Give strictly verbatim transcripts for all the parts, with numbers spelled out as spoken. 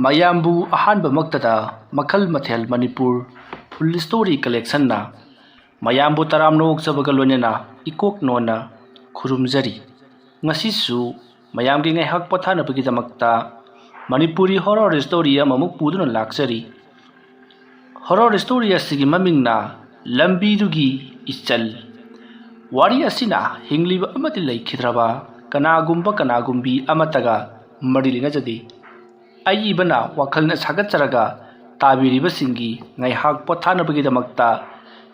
ꯃꯌꯥꯝꯕꯨ ꯑꯍꯥꯟꯕꯃꯛꯇꯗ ꯃꯈꯜ ꯃꯊꯦꯜ ꯃꯅꯤꯄꯨꯔ ꯐꯨꯜ ꯁ꯭ꯇꯣꯔꯤ ꯀꯂꯦꯛꯁꯟꯅ ꯃꯌꯥꯝꯕꯨ ꯇꯔꯥꯝꯅ ꯑꯣꯛꯆꯕꯒ ꯂꯣꯏꯅꯅ ꯏꯀꯣꯛ ꯅꯣꯟꯅ ꯈꯨꯔꯨꯝꯖꯔꯤ꯫ ꯉꯁꯤꯁꯨ ꯃꯌꯥꯝꯒꯤ ꯉꯥꯏꯍꯥꯛ ꯄꯣꯊꯥꯅꯕꯒꯤꯗꯃꯛꯇ ꯃꯅꯤꯄꯨꯔꯤ ꯍꯣꯔꯣꯔ ꯁ꯭ꯇꯣꯔꯤ ꯑꯃꯃꯨꯛ ꯄꯨꯗꯨꯅ ꯂꯥꯛꯆꯔꯤ꯫ ꯍꯣꯔꯣꯔ ꯁ꯭ꯇꯣꯔꯤ ꯑꯁꯤꯒꯤ ꯃꯃꯤꯡꯅ ꯂꯝꯕꯤꯗꯨꯒꯤ ꯏꯆꯜ꯫ ꯋꯥꯔꯤ ꯑꯁꯤꯅ ꯍꯤꯡꯂꯤꯕ ꯑꯃꯗꯤ ꯂꯩꯈꯤꯗ꯭ꯔꯕ ꯀꯅꯥꯒꯨꯝꯕ ꯀꯅꯥꯒꯨꯝꯕꯤ ꯑꯃꯠꯇꯒ ꯃꯔꯤ ꯂꯩꯅꯖꯗꯦ꯫ ꯑꯏꯕꯅ ꯋꯥꯈꯜꯅ ꯁꯥꯒꯠꯆꯔꯒ ꯇꯥꯕꯤꯔꯤꯕꯁꯤꯡꯒꯤ ꯉꯥꯏꯍꯥꯛ ꯄꯣꯊꯥꯅꯕꯒꯤꯗꯃꯛꯇ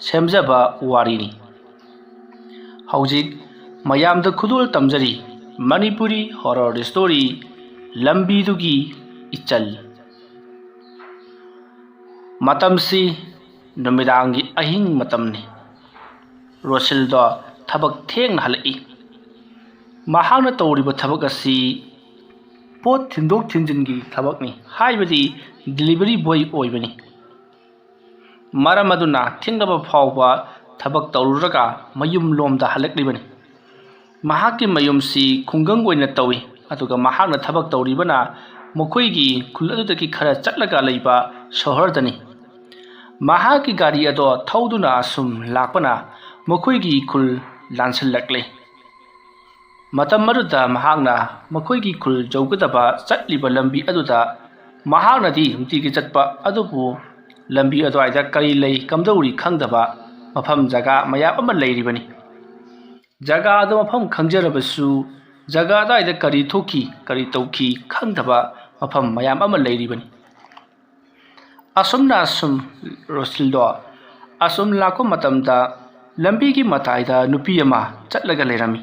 ꯁꯦꯝꯖꯕ ꯋꯥꯔꯤꯅꯤ꯫ ꯍꯧꯖꯤꯛ ꯃꯌꯥꯝꯗ ꯈꯨꯗꯣꯜ ꯇꯝꯖꯔꯤ ꯃꯅꯤꯄꯨꯔꯤ ꯍꯣꯔꯣꯔ ꯁ꯭ꯇꯣꯔꯤ ꯂꯝꯕꯤꯗꯨꯒꯤ ꯏꯆꯜ꯫ ꯃꯇꯝꯁꯤ ꯅꯨꯃꯤꯗꯥꯡꯒꯤ ꯑꯍꯤꯡ ꯃꯇꯝꯅꯤ꯫ ꯔꯣꯁꯤꯜꯗꯣ ꯊꯕꯛ ꯊꯦꯡꯅ ꯍꯜꯂꯛꯏ꯫ ꯃꯍꯥꯛꯅ ꯇꯧꯔꯤꯕ ꯊꯕꯛ ꯑꯁꯤ ꯄꯣꯠ ꯊꯤꯟꯗꯣꯛ ꯊꯤꯟꯖꯤꯟꯒꯤ ꯊꯕꯛꯅꯤ, ꯍꯥꯏꯕꯗꯤ ꯗꯤꯂꯤꯚꯔꯤ ꯕꯣꯏ ꯑꯣꯏꯕꯅꯤ꯫ ꯃꯔꯝ ꯑꯗꯨꯅ ꯊꯦꯡꯂꯕ ꯐꯥꯎꯕ ꯊꯕꯛ ꯇꯧꯔꯨꯔꯒ ꯃꯌꯨꯝꯂꯣꯝꯗ ꯍꯜꯂꯛꯂꯤꯕꯅꯤ꯫ ꯃꯍꯥꯛꯀꯤ ꯃꯌꯨꯝꯁꯤ ꯈꯨꯡꯒꯪ ꯑꯣꯏꯅ ꯇꯧꯏ, ꯑꯗꯨꯒ ꯃꯍꯥꯛꯅ ꯊꯕꯛ ꯇꯧꯔꯤꯕꯅ ꯃꯈꯣꯏꯒꯤ ꯈꯨꯜ ꯑꯗꯨꯗꯒꯤ ꯈꯔ ꯆꯠꯂꯒ ꯂꯩꯕ ꯁꯍꯔꯗꯅꯤ꯫ ꯃꯍꯥꯛꯀꯤ ꯒꯥꯔꯤ ꯑꯗꯣ ꯊꯧꯗꯨꯅ ꯑꯁꯨꯝ ꯂꯥꯛꯄꯅ ꯃꯈꯣꯏꯒꯤ ꯈꯨꯜ ꯂꯥꯟꯁꯤꯜꯂꯛꯂꯦ꯫ ꯃꯇꯝ ꯑꯗꯨꯗ ꯃꯍꯥꯛꯅ ꯃꯈꯣꯏꯒꯤ ꯈꯨꯜ ꯌꯧꯒꯗꯕ ꯆꯠꯂꯤꯕ ꯂꯝꯕꯤ ꯑꯗꯨꯗ ꯃꯍꯥꯛꯅꯗꯤ ꯅꯨꯡꯇꯤꯒꯤ ꯆꯠꯄ ꯑꯗꯨꯕꯨ ꯂꯝꯕꯤ ꯑꯗꯨꯋꯥꯏꯗ ꯀꯔꯤ ꯂꯩ ꯀꯝꯗꯧꯔꯤ ꯈꯪꯗꯕ ꯃꯐꯝ ꯖꯒꯥ ꯃꯌꯥꯝ ꯑꯃ ꯂꯩꯔꯤꯕꯅꯤ꯫ ꯖꯒꯥ ꯑꯗꯨ ꯃꯐꯝ ꯈꯪꯖꯔꯕꯁꯨ ꯖꯒꯥ ꯑꯗꯨꯋꯥꯏꯗ ꯀꯔꯤ ꯊꯣꯛꯈꯤ ꯀꯔꯤ ꯇꯧꯈꯤ ꯈꯪꯗꯕ ꯃꯐꯝ ꯃꯌꯥꯝ ꯑꯃ ꯂꯩꯔꯤꯕꯅꯤ꯫ ꯑꯁꯨꯝꯅ ꯑꯁꯨꯝ ꯔꯣꯁꯤꯜꯗꯣ ꯑꯁꯨꯝ ꯂꯥꯛꯄ ꯃꯇꯝꯗ ꯂꯝꯕꯤꯒꯤ ꯃꯇꯥꯏꯗ ꯅꯨꯄꯤ ꯑꯃ ꯆꯠꯂꯒ ꯂꯩꯔꯝꯃꯤ꯫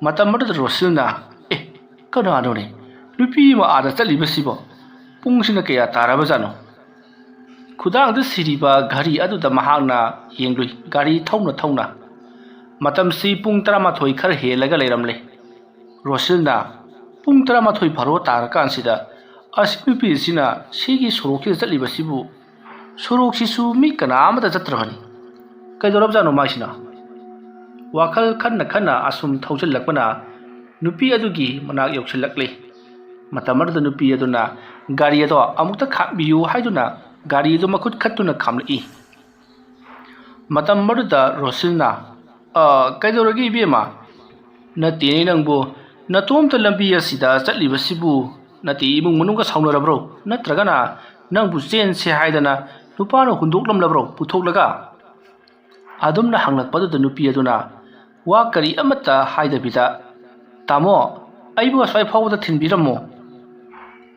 ꯃꯇꯝ ꯑꯗꯨꯗ ꯔꯣꯁꯤꯜꯅ, "ꯑꯦ, ꯀꯅꯥꯅꯣꯅꯦ ꯅꯨꯄꯤ ꯑꯃ ꯑꯥꯗ ꯆꯠꯂꯤꯕꯁꯤꯕꯣ? ꯄꯨꯡꯁꯤꯅ ꯀꯌꯥ ꯇꯥꯔꯕꯖꯥꯠꯅꯣ?" ꯈꯨꯗꯥꯡꯗ ꯁꯤꯔꯤꯕ ꯘꯔꯤ ꯑꯗꯨꯗ ꯃꯍꯥꯛꯅ ꯌꯦꯡꯂꯨꯏ꯫ ꯒꯥꯔꯤ ꯊꯧꯅ ꯊꯧꯅ ꯃꯇꯝꯁꯤ ꯄꯨꯡ ꯇꯔꯥꯃꯥꯊꯣꯏ ꯈꯔ ꯍꯦꯜꯂꯒ ꯂꯩꯔꯝꯂꯦ꯫ ꯔꯣꯁꯤꯜꯅ, "ꯄꯨꯡ ꯇꯔꯥꯃꯥꯊꯣꯏ ꯚꯥꯔꯣ ꯇꯥꯔꯀꯥꯟꯁꯤꯗ ꯑꯁꯤ ꯅꯨꯄꯤꯁꯤꯅ ꯁꯤꯒꯤ ꯁꯣꯔꯣꯛꯁꯤꯗ ꯆꯠꯂꯤꯕꯁꯤꯕꯨ? ꯁꯣꯔꯣꯛꯁꯤꯁꯨ ꯃꯤ ꯀꯅꯥ ꯑꯃꯠꯇ ꯆꯠꯇ꯭ꯔꯕꯅꯤ꯫ ꯀꯩꯗꯧꯔꯕꯖꯥꯠꯅꯣ ꯃꯥꯏꯁꯤꯅ?" ꯋꯥꯈꯜ ꯈꯟꯅ ꯈꯟꯅ ꯑꯁꯨꯝ ꯊꯧꯖꯤꯜꯂꯛꯄꯅ ꯅꯨꯄꯤ ꯑꯗꯨꯒꯤ ꯃꯅꯥꯛ ꯌꯧꯁꯤꯜꯂꯛꯂꯦ꯫ ꯃꯇꯝ ꯑꯗꯨꯗ ꯅꯨꯄꯤ ꯑꯗꯨꯅ ꯒꯥꯔꯤ ꯑꯗꯣ ꯑꯃꯨꯛꯇ ꯈꯥꯝꯕꯤꯌꯨ ꯍꯥꯏꯗꯨꯅ ꯒꯥꯔꯤ ꯑꯗꯨ ꯃꯈꯨꯠ ꯈꯠꯇꯨꯅ ꯈꯥꯝꯂꯛꯏ꯫ ꯃꯇꯝ ꯑꯗꯨꯗ ꯔꯣꯁꯤꯜꯅ, "ꯑ, ꯀꯩꯗꯧꯔꯒꯦ ꯏꯕꯦꯝꯃ? ꯅꯠꯇꯦꯅꯦ ꯅꯪꯕꯨ, ꯅꯇꯣꯝꯇ ꯂꯝꯕꯤ ꯑꯁꯤꯗ ꯆꯠꯂꯤꯕꯁꯤꯕꯨ ꯅꯠꯇꯦ ꯏꯃꯨꯡ ꯃꯅꯨꯡꯒ ꯁꯥꯎꯅꯔꯕ꯭ꯔꯣ? ꯅꯠꯇ꯭ꯔꯒꯅ ꯅꯪꯕꯨ ꯆꯦꯟꯁꯦ ꯍꯥꯏꯗꯅ ꯅꯨꯄꯥꯅ ꯍꯨꯟꯗꯣꯛꯂꯝꯂꯕ꯭ꯔꯣ ꯄꯨꯊꯣꯛꯂꯒ?" ꯑꯗꯨꯝꯅ ꯍꯪꯂꯛꯄꯗꯨꯗ ꯅꯨꯄꯤ ꯑꯗꯨꯅ ꯋꯥ ꯀꯔꯤ ꯑꯃꯠꯇ ꯍꯥꯏꯗꯕꯤꯗ, "ꯇꯥꯃꯣ, ꯑꯩꯕꯨ ꯑꯁ꯭ꯋꯥꯏ ꯐꯥꯎꯕꯗ ꯊꯤꯟꯕꯤꯔꯝꯃꯣ꯫"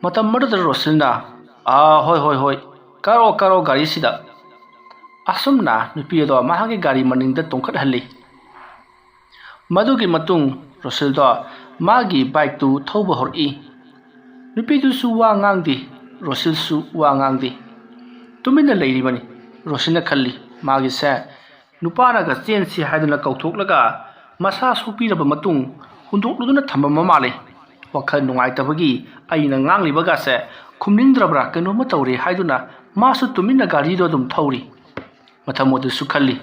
ꯃꯇꯝ ꯑꯗꯨꯗ ꯔꯣꯁꯤꯜꯅ, "ꯑꯥ, ꯍꯣꯏ, ꯍꯣꯏ, ꯍꯣꯏ, ꯀꯥꯔꯛꯑꯣ, ꯀꯥꯔꯛꯑꯣ ꯒꯥꯔꯤꯁꯤꯗ꯫" ꯑꯁꯨꯝꯅ ꯅꯨꯄꯤ ꯑꯗꯣ ꯃꯍꯥꯛꯀꯤ ꯒꯥꯔꯤ ꯃꯅꯤꯡꯗ ꯇꯣꯡꯈꯠꯍꯜꯂꯤ꯫ ꯃꯗꯨꯒꯤ ꯃꯇꯨꯡ ꯔꯣꯁꯤꯜꯗꯣ ꯃꯥꯒꯤ ꯕꯥꯏꯛꯇꯨ ꯊꯧꯕ ꯍꯧꯔꯛꯏ꯫ ꯅꯨꯄꯤꯗꯨꯁꯨ ꯋꯥ ꯉꯥꯡꯗꯦ, ꯔꯣꯁꯤꯜꯁꯨ ꯋꯥ ꯉꯥꯡꯗꯦ꯫ ꯇꯨꯃꯤꯟꯅ ꯂꯩꯔꯤꯕꯅꯤ꯫ ꯔꯣꯁꯤꯜꯅ ꯈꯜꯂꯤ, ꯃꯥꯒꯤꯁꯦ ꯅꯨꯄꯥꯅꯒ ꯆꯦꯟꯁꯤ ꯍꯥꯏꯗꯨꯅ ꯀꯧꯊꯣꯛꯂꯒ ꯃꯁꯥ ꯁꯣꯛꯄꯤꯔꯕ ꯃꯇꯨꯡ ꯍꯨꯟꯗꯣꯛꯂꯗꯨꯅ ꯊꯝꯃꯝꯕ ꯃꯥꯜꯂꯦ꯫ ꯋꯥꯈꯜ ꯅꯨꯡꯉꯥꯏꯇꯕꯒꯤ ꯑꯩꯅ ꯉꯥꯡꯂꯤꯕꯒꯁꯦ ꯈꯨꯝꯅꯤꯡꯗ꯭ꯔꯕ꯭ꯔꯥ ꯀꯩꯅꯣꯝꯃ ꯇꯧꯔꯦ ꯍꯥꯏꯗꯨꯅ ꯃꯥꯁꯨ ꯇꯨꯃꯤꯟꯅ ꯒꯥꯔꯤꯗꯣ ꯑꯗꯨꯝ ꯊꯧꯔꯤ꯫ ꯃꯊꯪ ꯑꯗꯨꯁꯨ ꯈꯜꯂꯤ,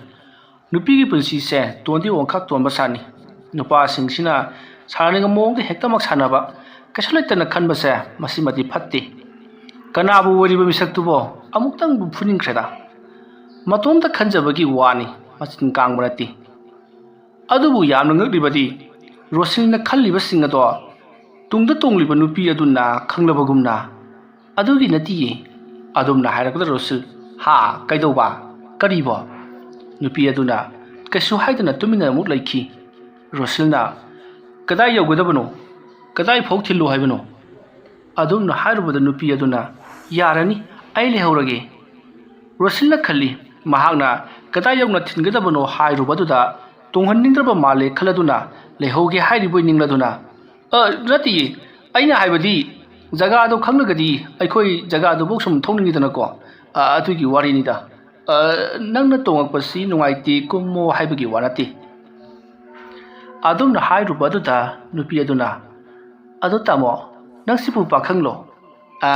ꯅꯨꯄꯤꯒꯤ ꯄꯨꯟꯁꯤꯁꯦ ꯇꯣꯟꯗꯤ ꯑꯣꯟꯈꯥꯛ ꯇꯣꯟꯕ ꯁꯥꯅꯤ꯫ ꯅꯨꯄꯥꯁꯤꯡꯁꯤꯅ ꯁꯥꯟꯅꯅꯤꯡꯕ ꯃꯑꯣꯡꯗ ꯍꯦꯛꯇꯃꯛ ꯁꯥꯟꯅꯕ, ꯀꯩꯁꯨ ꯂꯩꯇꯅ ꯈꯟꯕꯁꯦ ꯃꯁꯤꯃꯗꯤ ꯐꯠꯇꯦ꯫ ꯀꯅꯥꯕꯨ ꯑꯣꯏꯔꯤꯕ ꯃꯤꯁꯛꯇꯨꯕꯣ? ꯑꯃꯨꯛꯇꯪꯕꯨ ꯐꯨꯅꯤꯡꯈ꯭ꯔꯦꯗ꯫ ꯃꯇꯣꯝꯇ ꯈꯟꯖꯕꯒꯤ ꯋꯥꯅꯤ, ꯃꯆꯤꯟ ꯀꯥꯡꯕ ꯅꯠꯇꯦ꯫ ꯑꯗꯨꯕꯨ ꯌꯥꯝꯅ ꯉꯛꯂꯤꯕꯗꯤ ꯔꯣꯁꯤꯜꯅ ꯈꯜꯂꯤꯕꯁꯤꯡ ꯑꯗꯣ ꯇꯨꯡꯗ ꯇꯣꯡꯂꯤꯕ ꯅꯨꯄꯤ ꯑꯗꯨꯅ ꯈꯪꯂꯕꯒꯨꯝꯅ, "ꯑꯗꯨꯒꯤ ꯅꯠꯇꯤꯌꯦ꯫" ꯑꯗꯨꯝꯅ ꯍꯥꯏꯔꯛꯄꯗ ꯔꯣꯁꯤꯜ, "ꯍꯥ? ꯀꯩꯗꯧꯕ? ꯀꯔꯤꯕꯣ?" ꯅꯨꯄꯤ ꯑꯗꯨꯅ ꯀꯩꯁꯨ ꯍꯥꯏꯗꯅ ꯇꯨꯃꯤꯟꯅ ꯑꯃꯨꯛ ꯂꯩꯈꯤ꯫ ꯔꯣꯁꯤꯜꯅ, "ꯀꯗꯥꯏ ꯌꯧꯒꯗꯕꯅꯣ? ꯀꯗꯥꯏ ꯐꯥꯎ ꯊꯤꯜꯂꯨ ꯍꯥꯏꯕꯅꯣ?" ꯑꯗꯨꯝꯅ ꯍꯥꯏꯔꯨꯕꯗ ꯅꯨꯄꯤ ꯑꯗꯨꯅ, "ꯌꯥꯔꯅꯤ, ꯑꯩ ꯂꯩꯍꯧꯔꯒꯦ꯫" ꯔꯣꯁꯤꯜꯅ ꯈꯜꯂꯤ, ꯃꯍꯥꯛꯅ ꯀꯗꯥꯏ ꯌꯧꯅ ꯊꯤꯟꯒꯗꯕꯅꯣ ꯍꯥꯏꯔꯨꯕꯗꯨꯗ ꯇꯣꯡꯍꯟꯅꯤꯡꯗ꯭ꯔꯕ ꯃꯥꯜꯂꯦ ꯈꯜꯂꯗꯨꯅ ꯂꯩꯍꯧꯒꯦ ꯍꯥꯏꯔꯤꯕꯣꯏ ꯅꯤꯡꯂꯗꯨꯅ, "ꯑ, ꯅꯠꯇꯤꯌꯦ, ꯑꯩꯅ ꯍꯥꯏꯕꯗꯤ ꯖꯒꯥꯗꯣ ꯈꯪꯂꯒꯗꯤ ꯑꯩꯈꯣꯏ ꯖꯒꯥꯗꯨꯐꯥꯎ ꯁꯨꯝ ꯊꯧꯅꯤꯡꯉꯤꯗꯅꯀꯣ, ꯑ, ꯑꯗꯨꯒꯤ ꯋꯥꯔꯤꯅꯤꯗ꯫ ꯑ, ꯅꯪꯅ ꯇꯣꯡꯉꯛꯄꯁꯤ ꯅꯨꯡꯉꯥꯏꯇꯦ, ꯀꯨꯝꯃꯣ ꯍꯥꯏꯕꯒꯤ ꯋꯥ ꯅꯠꯇꯦ꯫" ꯑꯗꯨꯝꯅ ꯍꯥꯏꯔꯨꯕ ꯑꯗꯨꯗ ꯅꯨꯄꯤ ꯑꯗꯨꯅ, "ꯑꯗꯣ ꯇꯥꯃꯣ, ꯅꯪꯁꯤꯕꯨ ꯄꯥꯈꯪꯂꯣ?" "ꯑ,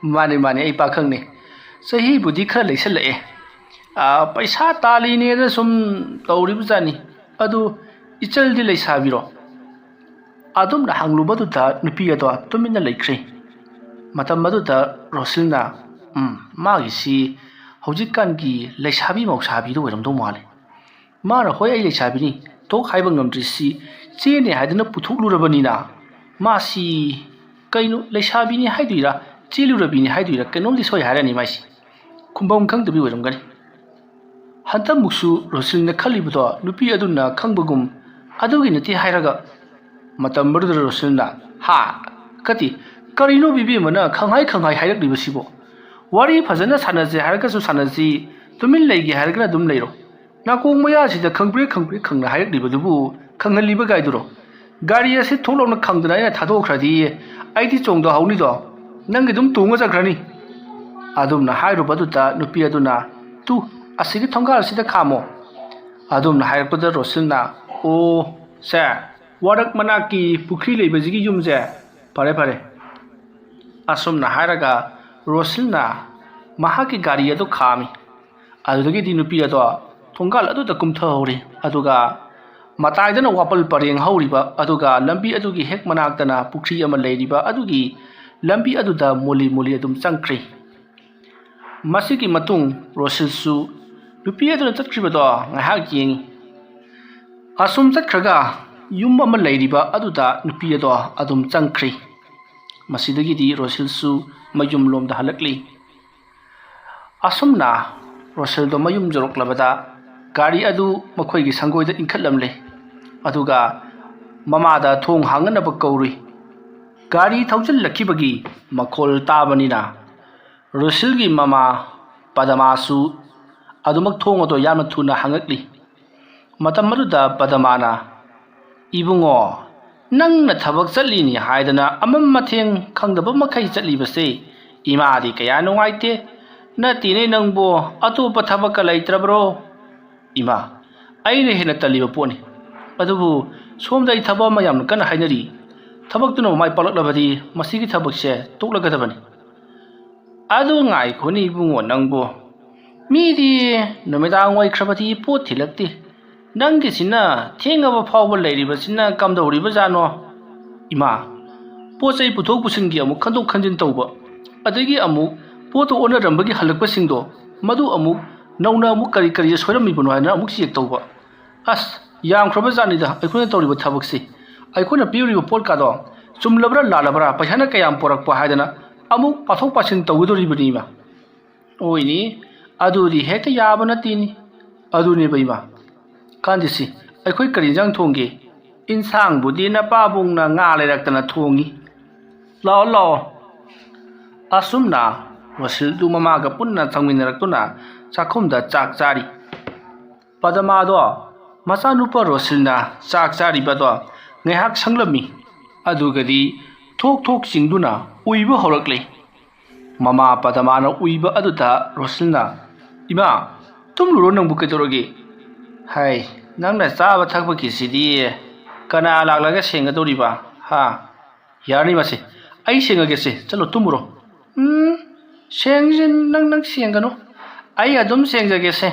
ꯃꯥꯅꯦ, ꯃꯥꯅꯦ, ꯑꯩ ꯄꯥꯈꯪꯅꯦ꯫ ꯆꯍꯤꯕꯨꯗꯤ ꯈꯔ ꯂꯩꯁꯜꯂꯛꯑꯦ꯫ ꯑ, ꯄꯩꯁꯥ ꯇꯥꯜꯂꯤꯅꯦꯅ ꯁꯨꯝ ꯇꯧꯔꯤꯕꯖꯥꯠꯅꯤ꯫ ꯑꯗꯨ ꯏꯆꯜꯗꯤ ꯂꯩꯁꯥꯕꯤꯔꯣ?" ꯑꯗꯨꯝꯅ ꯍꯪꯂꯨꯕꯗꯨꯗ ꯅꯨꯄꯤ ꯑꯗꯣ ꯇꯨꯃꯤꯟꯅ ꯂꯩꯈ꯭ꯔꯦ꯫ ꯃꯇꯝ ꯑꯗꯨꯗ ꯔꯣꯁꯤꯜꯅ, "ꯎꯝ, ꯃꯥꯒꯤꯁꯤ ꯍꯧꯖꯤꯛꯀꯥꯟꯒꯤ ꯂꯩꯁꯥꯕꯤ ꯃꯧꯁꯥꯕꯤꯗꯨ ꯑꯣꯏꯔꯝꯗꯧ ꯃꯥꯜꯂꯦ꯫ ꯃꯥꯅ 'ꯍꯣꯏ, ꯑꯩ ꯂꯩꯁꯥꯕꯤꯅꯤ' ꯊꯣꯛ ꯍꯥꯏꯕ ꯉꯝꯗ꯭ꯔꯤꯁꯤ ꯆꯦꯅꯦ ꯍꯥꯏꯗꯅ ꯄꯨꯊꯣꯛꯂꯨꯔꯕꯅꯤꯅ, ꯃꯥꯁꯤ ꯀꯩꯅꯣ ꯂꯩꯁꯥꯕꯤꯅꯤ ꯍꯥꯏꯗꯣꯏꯔꯥ, ꯆꯦꯜꯂꯨꯔꯕꯤꯅꯤ ꯍꯥꯏꯗꯣꯏꯔꯥ, ꯀꯩꯅꯣꯝꯗꯤ ꯁꯣꯏ ꯍꯥꯏꯔꯅꯤ ꯃꯥꯏꯁꯤ꯫ ꯈꯨꯝꯐꯝ ꯈꯪꯗꯕꯤ ꯑꯣꯏꯔꯝꯒꯅꯤ"꯫ ꯍꯟꯗꯛꯃꯨꯛꯁꯨ ꯔꯣꯁꯤꯜꯅ ꯈꯜꯂꯤꯕꯗꯣ ꯅꯨꯄꯤ ꯑꯗꯨꯅ ꯈꯪꯕꯒꯨꯝ, "ꯑꯗꯨꯒꯤ ꯅꯠꯇꯦ" ꯍꯥꯏꯔꯒ, ꯃꯇꯝ ꯑꯗꯨꯗ ꯔꯣꯁꯤꯜꯅ, "ꯍꯥ? ꯀꯗꯤ, ꯀꯔꯤꯅꯣ ꯕꯤꯕꯦꯝꯃꯅ ꯈꯪꯍꯥꯏ ꯈꯪꯍꯥꯏ ꯍꯥꯏꯔꯛꯂꯤꯕꯁꯤꯕꯣ? ꯋꯥꯔꯤ ꯐꯖꯅ ꯁꯥꯟꯅꯁꯦ ꯍꯥꯏꯔꯒꯁꯨ ꯁꯥꯟꯅꯁꯤ, ꯇꯨꯃꯤꯟ ꯂꯩꯒꯦ ꯍꯥꯏꯔꯒꯅ ꯑꯗꯨꯝ ꯂꯩꯔꯣ꯫ ꯅꯥꯀꯣꯡ ꯃꯌꯥꯁꯤꯗ ꯈꯪꯄ꯭ꯔꯦꯛ ꯈꯪꯄ꯭ꯔꯦꯛ ꯈꯪꯅ ꯍꯥꯏꯔꯛꯂꯤꯕꯗꯨꯕꯨ ꯈꯪꯍꯜꯂꯤꯕ ꯒꯥꯏꯗꯨꯔꯣ? ꯒꯥꯔꯤ ꯑꯁꯤ ꯊꯣꯛ ꯂꯥꯎꯅ ꯈꯪꯗꯅ ꯑꯩꯅ ꯊꯥꯗꯣꯛꯈ꯭ꯔꯗꯤ ꯑꯩꯗꯤ ꯆꯣꯡꯊꯍꯧꯅꯤꯗꯣ, ꯅꯪꯒꯤ ꯑꯗꯨꯝ ꯇꯣꯡꯉ ꯆꯠꯈ꯭ꯔꯅꯤ"꯫ ꯑꯗꯨꯝꯅ ꯍꯥꯏꯔꯨꯕꯗꯨꯗ ꯅꯨꯄꯤ ꯑꯗꯨꯅ, "ꯇꯨ, ꯑꯁꯤꯒꯤ ꯊꯣꯡꯒꯥꯜꯁꯤꯗ ꯈꯥꯝꯃꯣ"꯫ ꯑꯗꯨꯝꯅ ꯍꯥꯏꯔꯛꯄꯗ ꯔꯣꯁꯤꯜꯅ, "ꯑꯣ, ꯁꯦ, ꯋꯥꯔꯛ ꯃꯅꯥꯛꯀꯤ ꯄꯨꯈ꯭ꯔꯤ ꯂꯩꯕꯁꯤꯒꯤ ꯌꯨꯝꯁꯦ? ꯐꯔꯦ, ꯐꯔꯦ"꯫ ꯑꯁꯨꯝꯅ ꯍꯥꯏꯔꯒ ꯔꯣꯁꯤꯜꯅ ꯃꯍꯥꯛꯀꯤ ꯒꯥꯔꯤ ꯑꯗꯨ ꯈꯥꯝꯃꯤ꯫ ꯑꯗꯨꯗꯒꯤꯗꯤ ꯅꯨꯄꯤ ꯑꯗꯣ ꯊꯣꯡꯒꯥꯜ ꯑꯗꯨꯗ ꯀꯨꯝꯊꯍꯧꯔꯤ꯫ ꯑꯗꯨꯒ ꯃꯇꯥꯏꯗꯅ ꯋꯥꯄꯜ ꯄꯔꯦꯡ ꯍꯧꯔꯤꯕ, ꯑꯗꯨꯒ ꯂꯝꯕꯤ ꯑꯗꯨꯒꯤ ꯍꯦꯛ ꯃꯅꯥꯛꯇꯅ ꯄꯨꯈ꯭ꯔꯤ ꯑꯃ ꯂꯩꯔꯤꯕ ꯑꯗꯨꯒꯤ ꯂꯝꯕꯤ ꯑꯗꯨꯗ ꯃꯨꯜꯂꯤ ꯃꯨꯜꯂꯤ ꯑꯗꯨꯝ ꯆꯪꯈ꯭ꯔꯤ꯫ ꯃꯁꯤꯒꯤ ꯃꯇꯨꯡ ꯔꯣꯁꯤꯜꯁꯨ ꯅꯨꯄꯤ ꯑꯗꯨꯅ ꯆꯠꯈ꯭ꯔꯤꯕꯗꯣ ꯉꯥꯏꯍꯥꯛ ꯌꯦꯡꯉꯤ꯫ ꯑꯁꯨꯝ ꯆꯠꯈ꯭ꯔꯒ ꯌꯨꯝ ꯑꯃ ꯂꯩꯔꯤꯕ ꯑꯗꯨꯗ ꯅꯨꯄꯤ ꯑꯗꯣ ꯑꯗꯨꯝ ꯆꯪꯈ꯭ꯔꯤ꯫ ꯃꯁꯤꯗꯒꯤꯗꯤ ꯔꯣꯁꯤꯜꯁꯨ ꯃꯌꯨꯝꯂꯣꯝꯗ ꯍꯜꯂꯛꯂꯤ꯫ ꯑꯁꯨꯝꯅ ꯔꯣꯁꯤꯜꯗꯣ ꯃꯌꯨꯝ ꯌꯧꯔꯛꯂꯕꯗ ꯒꯥꯔꯤ ꯑꯗꯨ ꯃꯈꯣꯏꯒꯤ ꯁꯪꯒꯣꯏꯗ ꯏꯟꯈꯠꯂꯝꯂꯦ꯫ ꯑꯗꯨꯒ ꯃꯃꯥꯗ ꯊꯣꯡ ꯍꯥꯡꯅꯅꯕ ꯀꯧꯔꯨꯏ꯫ ꯒꯥꯔꯤ ꯊꯧꯖꯤꯜꯂꯛꯈꯤꯕꯒꯤ ꯃꯈꯣꯜ ꯇꯥꯕꯅꯤꯅ ꯔꯣꯁꯤꯜꯒꯤ ꯃꯃꯥ ꯄꯗꯃꯥꯁꯨ ꯑꯗꯨꯃꯛ ꯊꯣꯡ ꯑꯗꯣ ꯌꯥꯝꯅ ꯊꯨꯅ ꯍꯥꯡꯉꯛꯂꯤ꯫ ꯃꯇꯝ ꯑꯗꯨꯗ ꯄꯗꯃꯥꯅ, "ꯏꯕꯨꯡꯉꯣ, ꯅꯪꯅ ꯊꯕꯛ ꯆꯠꯂꯤꯅꯤ ꯍꯥꯏꯗꯅ ꯑꯃꯝ ꯑꯊꯦꯡ ꯈꯪꯗꯕ ꯃꯈꯩ ꯆꯠꯂꯤꯕꯁꯦ ꯏꯃꯥꯗꯤ ꯀꯌꯥ ꯅꯨꯡꯉꯥꯏꯇꯦ꯫ ꯅꯠꯇꯦꯅꯦ ꯅꯪꯕꯨ, ꯑꯇꯣꯞꯄ ꯊꯕꯛꯀ ꯂꯩꯇ꯭ꯔꯕ꯭ꯔꯣ?" "ꯏꯃꯥ, ꯑꯩꯅ ꯍꯦꯟꯅ ꯇꯜꯂꯤꯕ ꯄꯣꯠꯅꯤ꯫ ꯑꯗꯨꯕꯨ ꯁꯣꯝꯗ ꯑꯩ ꯊꯕꯛ ꯑꯃ ꯌꯥꯝꯅ ꯀꯟꯅ ꯍꯥꯏꯅꯔꯤ꯫ ꯊꯕꯛꯇꯨꯅ ꯃꯥꯏ ꯄꯥꯛꯂꯛꯂꯕꯗꯤ ꯃꯁꯤꯒꯤ ꯊꯕꯛꯁꯦ ꯇꯣꯛꯂꯒꯗꯕꯅꯤ"꯫ "ꯑꯗꯨ ꯉꯥꯏꯈꯣꯅꯦ ꯏꯕꯨꯡꯉꯣ ꯅꯪꯕꯨ꯫ ꯃꯤꯗꯤ ꯅꯨꯃꯤꯗꯥꯡ ꯑꯣꯏꯈ꯭ꯔꯕꯗꯤ ꯄꯣꯠ ꯊꯤꯜꯂꯛꯇꯦ꯫ ꯅꯪꯒꯤꯁꯤꯅ ꯊꯦꯡꯉꯕ ꯐꯥꯎꯕ ꯂꯩꯔꯤꯕꯁꯤꯅ ꯀꯝꯗꯧꯔꯤꯕꯖꯥꯠꯅꯣ?" ꯏꯃꯥ, ꯄꯣꯠ ꯆꯩ ꯄꯨꯊꯣꯛ ꯄꯨꯁꯤꯟꯒꯤ ꯑꯃꯨꯛ ꯈꯟꯗꯣꯛ ꯈꯟꯖꯤꯟ ꯇꯧꯕ, ꯑꯗꯒꯤ ꯑꯃꯨꯛ ꯄꯣꯠꯇꯨ ꯑꯣꯟꯅꯔꯝꯕꯒꯤ ꯍꯜꯂꯛꯄꯁꯤꯡꯗꯣ, ꯃꯗꯨ ꯑꯃꯨꯛ ꯅꯧꯅ ꯑꯃꯨꯛ ꯀꯔꯤ ꯀꯔꯤ ꯁꯣꯏꯔꯝꯃꯤꯕꯅꯣ ꯍꯥꯏꯅ ꯑꯃꯨꯛ ꯆꯦꯛ ꯇꯧꯕ꯫ ꯑꯁ, ꯌꯥꯝꯈ꯭ꯔꯕ ꯖꯥꯠꯅꯤꯗ ꯑꯩꯈꯣꯏꯅ ꯇꯧꯔꯤꯕ ꯊꯕꯛꯁꯤ꯫ ꯑꯩꯈꯣꯏꯅ ꯄꯤꯔꯤꯕ ꯄꯣꯠꯀꯥꯗꯣ ꯆꯨꯝꯂꯕ꯭ꯔꯥ ꯂꯥꯜꯂꯕ꯭ꯔꯥ, ꯄꯩꯁꯥꯅ ꯀꯌꯥꯝ ꯄꯣꯔꯛꯄ ꯍꯥꯏꯗꯅ ꯑꯃꯨꯛ ꯄꯥꯊꯣꯛ ꯄꯥꯁꯤꯟ ꯇꯧꯒꯗꯧꯔꯤꯕꯅꯤ ꯏꯃꯥ꯫ ꯑꯣꯏꯅꯤ, ꯑꯗꯨꯗꯤ ꯍꯦꯛꯇ ꯌꯥꯕ ꯅꯠꯇꯦꯅꯤ꯫ ꯑꯗꯨꯅꯦꯕ ꯏꯃꯥ꯫ ꯀꯥꯟꯗꯦꯁꯤ, ꯑꯩꯈꯣꯏ ꯀꯔꯤ ꯏꯟꯖꯥꯡ ꯊꯣꯡꯒꯦ? ꯏꯟꯁꯥꯡꯕꯨꯗꯤ ꯅꯄꯥꯕꯨꯡꯅ ꯉꯥ ꯂꯩꯔꯛꯇꯅ ꯊꯣꯡꯉꯤ꯫ ꯂꯥꯛꯑꯣ, ꯂꯥꯛꯑꯣ꯫ ꯑꯁꯨꯝꯅ ꯔꯣꯁꯤꯜꯗꯨ ꯃꯃꯥꯒ ꯄꯨꯟꯅ ꯆꯪꯃꯤꯟꯅꯔꯛꯇꯨꯅ ꯆꯥꯛꯈꯨꯝꯗ ꯆꯥꯛ ꯆꯥꯔꯤ꯫ ꯄꯗꯃꯥꯗꯣ ꯃꯆꯥꯅꯨꯄꯥ ꯔꯣꯁꯤꯜꯅ ꯆꯥꯛ ꯆꯥꯔꯤꯕꯗꯣ ꯉꯥꯏꯍꯥꯛ ꯁꯪꯂꯝꯃꯤ꯫ ꯑꯗꯨꯒꯗꯤ ꯊꯣꯛ ꯊꯣꯛ ꯆꯤꯡꯗꯨꯅ ꯎꯏꯕ ꯍꯧꯔꯛꯂꯦ꯫ ꯃꯃꯥ ꯄꯗꯃꯥꯅ ꯎꯏꯕ ꯑꯗꯨꯗ ꯔꯣꯁꯤꯜꯅ, "ꯏꯃꯥ, ꯇꯨꯝꯂꯨꯔꯣ, ꯅꯪꯕꯨ ꯀꯩꯗꯧꯔꯒꯦ?" "ꯍꯥꯏ, ꯅꯪꯅ ꯆꯥꯕ ꯊꯛꯄꯒꯤꯁꯤꯗꯤ ꯀꯅꯥ ꯂꯥꯛꯂꯒ ꯁꯦꯡꯒꯗꯧꯔꯤꯕ? ꯍꯥ? ꯌꯥꯔꯅꯤ ꯃꯁꯦ, ꯑꯩ ꯁꯦꯡꯉꯒꯦꯁꯦ, ꯆꯠꯂꯣ ꯇꯨꯝꯃꯨꯔꯣ꯫" "ꯎꯝ, ꯁꯦꯡꯁꯤ ꯅꯪ, ꯅꯪ ꯁꯦꯡꯒꯅꯨ, ꯑꯩ ꯑꯗꯨꯝ ꯁꯦꯡꯖꯒꯦꯁꯦ꯫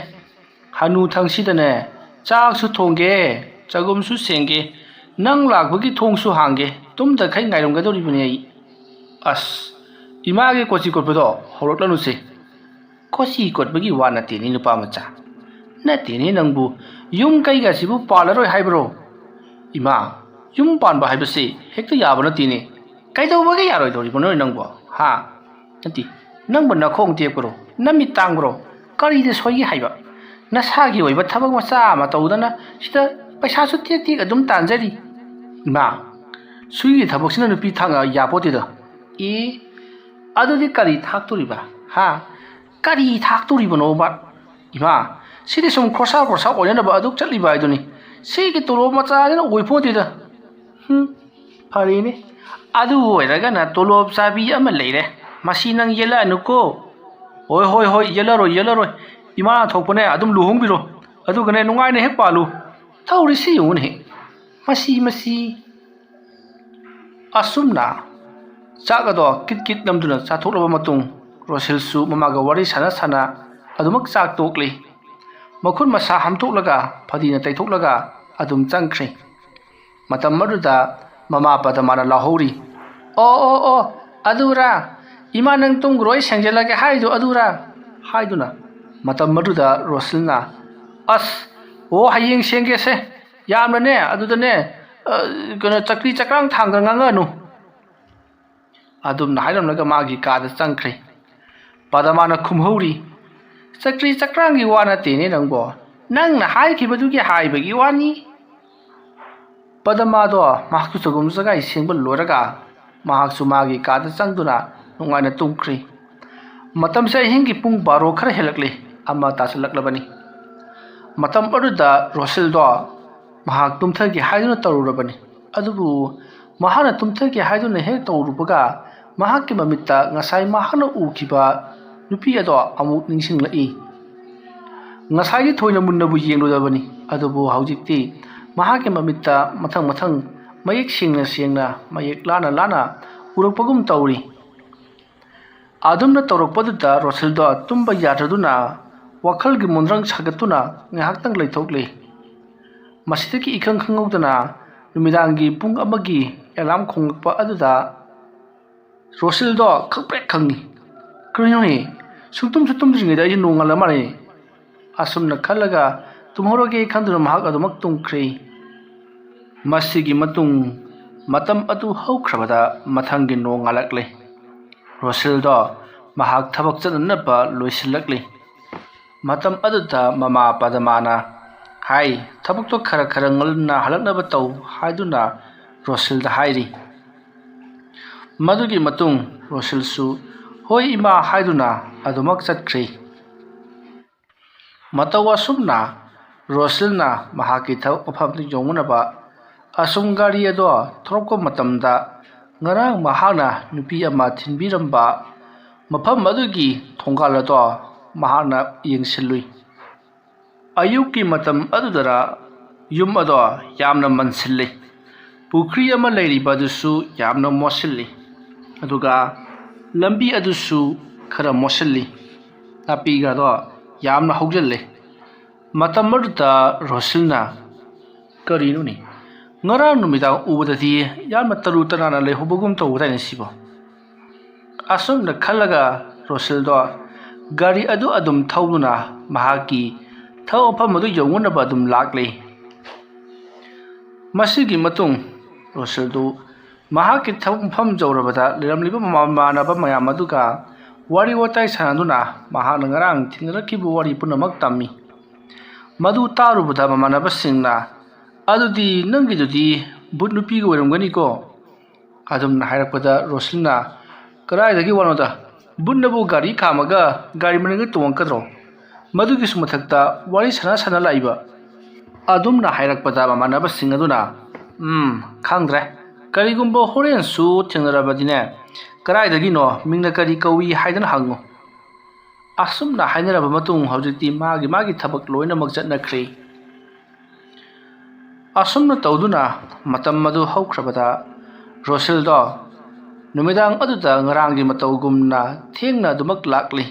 ꯍꯅꯨ ꯊꯪꯁꯤꯗꯅꯦ, ꯆꯥꯛꯁꯨ ꯊꯣꯡꯒꯦ, ꯆꯒꯨꯝꯁꯨ ꯁꯦꯡꯒꯦ, ꯅꯪ ꯂꯥꯛꯄꯒꯤ ꯊꯣꯡꯁꯨ ꯍꯥꯡꯒꯦ, ꯇꯨꯝꯗꯈꯩ ꯉꯥꯏꯔꯝꯒꯗꯧꯔꯤꯕꯅꯦ ꯑꯩ꯫" "ꯑꯁ, ꯏꯃꯥꯒꯤ ꯀꯣꯆꯤ ꯀꯣꯠꯄꯗꯣ ꯍꯧꯔꯛꯂꯅꯨꯁꯦ꯫" "ꯀꯣꯆꯤ ꯀꯣꯠꯄꯒꯤ ꯋꯥ ꯅꯠꯇꯦꯅꯦ, ꯅꯨꯄꯥ ꯃꯆꯥ꯫ ꯅꯠꯇꯦꯅꯦ, ꯅꯪꯕꯨ ꯌꯨꯝ ꯀꯩꯒꯁꯤꯕꯨ ꯄꯥꯜꯂꯔꯣꯏ ꯍꯥꯏꯕ꯭ꯔꯣ?" "ꯏꯃꯥ, ꯌꯨꯝ ꯄꯥꯟꯕ ꯍꯥꯏꯕꯁꯤ ꯍꯦꯛꯇ ꯌꯥꯕ ꯅꯠꯇꯦꯅꯦ꯫" "ꯀꯩꯗꯧꯕꯒꯤ ꯌꯥꯔꯣꯏꯗꯧꯔꯤꯕꯅꯣ ꯅꯪꯕꯣ? ꯍꯥ? ꯅꯠꯇꯦ, ꯅꯪꯕꯨ ꯅꯈꯣꯡ ꯇꯦꯛꯄ꯭ꯔꯣ? ꯅꯃꯤꯠ ꯇꯥꯡꯕ꯭ꯔꯣ? ꯀꯔꯤꯗ ꯁꯣꯏꯒꯦ ꯍꯥꯏꯕ? ꯅꯁꯥꯒꯤ ꯑꯣꯏꯕ ꯊꯕꯛ ꯃꯆꯥ ꯑꯃ ꯇꯧꯗꯅ ꯁꯤꯗ ꯄꯩꯁꯥꯁꯨ ꯇꯦꯛ ꯇꯦꯛ ꯑꯗꯨꯝ ꯇꯥꯟꯖꯔꯤ꯫" "ꯏꯃꯥ, ꯁꯨꯏꯒꯤ ꯊꯕꯛꯁꯤꯅ ꯅꯨꯄꯤ ꯊꯥꯛꯅ ꯌꯥꯄꯣꯠꯇꯦꯗ꯫" "ꯑꯦ, ꯑꯗꯨꯗꯤ ꯀꯔꯤ ꯊꯥꯛꯇꯣꯔꯤꯕ? ꯍꯥ? ꯀꯔꯤ ꯊꯥꯛꯇꯣꯔꯤꯕꯅꯣꯕ? ꯏꯃꯥ, ꯁꯤꯗꯤ ꯁꯨꯝ ꯈꯣꯔꯁꯥ ꯈꯣꯔꯁꯥ ꯑꯣꯏꯅꯅꯕ ꯑꯗꯨꯛ ꯆꯠꯂꯤꯕ ꯍꯥꯏꯗꯨꯅꯤ꯫ ꯁꯤꯒꯤ ꯇꯣꯂꯣꯞ ꯃꯆꯥꯁꯤꯅ ꯑꯣꯏꯄꯣꯠꯇꯦꯗ꯫" "ꯍꯨꯝ, ꯐꯔꯦꯅꯦ꯫ ꯑꯗꯨ ꯑꯣꯏꯔꯒꯅ ꯇꯣꯂꯣꯞ ꯆꯥꯕꯤ ꯑꯃ ꯂꯩꯔꯦ꯫ ꯃꯁꯤ ꯅꯪ ꯌꯦꯠꯂꯛꯑꯅꯨꯀꯣ꯫" "ꯍꯣꯏ, ꯍꯣꯏ, ꯍꯣꯏ, ꯌꯦꯠꯂꯔꯣꯏ, ꯌꯦꯠꯂꯔꯣꯏ꯫ ꯏꯃꯥꯅ ꯊꯣꯛꯄꯅꯦ ꯑꯗꯨꯝ ꯂꯨꯍꯣꯡꯕꯤꯔꯣ꯫ ꯑꯗꯨꯒꯅꯦ ꯅꯨꯡꯉꯥꯏꯅ ꯍꯦꯛ ꯄꯥꯜꯂꯨ꯫" ꯇꯧꯔꯤꯁꯤ ꯌꯦꯡꯉꯨꯅꯦꯍꯦ꯫ ꯃꯁꯤ, ꯃꯁꯤ꯫ ꯑꯁꯨꯝꯅ ꯆꯥꯛ ꯑꯗꯣ ꯀꯤꯠ ꯀꯤꯠ ꯅꯝꯗꯨꯅ ꯆꯥꯊꯣꯛꯂꯕ ꯃꯇꯨꯡ, ꯔꯣꯁꯤꯜꯁꯨ ꯃꯃꯥꯒ ꯋꯥꯔꯤ ꯁꯥꯟꯅ ꯁꯥꯟꯅ ꯑꯗꯨꯃꯛ ꯆꯥꯛ ꯇꯣꯛꯂꯤ꯫ ꯃꯈꯨꯠ ꯃꯁꯥ ꯍꯥꯝꯊꯣꯛꯂꯒ ꯐꯗꯤꯅ ꯇꯩꯊꯣꯛꯂꯒ ꯑꯗꯨꯝ ꯆꯪꯈ꯭ꯔꯦ꯫ ꯃꯇꯝ ꯑꯗꯨꯗ ꯃꯃꯥ ꯄꯗꯃꯥꯅ ꯂꯥꯎꯍꯧꯔꯤ꯫ "ꯑꯣ, ꯑꯣ, ꯑꯣ, ꯑꯗꯨꯔꯥ? ꯏꯃꯥ, ꯅꯪ ꯇꯨꯝꯈ꯭ꯔꯣ, ꯑꯩ ꯁꯦꯡꯖꯜꯂꯒꯦ ꯍꯥꯏꯗꯣ ꯑꯗꯨꯔꯥ?" ꯍꯥꯏꯗꯨꯅ ꯃꯇꯝ ꯑꯗꯨꯗ ꯔꯣꯁꯤꯜꯅ, "ꯑꯁ, ꯑꯣ, ꯍꯌꯦꯡ ꯁꯦꯡꯒꯦꯁꯦ꯫ ꯌꯥꯝꯅꯅꯦ, ꯑꯗꯨꯗꯅꯦ, ꯑ, ꯀꯩꯅꯣ, ꯆꯀ꯭ꯔꯤ ꯆꯀ꯭ꯔꯥꯡ ꯊꯥꯡꯗꯅ ꯉꯥꯡꯉꯛꯑꯅꯨ"꯫ ꯑꯗꯨꯝꯅ ꯍꯥꯏꯔꯝꯂꯒ ꯃꯥꯒꯤ ꯀꯥꯗ ꯆꯪꯈ꯭ꯔꯦ꯫ ꯄꯗꯃꯥꯅ ꯈꯨꯝꯍꯧꯔꯤ, "ꯆꯀ꯭ꯔꯤ ꯆꯀ꯭ꯔꯥꯡꯒꯤ ꯋꯥ ꯅꯠꯇꯦꯅꯦ ꯅꯪꯕꯣ, ꯅꯪꯅ ꯍꯥꯏꯈꯤꯕꯗꯨꯒꯤ ꯍꯥꯏꯕꯒꯤ ꯋꯥꯅꯤ"꯫ ꯄꯗꯃꯥꯗꯣ ꯃꯍꯥꯛꯁꯨ ꯆꯒꯨꯝ ꯆꯒꯥꯏ ꯁꯦꯡꯕ ꯂꯣꯏꯔꯒ ꯃꯍꯥꯛꯁꯨ ꯃꯥꯒꯤ ꯀꯥꯗ ꯆꯪꯗꯨꯅ ꯅꯨꯡꯉꯥꯏꯅ ꯇꯨꯝꯈ꯭ꯔꯦ꯫ ꯃꯇꯝꯁꯦ ꯑꯍꯤꯡꯒꯤ ꯄꯨꯡ ꯕꯥꯔꯣ ꯈꯔ ꯍꯦꯜꯂꯛꯂꯦ, ꯑꯃ ꯇꯥꯁꯤꯜꯂꯛꯂꯕꯅꯤ꯫ ꯃꯇꯝ ꯑꯗꯨꯗ ꯔꯣꯁꯤꯜꯗꯣ ꯃꯍꯥꯛ ꯇꯨꯝꯊꯒꯦ ꯍꯥꯏꯗꯨꯅ ꯇꯧꯔꯨꯔꯕꯅꯤ꯫ ꯑꯗꯨꯕꯨ ꯃꯍꯥꯛꯅ ꯇꯨꯝꯊꯒꯦ ꯍꯥꯏꯗꯨꯅ ꯍꯦꯛ ꯇꯧꯔꯨꯕꯒ, ꯃꯍꯥꯛꯀꯤ ꯃꯃꯤꯠꯇ ꯉꯁꯥꯏ ꯃꯍꯥꯛꯅ ꯎꯈꯤꯕ ꯅꯨꯄꯤ ꯑꯗꯣ ꯑꯃꯨꯛ ꯅꯤꯡꯁꯤꯡꯂꯛꯏ꯫ ꯉꯁꯥꯏꯒꯤ ꯊꯣꯏꯅ ꯃꯨꯟꯅꯕꯨ ꯌꯦꯡꯂꯨꯔꯕꯅꯤ, ꯑꯗꯨꯕꯨ ꯍꯧꯖꯤꯛꯇꯤ ꯃꯍꯥꯛꯀꯤ ꯃꯃꯤꯠꯇ ꯃꯊꯪ ꯃꯊꯪ ꯃꯌꯦꯛ ꯁꯦꯡꯅ ꯁꯦꯡꯅ, ꯃꯌꯦꯛ ꯂꯥꯅ ꯂꯥꯅ ꯎꯔꯛꯄꯒꯨꯝ ꯇꯧꯔꯤ꯫ ꯑꯗꯨꯝꯅ ꯇꯧꯔꯛꯄꯗꯨꯗ ꯔꯣꯁꯤꯜꯗꯣ ꯇꯨꯝꯕ ꯌꯥꯗ꯭ꯔꯗꯨꯅ, ꯋꯥꯈꯜꯒꯤ ꯃꯣꯟꯗ꯭ꯔꯪ ꯁꯥꯒꯠꯇꯨꯅ ꯉꯥꯏꯍꯥꯛꯇꯪ ꯂꯩꯊꯣꯛꯂꯦ꯫ ꯃꯁꯤꯗꯒꯤ ꯏꯈꯪ ꯈꯪꯍꯧꯗꯅ ꯅꯨꯃꯤꯗꯥꯡꯒꯤ ꯄꯨꯡ ꯑꯃꯒꯤ ꯑꯦꯂꯥꯝ ꯈꯣꯡꯂꯛꯄ ꯑꯗꯨꯗ ꯔꯣꯁꯤꯜꯗꯣ ꯈꯪꯄ꯭ꯔꯦꯛ ꯈꯪꯉꯤ꯫ "ꯀꯔꯤꯅꯣꯅꯦ? ꯁꯨꯛꯇꯨꯝꯁꯨ ꯇꯨꯝꯗ꯭ꯔꯤꯉꯩꯗ ꯑꯩꯁꯦ ꯅꯣꯡꯉꯥꯜꯂ ꯃꯥꯜꯂꯦ"꯫ ꯑꯁꯨꯝꯅ ꯈꯜꯂꯒ ꯇꯨꯝꯍꯧꯔꯒꯦ ꯈꯟꯗꯨꯅ ꯃꯍꯥꯛ ꯑꯗꯨꯃꯛ ꯇꯨꯝꯈ꯭ꯔꯦ꯫ ꯃꯁꯤꯒꯤ ꯃꯇꯨꯡ ꯃꯇꯝ ꯑꯗꯨ ꯍꯧꯈ꯭ꯔꯕꯗ ꯃꯊꯪꯒꯤ ꯅꯣꯡꯉꯥꯜꯂꯛꯂꯦ꯫ ꯔꯣꯁꯤꯜꯗꯣ ꯃꯍꯥꯛ ꯊꯕꯛ ꯆꯠꯅꯅꯕ ꯂꯣꯏꯁꯤꯜꯂꯛꯂꯤ꯫ ꯃꯇꯝ ꯑꯗꯨꯗ ꯃꯃꯥ ꯄꯗꯃꯥꯅ, "ꯍꯥꯏ, ꯊꯕꯛꯇꯣ ꯈꯔ ꯈꯔ ꯉꯟꯅ ꯍꯜꯂꯛꯅꯕ ꯇꯧ" ꯍꯥꯏꯗꯨꯅ ꯔꯣꯁꯤꯜꯗ ꯍꯥꯏꯔꯤ꯫ ꯃꯗꯨꯒꯤ ꯃꯇꯨꯡ ꯔꯣꯁꯤꯜꯁꯨ, "ꯍꯣꯏ ꯏꯃꯥ" ꯍꯥꯏꯗꯨꯅ ꯑꯗꯨꯃꯛ ꯆꯠꯈ꯭ꯔꯦ꯫ ꯃꯇꯧ ꯑꯁꯨꯝꯅ ꯔꯣꯁꯤꯜꯅ ꯃꯍꯥꯛꯀꯤ ꯊꯕꯛ ꯃꯐꯝꯗ ꯌꯧꯅꯅꯕ ꯑꯁꯨꯝ ꯒꯥꯔꯤ ꯑꯗꯣ ꯊꯧꯔꯛꯄ ꯃꯇꯝꯗ, ꯉꯔꯥꯡ ꯃꯍꯥꯛꯅ ꯅꯨꯄꯤ ꯑꯃ ꯊꯤꯟꯕꯤꯔꯝꯕ ꯃꯐꯝ ꯑꯗꯨꯒꯤ ꯊꯣꯡꯒꯥꯜ ꯑꯗꯣ ꯃꯍꯥꯛꯅ ꯌꯦꯡꯁꯤꯜꯂꯨꯏ꯫ ꯑꯌꯨꯛꯀꯤ ꯃꯇꯝ ꯑꯗꯨꯗꯔ ꯌꯨꯝ ꯑꯗꯣ ꯌꯥꯝꯅ ꯃꯟꯁꯤꯜꯂꯤ꯫ ꯄꯨꯈ꯭ꯔꯤ ꯑꯃ ꯂꯩꯔꯤꯕ ꯑꯗꯨꯁꯨ ꯌꯥꯝꯅ ꯃꯣꯠꯁꯤꯜꯂꯤ꯫ ꯑꯗꯨꯒ ꯂꯝꯕꯤ ꯑꯗꯨꯁꯨ ꯈꯔ ꯃꯣꯠꯁꯤꯜꯂꯤ꯫ ꯅꯥꯄꯤꯒꯗꯣ ꯌꯥꯝꯅ ꯍꯧꯖꯤꯜꯂꯤ꯫ ꯃꯇꯝ ꯑꯗꯨꯗ ꯔꯣꯁꯤꯜꯅ, "ꯀꯔꯤꯅꯣꯅꯦ? ꯉꯔꯥꯡ ꯅꯨꯃꯤꯗꯥꯡ ꯎꯕꯗꯗꯤ ꯌꯥꯝꯅ ꯇꯔꯨ ꯇꯅꯥꯟꯅ ꯂꯩꯍꯧꯕꯒꯨꯝ ꯇꯧꯕꯗꯥꯏꯅꯦ ꯁꯤꯕꯣ?" ꯑꯁꯨꯝꯅ ꯈꯜꯂꯒ ꯔꯣꯁꯤꯜꯗꯣ ꯒꯥꯔꯤ ꯑꯗꯨ ꯑꯗꯨꯝ ꯊꯧꯗꯨꯅ ꯃꯍꯥꯛꯀꯤ ꯊꯕꯛ ꯃꯐꯝ ꯑꯗꯨ ꯌꯧꯅꯅꯕ ꯑꯗꯨꯝ ꯂꯥꯛꯂꯤ꯫ ꯃꯁꯤꯒꯤ ꯃꯇꯨꯡ ꯔꯣꯁꯤꯜꯗꯨ ꯃꯍꯥꯛꯀꯤ ꯊꯕꯛ ꯃꯐꯝ ꯌꯧꯔꯕꯗ ꯂꯩꯔꯝꯂꯤꯕ ꯃꯃꯥꯟꯅꯕ ꯃꯌꯥꯝ ꯑꯗꯨꯒ ꯋꯥꯔꯤ ꯋꯥꯇꯥꯏ ꯁꯥꯟꯅꯗꯨꯅ ꯃꯍꯥꯛꯅ ꯉꯔꯥꯡ ꯊꯦꯡꯅꯔꯛꯈꯤꯕ ꯋꯥꯔꯤ ꯄꯨꯝꯅꯃꯛ ꯇꯝꯃꯤ꯫ ꯃꯗꯨ ꯇꯥꯔꯨꯕꯗ ꯃꯃꯥꯟꯅꯕꯁꯤꯡꯅ, "ꯑꯗꯨꯗꯤ ꯅꯪꯒꯤꯗꯨꯗꯤ ꯚꯨꯠ ꯅꯨꯄꯤꯒ ꯑꯣꯏꯔꯝꯒꯅꯤꯀꯣ?" ꯑꯗꯨꯝꯅ ꯍꯥꯏꯔꯛꯄꯗ ꯔꯣꯁꯤꯜꯅ, "ꯀꯗꯥꯏꯗꯒꯤ ꯋꯥꯅꯣꯗ? ꯚꯨꯠꯅꯕꯨ ꯒꯥꯔꯤ ꯈꯥꯝꯃꯒ ꯒꯥꯔꯤ ꯃꯅꯤꯡꯗ ꯇꯣꯡꯉꯛꯀꯗ꯭ꯔꯣ? ꯃꯗꯨꯒꯤꯁꯨ ꯃꯊꯛꯇ ꯋꯥꯔꯤ ꯁꯥꯟꯅ ꯁꯥꯟꯅ ꯂꯥꯛꯏꯕ?" ꯑꯗꯨꯝꯅ ꯍꯥꯏꯔꯛꯄꯗ ꯃꯃꯥꯟꯅꯕꯁꯤꯡ ꯑꯗꯨꯅ, "ꯎꯝ, ꯈꯪꯗ꯭ꯔꯦ꯫ ꯀꯔꯤꯒꯨꯝꯕ ꯍꯣꯔꯦꯟꯁꯨ ꯊꯦꯡꯅꯔꯕꯗꯤꯅꯦ, ꯀꯗꯥꯏꯗꯒꯤꯅꯣ, ꯃꯤꯡꯅ ꯀꯔꯤ ꯀꯧꯏ ꯍꯥꯏꯗꯅ ꯍꯪꯉꯨ꯫" ꯑꯁꯨꯝꯅ ꯍꯥꯏꯅꯔꯕ ꯃꯇꯨꯡ ꯍꯧꯖꯤꯛꯇꯤ ꯃꯥꯒꯤ ꯃꯥꯒꯤ ꯊꯕꯛ ꯂꯣꯏꯅꯃꯛ ꯆꯠꯅꯈ꯭ꯔꯦ꯫ ꯑꯁꯨꯝꯅ ꯇꯧꯗꯨꯅ ꯃꯇꯝ ꯑꯗꯨ ꯍꯧꯈ꯭ꯔꯕꯗ ꯔꯣꯁꯤꯜꯗꯣ ꯅꯨꯃꯤꯗꯥꯡ ꯑꯗꯨꯗ ꯉꯔꯥꯡꯒꯤ ꯃꯇꯧꯒꯨꯝꯅ ꯊꯦꯡꯅ ꯑꯗꯨꯃꯛ ꯂꯥꯛꯂꯤ꯫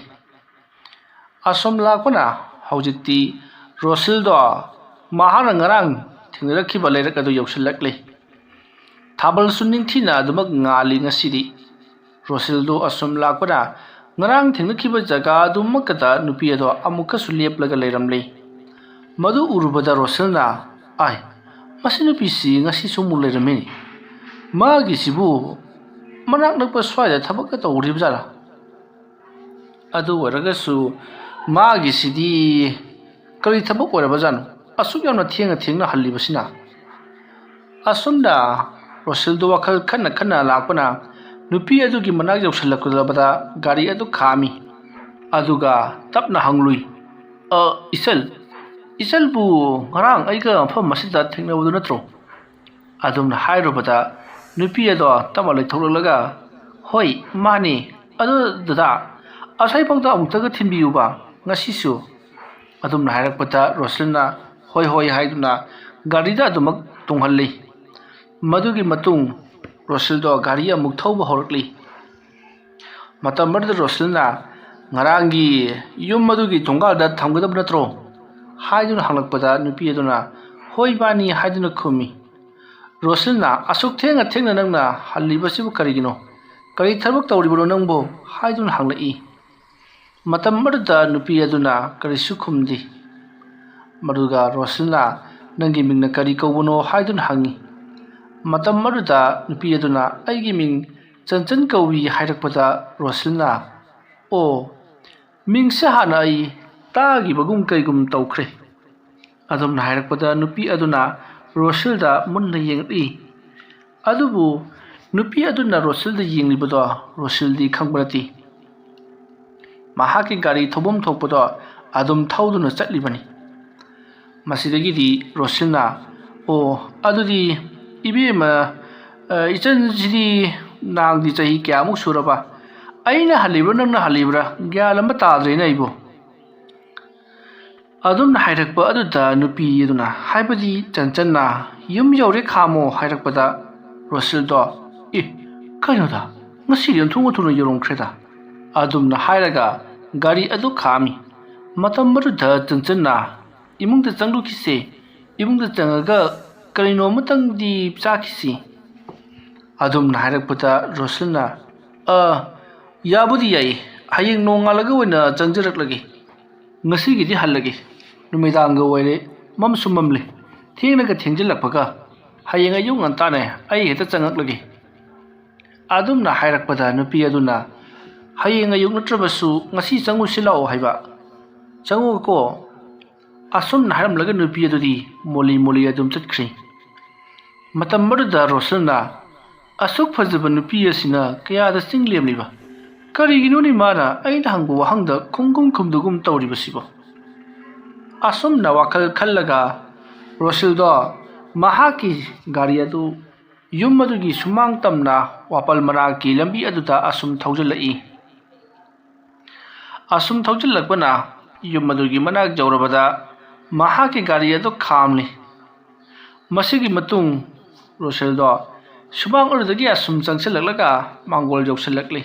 ꯑꯁꯨꯝ ꯂꯥꯛꯄꯅ ꯍꯧꯖꯤꯛꯇꯤ ꯔꯣꯁꯤꯜꯗꯣ ꯃꯍꯥꯛꯅ ꯉꯔꯥꯡ ꯊꯦꯡꯅꯔꯛꯈꯤꯕ ꯂꯩꯔꯛ ꯑꯗꯨ ꯌꯧꯁꯤꯜꯂꯛꯂꯤ꯫ ꯊꯥꯕꯜꯁꯨ ꯅꯤꯡꯊꯤꯅ ꯑꯗꯨꯃꯛ ꯉꯥꯜꯂꯤ ꯉꯁꯤꯗꯤ꯫ ꯔꯣꯁꯤꯜꯗꯨ ꯑꯁꯨꯝ ꯂꯥꯛꯄꯅ ꯉꯔꯥꯡ ꯊꯦꯡꯅꯈꯤꯕ ꯖꯒꯥ ꯑꯗꯨꯃꯛꯀꯗ ꯅꯨꯄꯤ ꯑꯗꯣ ꯑꯃꯨꯛꯀꯁꯨ ꯂꯦꯞꯂꯒ ꯂꯩꯔꯝꯂꯤ꯫ ꯃꯗꯨ ꯎꯔꯨꯕꯗ ꯔꯣꯁꯤꯜꯅ, "ꯑꯥꯏ, ꯃꯁꯤ ꯅꯨꯄꯤꯁꯤ ꯉꯁꯤꯁꯨ ꯑꯃꯨꯛ ꯂꯩꯔꯝꯃꯤꯅꯤ꯫ ꯃꯥꯒꯤꯁꯤꯕꯨ ꯃꯅꯥꯛ ꯅꯛꯄ ꯁ꯭ꯋꯥꯏꯗ ꯊꯕꯛꯀ ꯇꯧꯔꯤꯕ ꯖꯥꯠꯂꯥ? ꯑꯗꯨ ꯑꯣꯏꯔꯒꯁꯨ ꯃꯥꯒꯤꯁꯤꯗꯤ ꯀꯔꯤ ꯊꯕꯛ ꯑꯣꯏꯔꯕꯖꯥꯠꯅꯣ? ꯑꯁꯨꯛ ꯌꯥꯝꯅ ꯊꯦꯡꯅ ꯊꯦꯡꯅ ꯍꯜꯂꯤꯕꯁꯤꯅ?" ꯑꯁꯨꯝꯅ ꯔꯣꯁꯤꯜꯗꯣ ꯋꯥꯈꯜ ꯈꯟꯅ ꯈꯟꯅ ꯂꯥꯛꯄꯅ ꯅꯨꯄꯤ ꯑꯗꯨꯒꯤ ꯃꯅꯥꯛ ꯌꯧꯁꯤꯜꯂꯛꯂꯕꯗ ꯒꯥꯔꯤ ꯑꯗꯨ ꯈꯥꯝꯃꯤ꯫ ꯑꯗꯨꯒ ꯇꯞꯅ ꯍꯪꯂꯨꯏ, "ꯑ, ꯏꯆꯜ, ꯏꯆꯜꯕꯨ ꯉꯔꯥꯡ ꯑꯩꯒ ꯃꯐꯝ ꯑꯁꯤꯗ ꯊꯦꯡꯅꯕꯗꯨ ꯅꯠꯇ꯭ꯔꯣ?" ꯑꯗꯨꯝꯅ ꯍꯥꯏꯔꯨꯕꯗ ꯅꯨꯄꯤ ꯑꯗꯣ ꯇꯞꯅ ꯂꯩꯊꯣꯛꯂꯛꯂꯒ, "ꯍꯣꯏ, ꯃꯥꯅꯤ꯫ ꯑꯗꯨ ꯗꯗꯥ, ꯑꯁ꯭ꯋꯥꯏꯐꯥꯎꯗ ꯑꯃꯨꯛꯇꯒ ꯊꯤꯟꯕꯤꯌꯨꯕ ꯉꯁꯤꯁꯨ꯫" ꯑꯗꯨꯝꯅ ꯍꯥꯏꯔꯛꯄꯗ ꯔꯣꯁꯤꯜꯅ "ꯍꯣꯏ, ꯍꯣꯏ" ꯍꯥꯏꯗꯨꯅ ꯒꯥꯔꯤꯗ ꯑꯗꯨꯃꯛ ꯇꯣꯡꯍꯜꯂꯤ꯫ ꯃꯗꯨꯒꯤ ꯃꯇꯨꯡ ꯔꯣꯁꯤꯜꯗꯣ ꯒꯥꯔꯤ ꯑꯃꯨꯛ ꯊꯧꯕ ꯍꯧꯔꯛꯂꯤ꯫ ꯃꯇꯝ ꯑꯗꯨꯗ ꯔꯣꯁꯤꯜꯅ, "ꯉꯔꯥꯡꯒꯤ ꯌꯨꯝ ꯑꯗꯨꯒꯤ ꯊꯣꯡꯒꯥꯜꯗ ꯊꯝꯒꯗꯕ ꯅꯠꯇ꯭ꯔꯣ?" ꯍꯥꯏꯗꯨꯅ ꯍꯪꯂꯛꯄꯗ ꯅꯨꯄꯤ ꯑꯗꯨꯅ, "ꯍꯣꯏ, ꯃꯥꯅꯤ" ꯍꯥꯏꯗꯨꯅ ꯈꯨꯝꯃꯤ꯫ ꯔꯣꯁꯤꯜꯅ, "ꯑꯁꯨꯛ ꯊꯦꯡꯅ ꯊꯦꯡꯅ ꯅꯪꯅ ꯍꯜꯂꯤꯕꯁꯤꯕꯨ ꯀꯔꯤꯒꯤꯅꯣ? ꯀꯔꯤ ꯊꯕꯛ ꯇꯧꯔꯤꯕꯅꯣ ꯅꯪꯕꯨ?" ꯍꯥꯏꯗꯨꯅ ꯍꯪꯂꯛꯏ꯫ ꯃꯇꯝ ꯑꯗꯨꯗ ꯅꯨꯄꯤ ꯑꯗꯨꯅ ꯀꯔꯤꯁꯨ ꯈꯨꯝꯗꯦ꯫ ꯃꯗꯨꯒ ꯔꯣꯁꯤꯜꯅ, "ꯅꯪꯒꯤ ꯃꯤꯡꯅ ꯀꯔꯤ ꯀꯧꯕꯅꯣ?" ꯍꯥꯏꯗꯨꯅ ꯍꯪꯉꯤ꯫ ꯃꯇꯝ ꯑꯗꯨꯗ ꯅꯨꯄꯤ ꯑꯗꯨꯅ, "ꯑꯩꯒꯤ ꯃꯤꯡ ꯆꯟꯆꯟ ꯀꯧꯏ" ꯍꯥꯏꯔꯛꯄꯗ ꯔꯣꯁꯤꯜꯅ, "ꯑꯣ, ꯃꯤꯡꯁꯦ ꯍꯥꯟꯅ ꯑꯩ ꯇꯥꯈꯤꯕꯒꯨꯝ ꯀꯩꯒꯨꯝ ꯇꯧꯈ꯭ꯔꯦ"꯫ ꯑꯗꯨꯝꯅ ꯍꯥꯏꯔꯛꯄꯗ ꯅꯨꯄꯤ ꯑꯗꯨꯅ ꯔꯣꯁꯤꯜꯗ ꯃꯨꯟꯅ ꯌꯦꯡꯂꯛꯏ꯫ ꯑꯗꯨꯕꯨ ꯅꯨꯄꯤ ꯑꯗꯨꯅ ꯔꯣꯁꯤꯜꯗ ꯌꯦꯡꯂꯤꯕꯗꯣ ꯔꯣꯁꯤꯜꯗꯤ ꯈꯪꯕ ꯅꯠꯇꯦ꯫ ꯃꯍꯥꯛꯀꯤ ꯒꯥꯔꯤ ꯊꯧꯐꯝ ꯊꯣꯛꯄꯗꯣ ꯑꯗꯨꯝ ꯊꯧꯗꯨꯅ ꯆꯠꯂꯤꯕꯅꯤ꯫ ꯃꯁꯤꯗꯒꯤꯗꯤ ꯔꯣꯁꯤꯜꯅ, "ꯑꯣ, ꯑꯗꯨꯗꯤ ꯏꯕꯦꯝꯃ, ꯑ, ꯏꯆꯟꯁꯤꯗꯤ ꯅꯥꯡꯗꯤ ꯆꯍꯤ ꯀꯌꯥꯃꯨꯛ ꯁꯨꯔꯕ? ꯑꯩꯅ ꯍꯜꯂꯤꯕ꯭ꯔꯥ ꯅꯪꯅ ꯍꯜꯂꯤꯕ꯭ꯔꯥ? ꯒ꯭ꯌꯥꯟ ꯑꯃ ꯇꯥꯗ꯭ꯔꯦꯅꯦ ꯑꯩꯕꯨ"꯫ ꯑꯗꯨꯝꯅ ꯍꯥꯏꯔꯛꯄ ꯑꯗꯨꯗ ꯅꯨꯄꯤ ꯑꯗꯨꯅ, ꯍꯥꯏꯕꯗꯤ ꯆꯟꯆꯟꯅ, "ꯌꯨꯝ ꯌꯧꯔꯦ ꯈꯥꯝꯃꯣ" ꯍꯥꯏꯔꯛꯄꯗ ꯔꯣꯁꯤꯜꯗꯣ, "ꯑꯦ, ꯀꯩꯅꯣꯗ, ꯉꯁꯤꯗꯤ ꯑꯣꯟꯊꯣꯛꯅ ꯊꯨꯅ ꯌꯧꯔꯝꯈ꯭ꯔꯦꯗ"꯫ ꯑꯗꯨꯝꯅ ꯍꯥꯏꯔꯒ ꯒꯥꯔꯤ ꯑꯗꯨ ꯈꯥꯝꯃꯤ꯫ ꯃꯇꯝ ꯑꯗꯨꯗ ꯆꯟꯆꯟꯅ, "ꯏꯃꯨꯡꯗ ꯆꯪꯂꯨꯈꯤꯁꯦ, ꯏꯃꯨꯡꯗ ꯆꯪꯉꯒ ꯀꯔꯤꯅꯣ ꯑꯃꯇꯪꯗꯤ ꯆꯥꯈꯤꯁꯤ"꯫ ꯑꯗꯨꯝꯅ ꯍꯥꯏꯔꯛꯄꯗ ꯔꯣꯁꯤꯜꯅ, "ꯑ, ꯌꯥꯕꯨꯗꯤ ꯌꯥꯏꯌꯦ, ꯍꯌꯦꯡ ꯅꯣꯡꯉꯥꯜꯂꯒ ꯑꯣꯏꯅ ꯆꯪꯖꯔꯛꯂꯒꯦ꯫ ꯉꯁꯤꯒꯤꯗꯤ ꯍꯜꯂꯒꯦ꯫ ꯅꯨꯃꯤꯗꯥꯡꯒ ꯑꯣꯏꯔꯦ, ꯃꯝꯁꯨ ꯃꯝꯂꯦ꯫ ꯊꯦꯡꯅꯒ ꯊꯦꯡꯖꯤꯜꯂꯛꯄꯒ ꯍꯌꯦꯡ ꯑꯌꯨꯛ ꯉꯟꯇꯥꯅꯦ ꯑꯩ ꯍꯦꯛꯇ ꯆꯪꯉꯛꯂꯒꯦ"꯫ ꯑꯗꯨꯝꯅ ꯍꯥꯏꯔꯛꯄꯗ ꯅꯨꯄꯤ ꯑꯗꯨꯅ, "ꯍꯌꯦꯡ ꯑꯌꯨꯛ ꯅꯠꯇ꯭ꯔꯕꯁꯨ ꯉꯁꯤ ꯆꯪꯉꯨꯁꯤ ꯂꯥꯛꯑꯣ ꯍꯥꯏꯕ꯫ ꯆꯪꯉꯨꯀꯣ"꯫ ꯑꯁꯨꯝꯅ ꯍꯥꯏꯔꯝꯂꯒ ꯅꯨꯄꯤ ꯑꯗꯨꯗꯤ ꯃꯣꯂꯤ ꯃꯣꯂꯤ ꯑꯗꯨꯝ ꯆꯠꯈ꯭ꯔꯦ꯫ ꯃꯇꯝ ꯑꯗꯨꯗ ꯔꯣꯁꯟꯅ, "ꯑꯁꯨꯛ ꯐꯖꯕ ꯅꯨꯄꯤ ꯑꯁꯤꯅ ꯀꯌꯥꯗ ꯆꯤꯡ ꯂꯦꯝꯂꯤꯕ? ꯀꯔꯤꯒꯤꯅꯣꯅꯦ ꯃꯥꯅ ꯑꯩꯅ ꯍꯪꯕ ꯋꯥꯍꯪꯗ ꯈꯨꯝꯒꯨꯝ ꯈꯨꯝꯗꯒꯨꯝ ꯇꯧꯔꯤꯕꯁꯤꯕꯣ?" ꯑꯁꯨꯝꯅ ꯋꯥꯈꯜ ꯈꯜꯂꯒ ꯔꯣꯁꯤꯜꯗꯣ ꯃꯍꯥꯛꯀꯤ ꯒꯥꯔꯤ ꯑꯗꯨ ꯌꯨꯝ ꯑꯗꯨꯒꯤ ꯁꯨꯃꯥꯡ ꯇꯝꯅ ꯋꯥꯄꯜ ꯃꯅꯥꯛꯀꯤ ꯂꯝꯕꯤ ꯑꯗꯨꯗ ꯑꯁꯨꯝ ꯊꯧꯖꯤꯜꯂꯛꯏ꯫ ꯑꯁꯨꯝ ꯊꯧꯖꯤꯜꯂꯛꯄꯅ ꯌꯨꯝ ꯑꯗꯨꯒꯤ ꯃꯅꯥꯛ ꯌꯧꯔꯕꯗ ꯃꯍꯥꯛꯀꯤ ꯒꯥꯔꯤ ꯑꯗꯨ ꯈꯥꯝꯂꯤ꯫ ꯃꯁꯤꯒꯤ ꯃꯇꯨꯡ ꯔꯣꯁꯦꯜꯗꯣ ꯁꯨꯃꯥꯡ ꯑꯗꯨꯗꯒꯤ ꯑꯁꯨꯝ ꯆꯪꯁꯤꯜꯂꯛꯂꯒ ꯃꯥꯡꯒꯣꯜ ꯌꯧꯁꯤꯜꯂꯛꯂꯤ꯫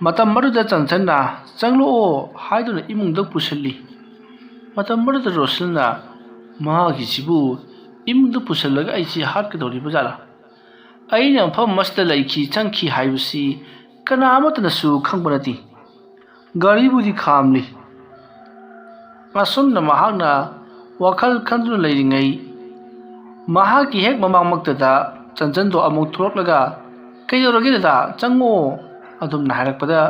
ꯃꯇꯝ ꯑꯗꯨꯗ ꯆꯟꯁꯟꯅ "ꯆꯪꯂꯛꯑꯣ" ꯍꯥꯏꯗꯨꯅ ꯏꯃꯨꯡꯗ ꯄꯨꯁꯤꯜꯂꯤ꯫ ꯃꯇꯝ ꯑꯗꯨꯗ ꯔꯣꯁꯦꯜꯅ "ꯃꯥꯒꯤꯁꯤꯕꯨ ꯏꯃꯨꯡꯗ ꯄꯨꯁꯤꯜꯂꯒ ꯑꯩꯁꯤ ꯍꯥꯠꯀꯗꯧꯔꯤꯕ ꯖꯥꯠꯂꯥ? ꯑꯩꯅ ꯃꯐꯝ ꯑꯁꯤꯗ ꯂꯩꯈꯤ ꯆꯪꯈꯤ ꯍꯥꯏꯕꯁꯤ ꯀꯅꯥ ꯑꯃꯠꯇꯅꯁꯨ ꯈꯪꯕ ꯅꯠꯇꯦ꯫ ꯒꯥꯔꯤꯕꯨꯗꯤ ꯈꯥꯝꯂꯤ꯫ ꯑꯁꯨꯝꯅ ꯃꯍꯥꯛꯅ ꯋꯥꯈꯜ ꯈꯟꯗꯨꯅ ꯂꯩꯔꯤꯉꯩ, ꯃꯍꯥꯛꯀꯤ ꯍꯦꯛ ꯃꯃꯥꯡꯃꯛꯇꯗ ꯆꯟꯆꯟꯗꯣ ꯑꯃꯨꯛ ꯊꯣꯛꯂꯛꯂꯒ, "ꯀꯩꯗꯧꯔꯒꯦ ꯗꯗꯥ? ꯆꯪꯉꯣ" ꯑꯗꯨꯝꯅ ꯍꯥꯏꯔꯛꯄꯗ,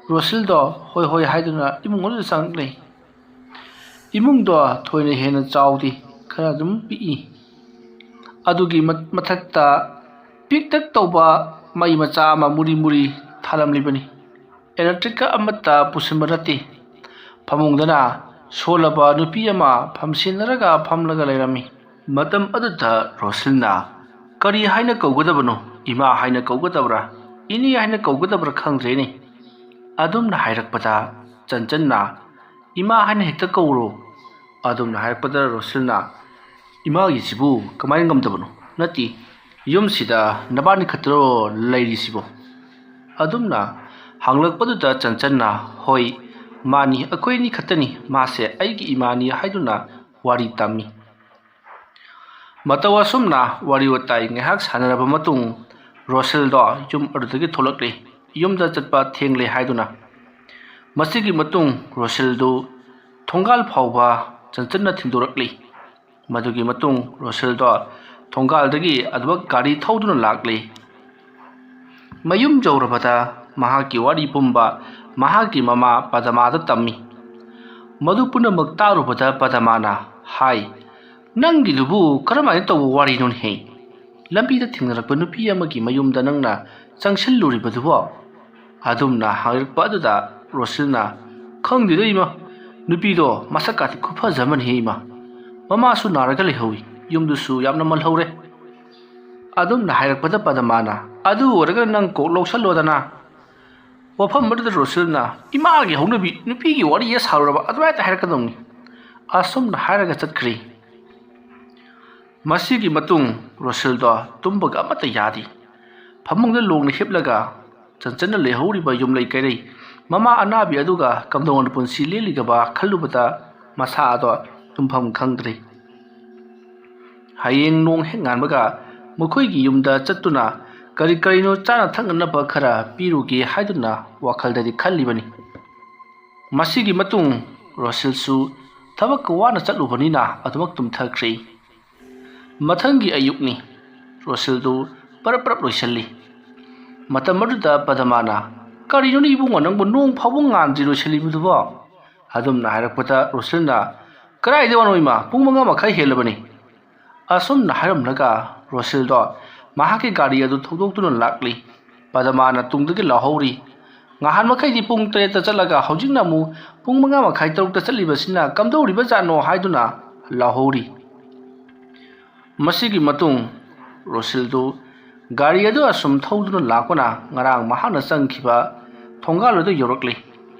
ꯔꯣꯁꯤꯜꯗꯣ ꯍꯣꯏ ꯍꯣꯏ ꯍꯥꯏꯗꯨꯅ ꯏꯃꯨꯡ ꯑꯗꯨꯗ ꯆꯪꯂꯛꯂꯦ꯫ ꯏꯃꯨꯡꯗꯣ ꯊꯣꯏꯅ ꯍꯦꯟꯅ ꯆꯥꯎꯗꯦ, ꯈꯔ ꯑꯗꯨꯝ ꯄꯤꯛꯏ꯫ ꯑꯗꯨꯒꯤ ꯃ-, ꯃꯊꯛꯇ ꯄꯤꯛꯇꯛ ꯇꯧꯕ ꯃꯩ ꯃꯆꯥ ꯑꯃ ꯃꯨꯔꯤ ꯃꯨꯔꯤ ꯊꯥꯜꯂꯝꯂꯤꯕꯅꯤ꯫ ꯏꯂꯦꯛꯇ꯭ꯔꯤꯛꯀ ꯑꯃꯠꯇ ꯄꯨꯁꯤꯟꯕ ꯅꯠꯇꯦ꯫ ꯐꯃꯨꯡꯗꯅ ꯁꯣꯜꯂꯕ ꯅꯨꯄꯤ ꯑꯃ ꯐꯝꯁꯤꯟꯅꯔꯒ ꯐꯝꯂꯒ ꯂꯩꯔꯝꯃꯤ꯫ ꯃꯇꯝ ꯑꯗꯨꯗ ꯔꯣꯁꯤꯜꯅ, "ꯀꯔꯤ ꯍꯥꯏꯅ ꯀꯧꯒꯗꯕꯅꯣ? ꯏꯃꯥ ꯍꯥꯏꯅ ꯀꯧꯒꯗꯕ꯭ꯔꯥ, ꯏꯅꯦ ꯍꯥꯏꯅ ꯀꯧꯒꯗꯕ꯭ꯔꯥ ꯈꯪꯗ꯭ꯔꯦꯅꯦ" ꯑꯗꯨꯝꯅ ꯍꯥꯏꯔꯛꯄꯗ, ꯆꯟꯆꯟꯅ, "ꯏꯃꯥ ꯍꯥꯏꯅ ꯍꯦꯛꯇ ꯀꯧꯔꯣ" ꯑꯗꯨꯝꯅ ꯍꯥꯏꯔꯛꯄꯗ, ꯔꯣꯁꯤꯜꯅ, "ꯏꯃꯥꯒꯤꯁꯤꯕꯨ ꯀꯃꯥꯏꯅ ꯉꯝꯗꯕꯅꯣ? ꯅꯠꯇꯦ, ꯌꯨꯝꯁꯤꯗ ꯅꯕꯥꯅꯤ ꯈꯛꯇꯔꯣ ꯂꯩꯔꯤꯁꯤꯕꯣ?" ꯑꯗꯨꯝꯅ ꯍꯪꯂꯛꯄꯗꯨꯗ ꯆꯟꯆꯟꯅ, "ꯍꯣꯏ, ꯃꯥꯅꯤ, ꯑꯩꯈꯣꯏ ꯑꯅꯤ ꯈꯛꯇꯅꯤ, ꯃꯥꯁꯦ ꯑꯩꯒꯤ ꯏꯃꯥꯅꯤ" ꯍꯥꯏꯗꯨꯅ ꯋꯥꯔꯤ ꯇꯝꯃꯤ꯫ ꯃꯇꯧ ꯑꯁꯨꯝꯅ ꯋꯥꯔꯤ ꯋꯥꯇꯥꯏ ꯉꯥꯏꯍꯥꯛ ꯁꯥꯟꯅꯔꯕ ꯃꯇꯨꯡ, ꯔꯣꯁꯤꯜꯗꯣ ꯌꯨꯝ ꯑꯗꯨꯗꯒꯤ ꯊꯣꯛꯂꯛꯂꯤ, ꯌꯨꯝꯗ ꯆꯠꯄ ꯊꯦꯡꯂꯦ ꯍꯥꯏꯗꯨꯅ꯫ ꯃꯁꯤꯒꯤ ꯃꯇꯨꯡ ꯔꯣꯁꯤꯜꯗꯨ ꯊꯣꯡꯒꯥꯜ ꯐꯥꯎꯕ ꯆꯟꯆꯟꯅ ꯊꯤꯟꯗꯣꯔꯛꯂꯤ꯫ ꯃꯗꯨꯒꯤ ꯃꯇꯨꯡ ꯔꯣꯁꯤꯜꯗꯣ ꯊꯣꯡꯒꯥꯜꯗꯒꯤ ꯑꯗꯨꯃꯛ ꯒꯥꯔꯤ ꯊꯧꯗꯨꯅ ꯂꯥꯛꯂꯤ꯫ ꯃꯌꯨꯝ ꯌꯧꯔꯕꯗ ꯃꯍꯥꯛꯀꯤ ꯋꯥꯔꯤ ꯄꯨꯝꯕ ꯃꯍꯥꯛꯀꯤ ꯃꯃꯥ ꯄꯗꯃꯥꯗ ꯇꯝꯃꯤ꯫ ꯃꯗꯨ ꯄꯨꯝꯅꯃꯛ ꯇꯥꯔꯨꯕꯗ ꯄꯗꯃꯥꯅ ꯍꯥꯏ, "ꯅꯪꯒꯤꯗꯨꯕꯨ ꯀꯔꯝꯍꯥꯏꯅ ꯇꯧꯕ ꯋꯥꯔꯤꯅꯣꯅꯦꯍꯦ? ꯂꯝꯕꯤꯗ ꯊꯦꯡꯅꯔꯛꯄ ꯅꯨꯄꯤ ꯑꯃꯒꯤ ꯃꯌꯨꯝꯗ ꯅꯪꯅ ꯆꯪꯁꯤꯜꯂꯨꯔꯤꯕꯗꯨꯕꯣ?" ꯑꯗꯨꯝꯅ ꯍꯥꯏꯔꯛꯄ ꯑꯗꯨꯗ ꯔꯣꯁꯤꯜꯅ, "ꯈꯪꯗꯦꯗ ꯏꯃꯥ, ꯅꯨꯄꯤꯗꯣ ꯃꯁꯛ ꯀꯥꯇꯤ ꯈꯨꯐꯖ ꯑꯃꯅꯤꯍꯦ ꯏꯃꯥ꯫ ꯃꯃꯥꯁꯨ ꯅꯥꯔꯒ ꯂꯩꯍꯧꯏ, ꯌꯨꯝꯗꯨꯁꯨ ꯌꯥꯝꯅ ꯃꯜꯍꯧꯔꯦ" ꯑꯗꯨꯝꯅ ꯍꯥꯏꯔꯛꯄꯗ ꯄꯗꯃꯥꯅ, "ꯑꯗꯨ ꯑꯣꯏꯔꯒꯅ ꯅꯪ ꯀꯣꯛ ꯂꯧꯁꯜꯂꯣꯗꯅ"꯫ ꯋꯥꯐꯝ ꯑꯗꯨꯗ ꯔꯣꯁꯤꯜꯅ, "ꯏꯃꯥꯒꯤ ꯍꯧꯅꯕꯤ ꯅꯨꯄꯤꯒꯤ ꯋꯥꯔꯤ ꯍꯦꯛ ꯁꯥꯔꯨꯔꯕ ꯑꯗꯨꯃꯥꯏꯅ ꯍꯦꯛꯇ ꯍꯥꯏꯔꯛꯀꯗꯧꯅꯤ" ꯑꯁꯨꯝꯅ ꯍꯥꯏꯔꯒ ꯆꯠꯈ꯭ꯔꯤ꯫ ꯃꯁꯤꯒꯤ ꯃꯇꯨꯡ ꯔꯣꯁꯤꯜꯗꯣ ꯇꯨꯝꯕꯒ ꯑꯃꯠꯇ ꯌꯥꯗꯦ꯫ ꯐꯃꯨꯡꯗ ꯂꯣꯡꯅ ꯍꯤꯞꯂꯒ ꯆꯟꯆꯟꯅ ꯂꯩꯍꯧꯔꯤꯕ ꯌꯨꯝꯂꯩ ꯀꯩꯔꯩ, ꯃꯃꯥ ꯑꯅꯥꯕꯤ ꯑꯗꯨꯒ ꯀꯝꯗꯧꯅ ꯄꯨꯟꯁꯤ ꯂꯦꯜꯂꯤꯒꯕ ꯈꯜꯂꯨꯕꯗ ꯃꯁꯥ ꯑꯗꯣ ꯇꯨꯝꯐꯝ ꯈꯪꯗ꯭ꯔꯦ꯫ ꯍꯌꯦꯡ ꯅꯣꯡ ꯍꯦꯛ ꯉꯥꯟꯕꯒ ꯃꯈꯣꯏꯒꯤ ꯌꯨꯝꯗ ꯆꯠꯇꯨꯅ ꯀꯔꯤ ꯀꯔꯤꯅꯣ ꯆꯥꯅ ꯊꯛꯅꯅꯕ ꯈꯔ ꯄꯤꯔꯨꯒꯦ ꯍꯥꯏꯗꯨꯅ ꯋꯥꯈꯜꯗꯗꯤ ꯈꯜꯂꯤꯕꯅꯤ꯫ ꯃꯁꯤꯒꯤ ꯃꯇꯨꯡ ꯔꯣꯁꯤꯜꯁꯨ ꯊꯕꯛ ꯋꯥꯅ ꯆꯠꯂꯨꯕꯅꯤꯅ ꯑꯗꯨꯃꯛ ꯇꯨꯝꯊꯈ꯭ꯔꯦ꯫ ꯃꯊꯪꯒꯤ ꯑꯌꯨꯛꯅꯤ꯫ ꯔꯣꯁꯤꯜꯗꯨ ꯄꯔꯞ ꯄꯔꯞ ꯂꯣꯏꯁꯤꯜꯂꯤ꯫ ꯃꯇꯝ ꯑꯗꯨꯗ ꯄꯗꯃꯥꯅ, "ꯀꯔꯤꯅꯣꯅꯦ ꯏꯕꯨꯡꯉꯣ, ꯅꯪꯕꯨ ꯅꯣꯡ ꯐꯥꯎꯕ ꯉꯥꯟꯗ꯭ꯔꯤ ꯂꯣꯏꯁꯤꯜꯂꯤꯕꯗꯨꯕꯣ?" ꯑꯗꯨꯝꯅ ꯍꯥꯏꯔꯛꯄꯗ ꯔꯣꯁꯤꯜꯅ, "ꯀꯗꯥꯏꯗꯩ ꯋꯥꯅꯣ ꯏꯃꯥ, ꯄꯨꯡ ꯃꯉꯥ ꯃꯈꯥꯏ ꯍꯦꯜꯂꯕꯅꯤ꯫" ꯑꯁꯨꯝꯅ ꯍꯥꯏꯔꯝꯂꯒ ꯔꯣꯁꯤꯜꯗꯣ ꯃꯍꯥꯛꯀꯤ ꯒꯥꯔꯤ ꯑꯗꯨ ꯊꯧꯗꯣꯛꯇꯨꯅ ꯂꯥꯛꯂꯤ꯫ ꯄꯗꯃꯥꯅ ꯇꯨꯡꯗꯒꯤ ꯂꯥꯎꯍꯧꯔꯤ, "ꯉꯍꯥꯟ ꯃꯈꯩꯗꯤ ꯄꯨꯡ ꯇꯔꯦꯠꯇ ꯆꯠꯂꯒ ꯍꯧꯖꯤꯛꯅ ꯑꯃꯨꯛ ꯄꯨꯡ ꯃꯉꯥ ꯃꯈꯥꯏ, ꯇꯔꯨꯛꯇ ꯆꯠꯂꯤꯕꯁꯤꯅ ꯀꯝꯗꯧꯔꯤꯕꯖꯥꯠꯅꯣ?" ꯍꯥꯏꯗꯨꯅ ꯂꯥꯎꯍꯧꯔꯤ꯫ ꯃꯁꯤꯒꯤ ꯃꯇꯨꯡ ꯔꯣꯁꯤꯜꯗꯨ ꯒꯥꯔꯤ ꯑꯗꯨ ꯑꯁꯨꯝ ꯊꯧꯗꯨꯅ ꯂꯥꯛꯄꯅ ꯉꯔꯥꯡ ꯃꯍꯥꯛꯅ ꯆꯪꯈꯤꯕ ꯊꯣꯡꯒꯥꯜ ꯑꯗꯨ ꯌꯧꯔꯛꯂꯤ꯫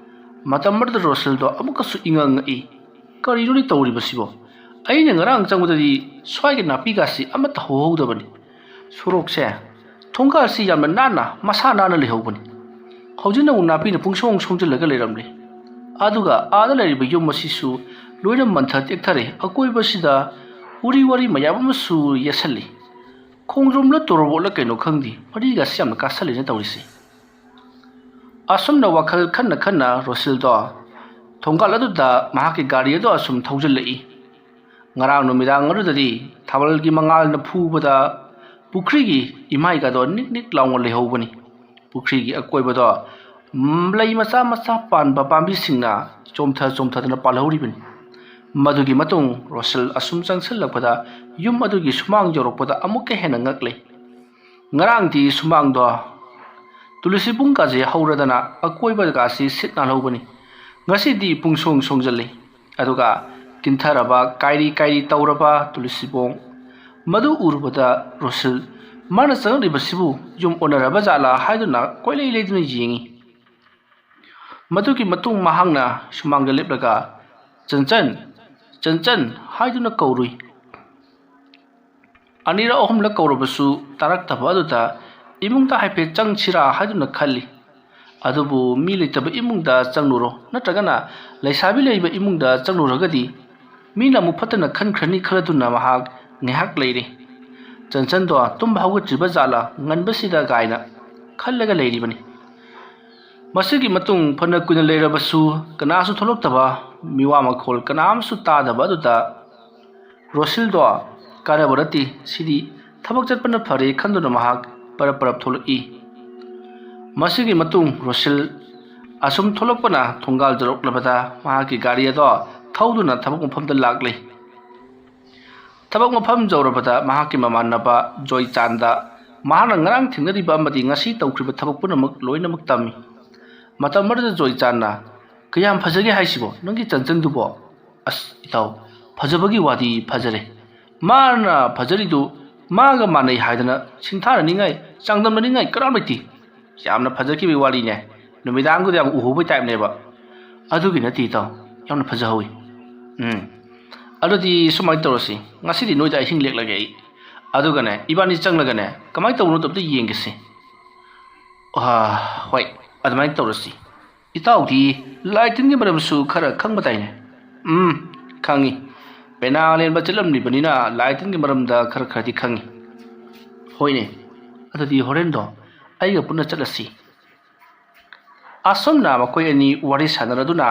ꯃꯇꯝ ꯑꯗꯨꯗ ꯔꯣꯁꯤꯜꯗꯣ ꯑꯃꯨꯛꯀꯁꯨ ꯏꯉꯛ ꯉꯛꯏ꯫ "ꯀꯔꯤꯅꯣꯅꯦ ꯇꯧꯔꯤꯕꯁꯤꯕꯣ? ꯑꯩꯅ ꯉꯔꯥꯡ ꯆꯪꯕꯗꯗꯤ ꯁ꯭ꯋꯥꯏꯒꯤ ꯅꯥꯄꯤꯒꯥꯁꯤ ꯑꯃꯠꯇ ꯍꯧꯍꯧꯗꯕꯅꯤ꯫ ꯁꯣꯔꯣꯛꯁꯦ, ꯊꯣꯡꯒꯥꯜꯁꯤ ꯌꯥꯝꯅ ꯅꯥꯟꯅ, ꯃꯁꯥ ꯅꯥꯟꯅ ꯂꯩꯍꯧꯕꯅꯤ꯫ ꯍꯧꯖꯤꯛꯅ ꯑꯃꯨꯛ ꯅꯥꯄꯤꯅ ꯄꯨꯡꯁꯣꯡ ꯁꯣꯡꯖꯤꯜꯂꯒ ꯂꯩꯔꯝꯂꯦ꯫ ꯑꯗꯨꯒ ꯑꯥꯗ ꯂꯩꯔꯤꯕ ꯌꯨꯝ ꯑꯁꯤꯁꯨ ꯂꯣꯏꯅ ꯃꯟꯊ ꯇꯦꯛꯊꯔꯦ꯫ ꯑꯀꯣꯏꯕꯁꯤꯗ ꯎꯔꯤ ꯋꯥꯔꯤ ꯃꯌꯥꯝ ꯑꯃꯁꯨ ꯌꯦꯠꯁꯜꯂꯤ꯫ ꯈꯣꯡꯗ꯭ꯔꯨꯝꯂ ꯇꯣꯔꯣꯕꯣꯠꯂ ꯀꯩꯅꯣ ꯈꯪꯗꯦ, ꯃꯔꯤꯒꯁꯤ ꯌꯥꯝꯅ ꯀꯥꯁꯜꯂꯦꯅ ꯇꯧꯔꯤꯁꯦ꯫" ꯑꯁꯨꯝꯅ ꯋꯥꯈꯜ ꯈꯟꯅ ꯈꯟꯅ ꯔꯣꯁꯤꯜꯗꯣ ꯊꯣꯡꯒꯥꯜ ꯑꯗꯨꯗ ꯃꯍꯥꯛꯀꯤ ꯒꯥꯔꯤ ꯑꯗꯨ ꯑꯁꯨꯝ ꯊꯧꯖꯤꯜꯂꯛꯏ꯫ ꯉꯔꯥꯡ ꯅꯨꯃꯤꯗꯥꯡ ꯑꯗꯨꯗꯗꯤ ꯊꯥꯕꯜꯒꯤ ꯃꯉꯥꯜꯅ ꯐꯨꯕꯗ ꯄꯨꯈ꯭ꯔꯤꯒꯤ ꯏꯃꯥꯏꯒꯗꯣ ꯅꯤꯛ ꯅꯤꯛ ꯂꯥꯎꯅ ꯂꯩꯍꯧꯕꯅꯤ꯫ ꯄꯨꯈ꯭ꯔꯤꯒꯤ ꯑꯀꯣꯏꯕꯗꯣ, ꯎꯝ, ꯂꯩ ꯃꯆꯥ ꯃꯆꯥ ꯄꯥꯟꯕ ꯄꯥꯝꯕꯤꯁꯤꯡꯅ ꯆꯣꯝꯊ ꯆꯣꯝꯊꯗꯨꯅ ꯄꯥꯜꯍꯧꯔꯤꯕꯅꯤ꯫ ꯃꯗꯨꯒꯤ ꯃꯇꯨꯡ ꯔꯣꯁꯤꯜ ꯑꯁꯨꯝ ꯆꯪꯁꯤꯜꯂꯛꯄꯗ ꯌꯨꯝ ꯑꯗꯨꯒꯤ ꯁꯨꯃꯥꯡ ꯌꯧꯔꯛꯄꯗ ꯑꯃꯨꯛꯀ ꯍꯦꯟꯅ ꯉꯛꯂꯦ꯫ ꯉꯔꯥꯡꯗꯤ ꯁꯨꯃꯥꯡꯗꯣ ꯇꯨꯂꯁꯤꯕꯣꯡꯒꯁꯦ ꯍꯧꯔꯗꯅ ꯑꯀꯣꯏꯕꯒꯁꯤ ꯁꯤꯠ ꯅꯥꯜꯍꯧꯕꯅꯤ꯫ ꯉꯁꯤꯗꯤ ꯄꯨꯡꯁꯣꯡ ꯁꯣꯡꯖꯜꯂꯤ꯫ ꯑꯗꯨꯒ ꯀꯤꯟꯊꯔꯕ, ꯀꯥꯏꯔꯤ ꯀꯥꯏꯔꯤ ꯇꯧꯔꯕ ꯇꯨꯂꯁꯤꯕꯣꯡ ꯃꯗꯨ ꯎꯔꯨꯕꯗ ꯔꯣꯁꯤꯜ, "ꯃꯥꯅ ꯆꯪꯂꯛꯂꯤꯕꯁꯤꯕꯨ ꯌꯨꯝ ꯑꯣꯟꯅꯔꯕ ꯖꯥꯠꯂꯥ?" ꯍꯥꯏꯗꯨꯅ ꯀꯣꯏꯂꯩ ꯂꯩꯗꯨꯅ ꯌꯦꯡꯉꯤ꯫ ꯃꯗꯨꯒꯤ ꯃꯇꯨꯡ ꯃꯍꯥꯛꯅ ꯁꯨꯃꯥꯡꯗ ꯂꯦꯞꯂꯒ, "ꯆꯟꯆꯟ, ꯆꯟꯆꯟ" ꯍꯥꯏꯗꯨꯅ ꯀꯧꯔꯨꯏ꯫ ꯑꯅꯤꯔꯛ ꯑꯍꯨꯝꯂꯛ ꯀꯧꯔꯕꯁꯨ ꯇꯥꯔꯛꯇꯕ ꯑꯗꯨꯗ ꯏꯃꯨꯡꯗ ꯍꯥꯏꯐꯦꯠ ꯆꯪꯁꯤꯔꯥ ꯍꯥꯏꯗꯨꯅ ꯈꯜꯂꯤ꯫ ꯑꯗꯨꯕꯨ ꯃꯤ ꯂꯩꯇꯕ ꯏꯃꯨꯡꯗ ꯆꯪꯂꯨꯔꯣ, ꯅꯠꯇ꯭ꯔꯒꯅ ꯂꯩꯁꯥꯕꯤ ꯂꯩꯕ ꯏꯃꯨꯡꯗ ꯆꯪꯂꯨꯔꯒꯗꯤ ꯃꯤꯅ ꯑꯃꯨꯛ ꯐꯠꯇꯅ ꯈꯟꯈ꯭ꯔꯅꯤ ꯈꯜꯂꯗꯨꯅ ꯃꯍꯥꯛ ꯉꯥꯏꯍꯥꯛ ꯂꯩꯔꯤ꯫ ꯆꯟꯆꯟꯗꯣ ꯇꯨꯝꯕ ꯍꯧꯒꯠꯇ꯭ꯔꯤꯕ ꯖꯥꯠꯂꯥ ꯉꯟꯕꯁꯤꯗ ꯀꯥꯏꯅ ꯈꯜꯂꯒ ꯂꯩꯔꯤꯕꯅꯤ꯫ ꯃꯁꯤꯒꯤ ꯃꯇꯨꯡ ꯐꯅ ꯀꯨꯏꯅ ꯂꯩꯔꯕꯁꯨ ꯀꯅꯥꯁꯨ ꯊꯣꯛꯂꯛꯇꯕ, ꯃꯤꯋꯥ ꯃꯈꯣꯜ ꯀꯅꯥꯝꯁꯨ ꯇꯥꯗꯕ ꯑꯗꯨꯗ ꯔꯣꯁꯤꯜꯗꯣ ꯀꯥꯟꯅꯕ ꯅꯠꯇꯦ, ꯁꯤꯗꯤ ꯊꯕꯛ ꯆꯠꯄꯅ ꯐꯔꯦ ꯈꯟꯗꯨꯅ ꯃꯍꯥꯛ ꯄꯔꯞ ꯄꯔꯞ ꯊꯣꯛꯂꯛꯏ꯫ ꯃꯁꯤꯒꯤ ꯃꯇꯨꯡ ꯔꯣꯁꯤꯜ ꯑꯁꯨꯝ ꯊꯣꯛꯂꯛꯄꯅ ꯊꯣꯡꯒꯥꯜ ꯌꯧꯔꯛꯂꯕꯗ ꯃꯍꯥꯛꯀꯤ ꯒꯥꯔꯤ ꯑꯗꯣ ꯊꯧꯗꯨꯅ ꯊꯕꯛ ꯃꯐꯝꯗ ꯂꯥꯛꯂꯦ꯫ ꯊꯕꯛ ꯃꯐꯝ ꯌꯧꯔꯕꯗ ꯃꯍꯥꯛꯀꯤ ꯃꯃꯥꯟꯅꯕ ꯖꯣꯏꯆꯥꯟꯗ ꯃꯍꯥꯛꯅ ꯉꯔꯥꯡ ꯊꯦꯡꯅꯔꯤꯕ ꯑꯃꯗꯤ ꯉꯁꯤ ꯇꯧꯈ꯭ꯔꯤꯕ ꯊꯕꯛ ꯄꯨꯝꯅꯃꯛ ꯂꯣꯏꯅꯃꯛ ꯇꯝꯃꯤ꯫ ꯃꯇꯝ ꯑꯗꯨꯗ ꯖꯣꯏꯆꯥꯟꯅ, "ꯀꯌꯥꯝ ꯐꯖꯒꯦ ꯍꯥꯏꯁꯤꯕꯣ, ꯅꯪꯒꯤ ꯆꯟꯆꯟꯗꯨꯕꯣ?" "ꯑꯁ ꯏꯇꯥꯎ, ꯐꯖꯕꯒꯤ ꯋꯥꯗꯤ ꯐꯖꯔꯦ꯫ ꯃꯥꯅ ꯐꯖꯔꯤꯗꯨ ꯃꯥꯒ ꯃꯥꯟꯅꯩ ꯍꯥꯏꯗꯅ ꯁꯤꯡꯊꯥꯅꯅꯤꯡꯉꯥꯏ, ꯆꯥꯡꯗꯝꯅꯅꯤꯡꯉꯥꯏ ꯀꯅꯥꯝ ꯂꯩꯇꯦ꯫ ꯌꯥꯝꯅ ꯐꯖꯈꯤꯕꯒꯤ ꯋꯥꯔꯤꯅꯦ꯫ ꯅꯨꯃꯤꯗꯥꯡꯗꯨꯗ ꯌꯥꯝ ꯎꯍꯧꯕꯩ ꯇꯥꯏꯞꯅꯦꯕ꯫" "ꯑꯗꯨꯒꯤ ꯅꯠꯇꯦ ꯏꯇꯥꯎ, ꯌꯥꯝꯅ ꯐꯖꯍꯧꯋꯤ꯫" "ꯎꯝ, ꯑꯗꯨꯗꯤ ꯁꯨꯃꯥꯏꯅ ꯇꯧꯔꯁꯤ, ꯉꯁꯤꯗꯤ ꯅꯣꯏꯗ ꯑꯍꯤꯡ ꯂꯦꯛꯂꯒꯦ ꯑꯩ꯫ ꯑꯗꯨꯒꯅꯦ, ꯏꯕꯥꯅꯤ ꯆꯪꯂꯒꯅꯦ, ꯀꯃꯥꯏꯅ ꯇꯧꯕꯅꯣ ꯑꯝꯇ ꯌꯦꯡꯒꯦꯁꯦ꯫" "ꯑꯥ, ꯍꯣꯏ, ꯑꯗꯨꯃꯥꯏꯅ ꯇꯧꯔꯁꯤ꯫ ꯏꯇꯥꯎꯗꯤ ꯂꯥꯏ ꯇꯤꯟꯒꯤ ꯃꯔꯝꯁꯨ ꯈꯔ ꯈꯪꯕ ꯇꯥꯏꯅꯦ?" "ꯎꯝ, ꯈꯪꯉꯤ꯫ ꯄꯦꯅꯥ ꯂꯦꯟꯕ ꯆꯠꯂꯝꯂꯤꯕꯅꯤꯅ ꯂꯥꯏ ꯇꯤꯟꯒꯤ ꯃꯔꯝꯗ ꯈꯔ ꯈꯔꯗꯤ ꯈꯪꯉꯤ꯫" "ꯍꯣꯏꯅꯦ, ꯑꯗꯨꯗꯤ ꯍꯣꯔꯦꯟꯗꯣ ꯑꯩꯒ ꯄꯨꯟꯅ ꯆꯠꯂꯁꯤ꯫" ꯑꯁꯨꯝꯅ ꯃꯈꯣꯏ ꯑꯅꯤ ꯋꯥꯔꯤ ꯁꯥꯟꯅꯔꯗꯨꯅ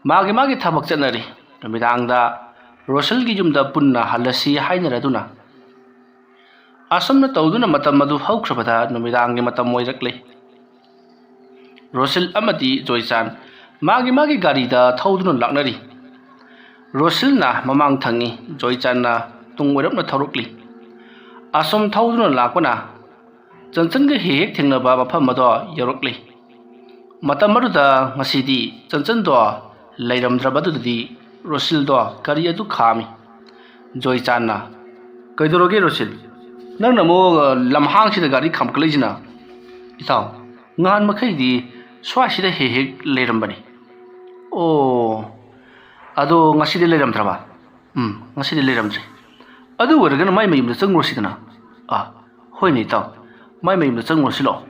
ꯃꯥꯒꯤ ꯃꯥꯒꯤ ꯊꯕꯛ ꯆꯠꯅꯔꯤ꯫ ꯅꯨꯃꯤꯗꯥꯡꯗ ꯔꯣꯁꯜꯒꯤ ꯌꯨꯝꯗ ꯄꯨꯟꯅ ꯍꯜꯂꯁꯤ ꯍꯥꯏꯅꯔꯗꯨꯅ꯫ ꯑꯁꯨꯝꯅ ꯇꯧꯗꯨꯅ ꯃꯇꯝ ꯑꯗꯨ ꯍꯧꯈ꯭ꯔꯕꯗ ꯅꯨꯃꯤꯗꯥꯡꯒꯤ ꯃꯇꯝ ꯑꯣꯏꯔꯛꯂꯦ꯫ ꯔꯣꯁꯤꯜ ꯑꯃꯗꯤ ꯖꯣꯏꯆꯥꯟ ꯃꯥꯒꯤ ꯃꯥꯒꯤ ꯒꯥꯔꯤꯗ ꯊꯧꯗꯨꯅ ꯂꯥꯛꯅꯔꯤ꯫ ꯔꯣꯁꯤꯜꯅ ꯃꯃꯥꯡ ꯊꯪꯉꯤ, ꯖꯣꯏꯆꯥꯟꯅ ꯇꯨꯡ ꯑꯣꯏꯔꯞꯅ ꯊꯧꯔꯛꯂꯤ꯫ ꯑꯁꯨꯝ ꯊꯧꯗꯨꯅ ꯂꯥꯛꯄꯅ ꯆꯟꯆꯟꯒ ꯍꯦꯛ ꯍꯦꯛ ꯊꯦꯡꯅꯕ ꯃꯐꯝ ꯑꯗꯣ ꯌꯧꯔꯛꯂꯤ꯫ ꯃꯇꯝ ꯑꯗꯨꯗ ꯉꯁꯤꯗꯤ ꯆꯟꯆꯟꯗꯣ ꯂꯩꯔꯝꯗ꯭ꯔꯕꯗꯨꯗꯗꯤ ꯔꯣꯁꯤꯜꯗꯣ ꯒꯥꯔꯤ ꯑꯗꯨ ꯈꯥꯝꯃꯤ꯫ ꯖꯣꯏꯆꯥꯟꯅ, "ꯀꯩꯗꯧꯔꯒꯦ ꯔꯣꯁꯤꯜ? ꯅꯪꯅ ꯑꯃꯨꯛ, ꯑ, ꯂꯝꯍꯥꯡꯁꯤꯗ ꯒꯥꯔꯤ ꯈꯥꯝꯒꯠꯂꯛꯏꯁꯤꯅ?" "ꯏꯇꯥꯎ, ꯅꯍꯥꯟ ꯃꯈꯩꯗꯤ ꯁ꯭ꯋꯥꯏꯁꯤꯗ ꯍꯦꯛ ꯍꯦꯛ ꯂꯩꯔꯝꯕꯅꯤ꯫" "ꯑꯣ, ꯑꯗꯣ ꯉꯁꯤꯗꯤ ꯂꯩꯔꯝꯗ꯭ꯔꯕ?" "ꯎꯝ, ꯉꯁꯤꯗꯤ ꯂꯩꯔꯝꯗ꯭ꯔꯦ꯫" "ꯑꯗꯨ ꯑꯣꯏꯔꯒꯅ ꯃꯥꯏ ꯃꯌꯨꯝꯗ ꯆꯪꯉꯨꯔꯁꯤꯗꯅ꯫" "ꯑꯥ, ꯍꯣꯏꯅꯦ ꯏꯇꯥꯎ, ꯃꯥꯏ ꯃꯌꯨꯝꯗ ꯆꯪꯉꯨꯔꯁꯤ ꯂꯥꯛꯑꯣ꯫"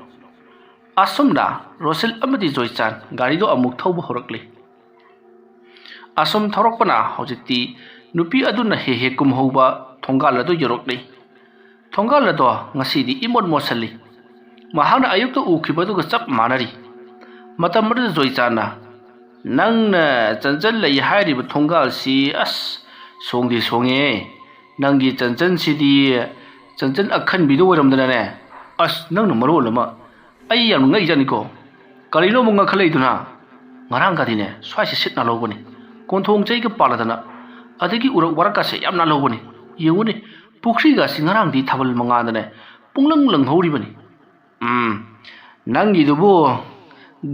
ꯑꯁꯨꯝꯅ ꯔꯣꯁꯤꯜ ꯑꯃꯗꯤ ꯖꯣꯏꯆꯥꯟ ꯒꯥꯔꯤꯗꯣ ꯑꯃꯨꯛ ꯊꯧꯕ ꯍꯧꯔꯛꯂꯤ꯫ ꯑꯁꯨꯝ ꯊꯧꯔꯛꯄꯅ ꯍꯧꯖꯤꯛꯇꯤ ꯅꯨꯄꯤ ꯑꯗꯨꯅ ꯍꯦꯛ ꯍꯦꯛ ꯀꯨꯝꯍꯧꯕ ꯊꯣꯡꯒꯥꯜ ꯑꯗꯨ ꯌꯧꯔꯛꯂꯤ꯫ ꯊꯣꯡꯒꯥꯜ ꯑꯗꯣ ꯉꯁꯤꯗꯤ ꯏꯃꯣꯠ ꯃꯣꯠꯁꯤꯜꯂꯤ꯫ ꯃꯍꯥꯛꯅ ꯑꯌꯨꯛꯇ ꯎꯈꯤꯕꯗꯨꯒ ꯆꯞ ꯃꯥꯟꯅꯔꯤ꯫ ꯃꯇꯝ ꯑꯗꯨꯗ ꯖꯣꯏꯆꯥꯟꯅ, "ꯅꯪꯅ ꯆꯟꯆꯟ ꯂꯩ ꯍꯥꯏꯔꯤꯕ ꯊꯣꯡꯒꯥꯜꯁꯤ ꯑꯁ ꯁꯣꯡꯗꯤ ꯁꯣꯡꯉꯦ꯫ ꯅꯪꯒꯤ ꯆꯟꯆꯟꯁꯤꯗꯤ ꯆꯟꯆꯟ ꯑꯈꯟꯕꯤꯗꯣ ꯑꯣꯏꯔꯝꯗꯅꯅꯦ꯫ ꯑꯁ ꯅꯪꯅ ꯃꯔꯣꯜ ꯑꯃ ꯑꯩ ꯌꯥꯝ ꯉꯛꯏꯖꯥꯠꯅꯤꯀꯣ꯫ ꯀꯔꯤꯅꯣ ꯑꯃꯨꯛ ꯉꯛꯈꯠꯂꯛꯏꯗꯨꯅ? ꯉꯔꯥꯡꯒꯗꯤꯅꯦ ꯁ꯭ꯋꯥꯏꯁꯦ ꯁꯤꯠ ꯅꯥꯜꯍꯧꯕꯅꯤ꯫ ꯀꯣꯟꯊꯣꯡ ꯆꯩꯒ ꯄꯥꯜꯂꯗꯅ ꯑꯗꯒꯤ ꯎꯔꯛ ꯋꯥꯔꯛꯀꯁꯦ ꯌꯥꯝ ꯅꯥꯜꯍꯧꯕꯅꯤ꯫ ꯌꯦꯡꯉꯨꯅꯦ ꯄꯨꯈ꯭ꯔꯤꯒꯁꯤ ꯉꯔꯥꯡꯗꯤ ꯊꯥꯕꯜ ꯃꯉꯥꯗꯅꯦ ꯄꯨꯡꯂꯪ ꯂꯪꯍꯧꯔꯤꯕꯅꯤ꯫ ꯎꯝ, ꯅꯪꯒꯤꯗꯨꯕꯨ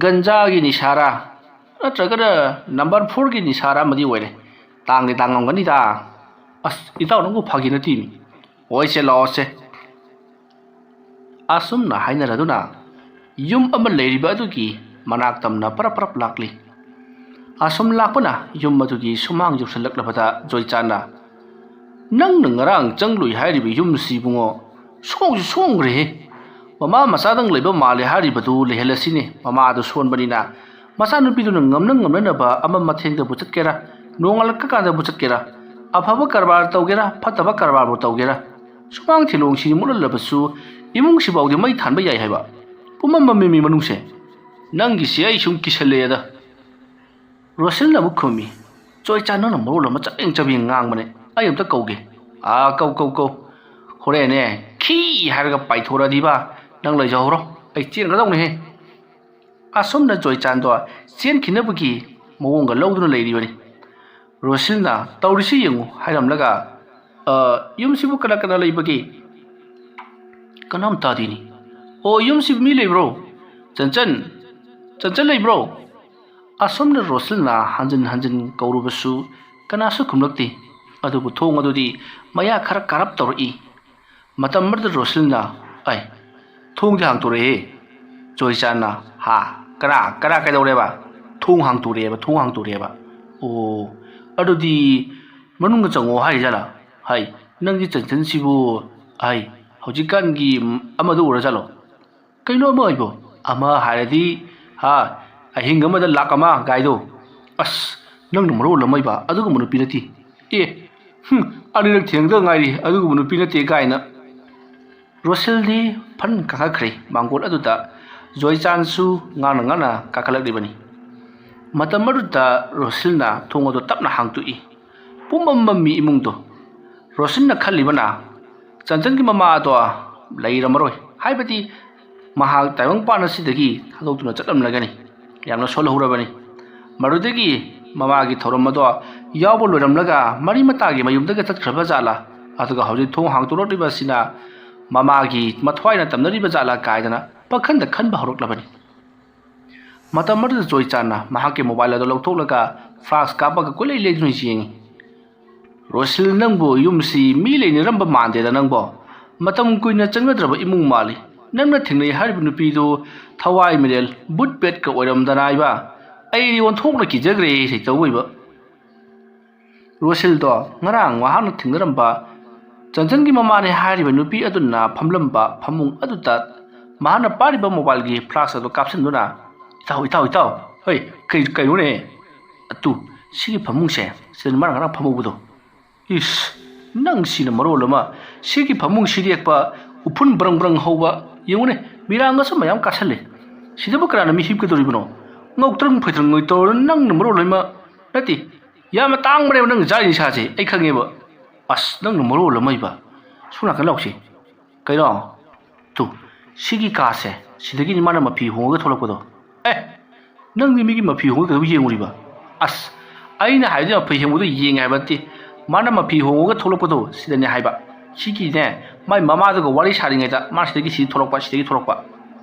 ꯒꯟꯖꯥꯒꯤ ꯅꯤꯁꯥꯔꯥ ꯅꯠꯇ꯭ꯔꯒꯅ ꯅꯝꯕꯔ ꯐꯣꯔꯒꯤ ꯅꯤꯁꯥꯔꯥ ꯑꯃꯗꯤ ꯑꯣꯏꯔꯦ꯫ ꯇꯥꯡꯗꯤ ꯇꯥꯡꯉꯝꯒꯅꯤꯗ꯫ ꯑꯁ ꯏꯇꯥꯎ ꯅꯪꯕꯨ ꯐꯥꯒꯤ ꯅꯠꯇꯦꯃꯤ꯫ ꯍꯣꯏꯁꯦ ꯂꯥꯛꯑꯣꯁꯦ꯫ ꯑꯁꯨꯝꯅ ꯍꯥꯏꯅꯔꯗꯨꯅ ꯌꯨꯝ ꯑꯃ ꯂꯩꯔꯤꯕ ꯑꯗꯨꯒꯤ ꯃꯅꯥꯛ ꯇꯝꯅ ꯄꯔꯞ ꯄꯔꯞ ꯂꯥꯛꯂꯤ꯫ ꯑꯁꯨꯝ ꯂꯥꯛꯄꯅ ꯌꯨꯝ ꯑꯗꯨꯒꯤ ꯁꯨꯃꯥꯡ ꯌꯧꯁꯤꯜꯂꯛꯂꯕꯗ ꯖꯣꯏꯆꯥꯟꯅ, "ꯅꯪꯅ ꯉꯔꯥꯡ ꯆꯪꯂꯨꯏ ꯍꯥꯏꯔꯤꯕ ꯌꯨꯝꯁꯤ ꯏꯕꯨꯡꯉꯣ ꯁꯣꯡꯁꯨ ꯁꯣꯡꯈ꯭ꯔꯦꯍꯦ꯫ ꯃꯃꯥ ꯃꯆꯥꯗꯪ ꯂꯩꯕ ꯃꯥꯜꯂꯦ ꯍꯥꯏꯔꯤꯕꯗꯨ ꯂꯩꯍꯜꯂꯁꯤꯅꯦ꯫ ꯃꯃꯥꯗꯨ ꯁꯣꯟꯕꯅꯤꯅ ꯃꯆꯥꯅꯨꯄꯤꯗꯨꯅ ꯉꯝꯅ ꯉꯝꯅꯅꯕ ꯑꯃ ꯃꯊꯦꯡꯗꯕꯨ ꯆꯠꯀꯦꯔꯥ, ꯅꯣꯡꯉꯥꯜꯂꯛꯄ ꯀꯥꯟꯗꯕꯨ ꯆꯠꯀꯦꯔꯥ, ꯑꯐꯕ ꯀꯔꯕꯥꯔ ꯇꯧꯒꯦꯔꯥ, ꯐꯠꯇꯕ ꯀꯔꯕꯥꯔꯕꯨ ꯇꯧꯒꯦꯔꯥ, ꯁꯨꯃꯥꯡ ꯊꯤꯂꯣꯡꯁꯤ ꯃꯨꯠꯍꯜꯂꯕꯁꯨ ꯏꯃꯨꯡꯁꯤꯐꯥꯎꯗꯤ ꯃꯩ ꯊꯥꯟꯕ ꯌꯥꯏ ꯍꯥꯏꯕ꯫ ꯄꯨꯝꯃꯝ ꯃꯝꯃꯤ ꯃꯤ ꯃꯅꯨꯡꯁꯦ꯫ ꯅꯪꯒꯤꯁꯤ ꯑꯩ ꯁꯨꯝ ꯀꯤꯁꯜꯂꯛꯑꯦꯗ꯫" ꯔꯣꯁꯤꯜꯅ ꯑꯃꯨꯛ ꯈꯨꯝꯃꯤ, "ꯆꯣꯏꯆꯥ ꯅꯪꯅ ꯃꯔꯣꯜ ꯑꯃ ꯆꯕꯦꯡ ꯆꯕꯦꯡ ꯉꯥꯡꯕꯅꯦ꯫ ꯑꯩ ꯑꯝꯇ ꯀꯧꯒꯦ꯫" "ꯑꯥ, ꯀꯧ, ꯀꯧ, ꯀꯧ꯫ ꯍꯣꯔꯦꯟꯅꯦ ꯈꯤ ꯍꯥꯏꯔꯒ ꯄꯥꯏꯊꯣꯔꯛꯑꯗꯤꯕ ꯅꯪ ꯂꯩꯖꯍꯧꯔꯣ꯫ ꯑꯩ ꯆꯦꯟꯒꯗꯧꯅꯤꯍꯦ꯫" ꯑꯁꯨꯝꯅ ꯖꯣꯏꯆꯥꯟꯗꯣ ꯆꯦꯟꯈꯤꯅꯕꯒꯤ ꯃꯑꯣꯡꯒ ꯂꯧꯗꯨꯅ ꯂꯩꯔꯤꯕꯅꯤ꯫ ꯔꯣꯁꯤꯜꯅ "ꯇꯧꯔꯤꯁꯤ ꯌꯦꯡꯉꯨ" ꯍꯥꯏꯔꯝꯂꯒ, "ꯑ, ꯌꯨꯝꯁꯤꯕꯨ ꯀꯅꯥ ꯀꯅꯥ ꯂꯩꯕꯒꯦ?" "ꯀꯅꯥꯝ ꯇꯥꯗꯦꯅꯤ꯫ ꯑꯣ, ꯌꯨꯝꯁꯤꯕꯨ ꯃꯤ ꯂꯩꯕ꯭ꯔꯣ? ꯆꯟꯆꯟ, ꯆꯟꯆꯟ ꯂꯩꯕ꯭ꯔꯣ?" ꯑꯁꯨꯝꯅ ꯔꯣꯁꯤꯜꯅ ꯍꯟꯖꯤꯟ ꯍꯟꯖꯤꯟ ꯀꯧꯔꯨꯕꯁꯨ ꯀꯅꯥꯁꯨ ꯈꯨꯝꯂꯛꯇꯦ꯫ ꯑꯗꯨꯕꯨ ꯊꯣꯡ ꯑꯗꯨꯗꯤ ꯃꯌꯥ ꯈꯔ ꯀꯥꯔꯞ ꯇꯧꯔꯛꯏ꯫ ꯃꯇꯝ ꯑꯃꯗ ꯔꯣꯁꯤꯜꯅ, "ꯑꯩ, ꯊꯣꯡꯗꯤ ꯍꯥꯡꯇꯣꯔꯛꯑꯦ꯫" ꯖꯣꯏꯆꯥꯟꯅ, "ꯍꯥ? ꯀꯅꯥ, ꯀꯅꯥ ꯀꯩꯗꯧꯔꯦꯕ?" "ꯊꯣꯡ ꯍꯥꯡꯇꯣꯔꯛꯑꯦꯕ, ꯊꯣꯡ ꯍꯥꯡꯇꯣꯔꯛꯑꯦꯕ꯫" "ꯑꯣ, ꯑꯗꯨꯗꯤ ꯃꯅꯨꯡꯗ ꯆꯪꯉꯣ ꯍꯥꯏꯔꯤꯖꯥꯠꯂꯥ? ꯍꯥꯏ, ꯅꯪꯒꯤ ꯆꯟꯆꯟꯁꯤꯕꯨ, ꯍꯥꯏ, ꯍꯧꯖꯤꯛꯀꯥꯟꯒꯤ ꯑꯃꯗ ꯎꯔꯖꯥꯠꯂꯣ?" "ꯀꯩꯅꯣ ꯑꯃ ꯍꯥꯏꯕꯣ?" "ꯑꯃ ꯍꯥꯏꯔꯗꯤ, ꯍꯥ, ꯑꯍꯤꯡ ꯑꯃꯗ ꯂꯥꯛ ꯑꯃ ꯒꯥꯏꯗꯣ꯫" "ꯑꯁ, ꯅꯪꯅ ꯃꯔꯣꯜ ꯑꯃ ꯏꯕ ꯑꯗꯨꯒꯨꯝꯕ ꯅꯨꯄꯤ ꯅꯠꯇꯦ꯫" "ꯑꯦ, "ꯍꯨꯝ, ꯑꯅꯤꯔꯛ ꯊꯦꯡꯅꯗ ꯉꯥꯏꯔꯤ, ꯑꯗꯨꯒꯨꯝꯕ ꯅꯨꯄꯤ ꯅꯠꯇꯦ" ꯀꯥꯏꯅ꯫ ꯔꯣꯁꯤꯜꯗꯤ ꯐꯟ ꯀꯥꯈꯠꯈ꯭ꯔꯦ ꯃꯥꯡꯒꯣꯜ ꯑꯗꯨꯗ꯫ ꯖꯣꯏꯆꯥꯟꯁꯨ ꯉꯥꯡꯅ ꯉꯥꯡꯅ ꯀꯥꯈꯠꯂꯛꯂꯤꯕꯅꯤ꯫ ꯃꯇꯝ ꯑꯗꯨꯗ ꯔꯣꯁꯤꯜꯅ ꯊꯣꯡ ꯑꯗꯨ ꯇꯞꯅ ꯍꯥꯡꯗꯣꯛꯏ꯫ ꯄꯨꯝꯃꯝ ꯃꯝꯃꯤ ꯏꯃꯨꯡꯗꯣ꯫ ꯔꯣꯁꯤꯜꯅ ꯈꯜꯂꯤꯕꯅ, ꯆꯟꯆꯟꯒꯤ ꯃꯃꯥ ꯑꯗꯣ ꯂꯩꯔꯝꯃꯔꯣꯏ, ꯍꯥꯏꯕꯗꯤ ꯃꯍꯥꯛ ꯇꯥꯏꯕꯪꯄꯥꯟ ꯑꯁꯤꯗꯒꯤ ꯊꯥꯗꯣꯛꯇꯨꯅ ꯆꯠꯂꯝꯂꯒꯅꯤ꯫ ꯌꯥꯝꯅ ꯁꯣꯜꯍꯧꯔꯕꯅꯤ꯫ ꯃꯗꯨꯗꯒꯤ ꯃꯃꯥꯒꯤ ꯊꯧꯔꯝ ꯑꯗꯣ ꯌꯥꯎꯕ ꯂꯣꯏꯔꯝꯂꯒ ꯃꯔꯤ ꯃꯇꯥꯒꯤ ꯃꯌꯨꯝꯗꯒ ꯆꯠꯈ꯭ꯔꯕ ꯖꯥꯠꯂꯥ? ꯑꯗꯨꯒ ꯍꯧꯖꯤꯛ ꯊꯣꯡ ꯍꯥꯡꯗꯣꯔꯛꯂꯤꯕ ꯑꯁꯤꯅ ꯃꯃꯥꯒꯤ ꯃꯊ꯭ꯋꯥꯏꯅ ꯇꯝꯅꯔꯤꯕ ꯖꯥꯠꯂꯥ ꯀꯥꯏꯗꯅ ꯄꯥꯈꯟꯗ ꯈꯟꯕ ꯍꯧꯔꯛꯂꯕꯅꯤ꯫ ꯃꯇꯝ ꯑꯗꯨꯗ ꯖꯣꯏꯆꯥꯟꯅ ꯃꯍꯥꯛꯀꯤ ꯃꯣꯕꯥꯏꯜ ꯑꯗꯨ ꯂꯧꯊꯣꯛꯂꯒ ꯐ꯭ꯂꯥꯁ ꯀꯥꯞꯄꯒ ꯀꯣꯏꯂꯩ ꯂꯩꯗꯨꯅ ꯌꯦꯡꯉꯤ꯫ "ꯔꯣꯁꯤꯜ, ꯅꯪꯕꯨ ꯌꯨꯝꯁꯤ ꯃꯤ ꯂꯩꯅꯔꯝꯕ ꯃꯥꯟꯗꯦꯗ ꯅꯪꯕꯣ꯫ ꯃꯇꯝ ꯀꯨꯏꯅ ꯆꯪꯅꯗ꯭ꯔꯕ ꯏꯃꯨꯡ ꯃꯥꯜꯂꯤ꯫ ꯅꯪꯅ ꯊꯦꯡꯅꯩ ꯍꯥꯏꯔꯤꯕ ꯅꯨꯄꯤꯗꯨ ꯊꯋꯥꯏ ꯃꯤꯔꯦꯜ ꯕꯨꯠ ꯄꯦꯠꯀ ꯑꯣꯏꯔꯝꯗꯅ ꯍꯥꯏꯕ꯫ ꯑꯩꯗꯤ ꯑꯣꯟꯊꯣꯛꯅ ꯀꯤꯖꯈ꯭ꯔꯦ ꯁꯩꯇꯧꯕ ꯑꯣꯏꯕ"꯫ ꯔꯣꯁꯤꯜꯗꯣ ꯉꯔꯥꯡ ꯃꯍꯥꯛꯅ ꯊꯦꯡꯅꯔꯝꯕ ꯆꯟꯆꯟꯒꯤ ꯃꯃꯥꯅꯦ ꯍꯥꯏꯔꯤꯕ ꯅꯨꯄꯤ ꯑꯗꯨꯅ ꯐꯝꯂꯝꯕ ꯐꯃꯨꯡ ꯑꯗꯨꯗ ꯃꯍꯥꯛꯅ ꯄꯥꯏꯔꯤꯕ ꯃꯣꯕꯥꯏꯜꯒꯤ ꯐ꯭ꯂꯥꯁ ꯑꯗꯨ ꯀꯥꯞꯁꯤꯟꯗꯨꯅ, "ꯏꯇꯥꯎ, ꯏꯇꯥꯎ, ꯏꯇꯥꯎ, ꯍꯩ, ꯀꯩ-, ꯀꯩꯅꯣꯅꯦ? ꯑꯗꯨ, ꯁꯤꯒꯤ ꯐꯃꯨꯡꯁꯦ, ꯁꯤꯗꯅꯤ ꯃꯥꯅ ꯉꯔꯥꯡ ꯐꯝꯍꯧꯕꯗꯣ꯫ ꯏꯁ, ꯅꯪ ꯁꯤꯅ ꯃꯔꯣꯜ ꯑꯃ, ꯁꯤꯒꯤ ꯐꯃꯨꯡ ꯁꯤꯔꯦꯛꯄ, ꯎꯐꯨꯟ ꯕ꯭ꯔꯪ ꯕ꯭ꯔꯪ ꯍꯧꯕ, ꯌꯦꯡꯉꯨꯅꯦ, ꯃꯤꯔꯥꯡꯒꯁꯨ ꯃꯌꯥꯝ ꯀꯥꯁꯜꯂꯦ꯫ ꯁꯤꯗꯕꯨ ꯀꯅꯥꯅ ꯃꯤ ꯍꯤꯞꯀꯗꯧꯔꯤꯕꯅꯣ? ꯉꯧꯇ꯭ꯔꯪ ꯐꯩꯇ꯭ꯔꯪ ꯉꯣꯏ ꯇꯧꯔ ꯅꯪꯅ ꯃꯔꯣꯜ ꯑꯃ, ꯅꯠꯇꯦ, ꯌꯥꯝꯅ ꯇꯥꯡꯕꯅꯦꯕ ꯅꯪ ꯆꯥꯔꯤ ꯅꯤꯁꯥꯁꯦ, ꯑꯩ ꯈꯪꯉꯦꯕ꯫ ꯑꯁ, ꯅꯪꯅ ꯃꯔꯣꯜ ꯑꯃ ꯏꯕ꯫ ꯁꯣꯝ ꯅꯥꯀꯟ ꯂꯥꯎꯁꯦ꯫ ꯀꯩꯅꯣ? ꯇꯨ, ꯁꯤꯒꯤ ꯀꯥꯁꯦ, ꯁꯤꯗꯒꯤꯅꯤ ꯃꯥꯅ ꯃꯐꯤ ꯍꯣꯡꯉꯒ ꯊꯣꯛꯂꯛꯄꯗꯣ꯫ ꯑꯦ, ꯅꯪꯗꯤ ꯃꯤꯒꯤ ꯃꯐꯤ ꯍꯣꯡꯉꯒ ꯀꯩꯗꯧ ꯌꯦꯡꯉꯨꯔꯤꯕ? ꯑꯁ, ꯑꯩꯅ ꯍꯥꯏꯕꯗꯤ ꯃꯐꯤ ꯍꯣꯡꯕꯗꯣ ꯌꯦꯡꯉꯦ ꯍꯥꯏꯕ ꯅꯠꯇꯦ꯫ ꯃꯥꯅ ꯃꯐꯤ ꯍꯣꯡꯉꯒ ꯊꯣꯛꯂꯛꯄꯗꯣ ꯁꯤꯗꯅꯦ ꯍꯥꯏꯕ꯫ ꯁꯤꯒꯤꯅꯦ, ꯃꯥꯏ ꯃꯃꯥꯗꯨꯒ ꯋꯥꯔꯤ ꯁꯥꯔꯤꯉꯩꯗ ꯃꯥ ꯁꯤꯗꯒꯤ ꯁꯤꯗ ꯊꯣꯛꯂꯛꯄ, ꯁꯤꯗꯒꯤ ꯊꯣꯛꯂꯛꯄ꯫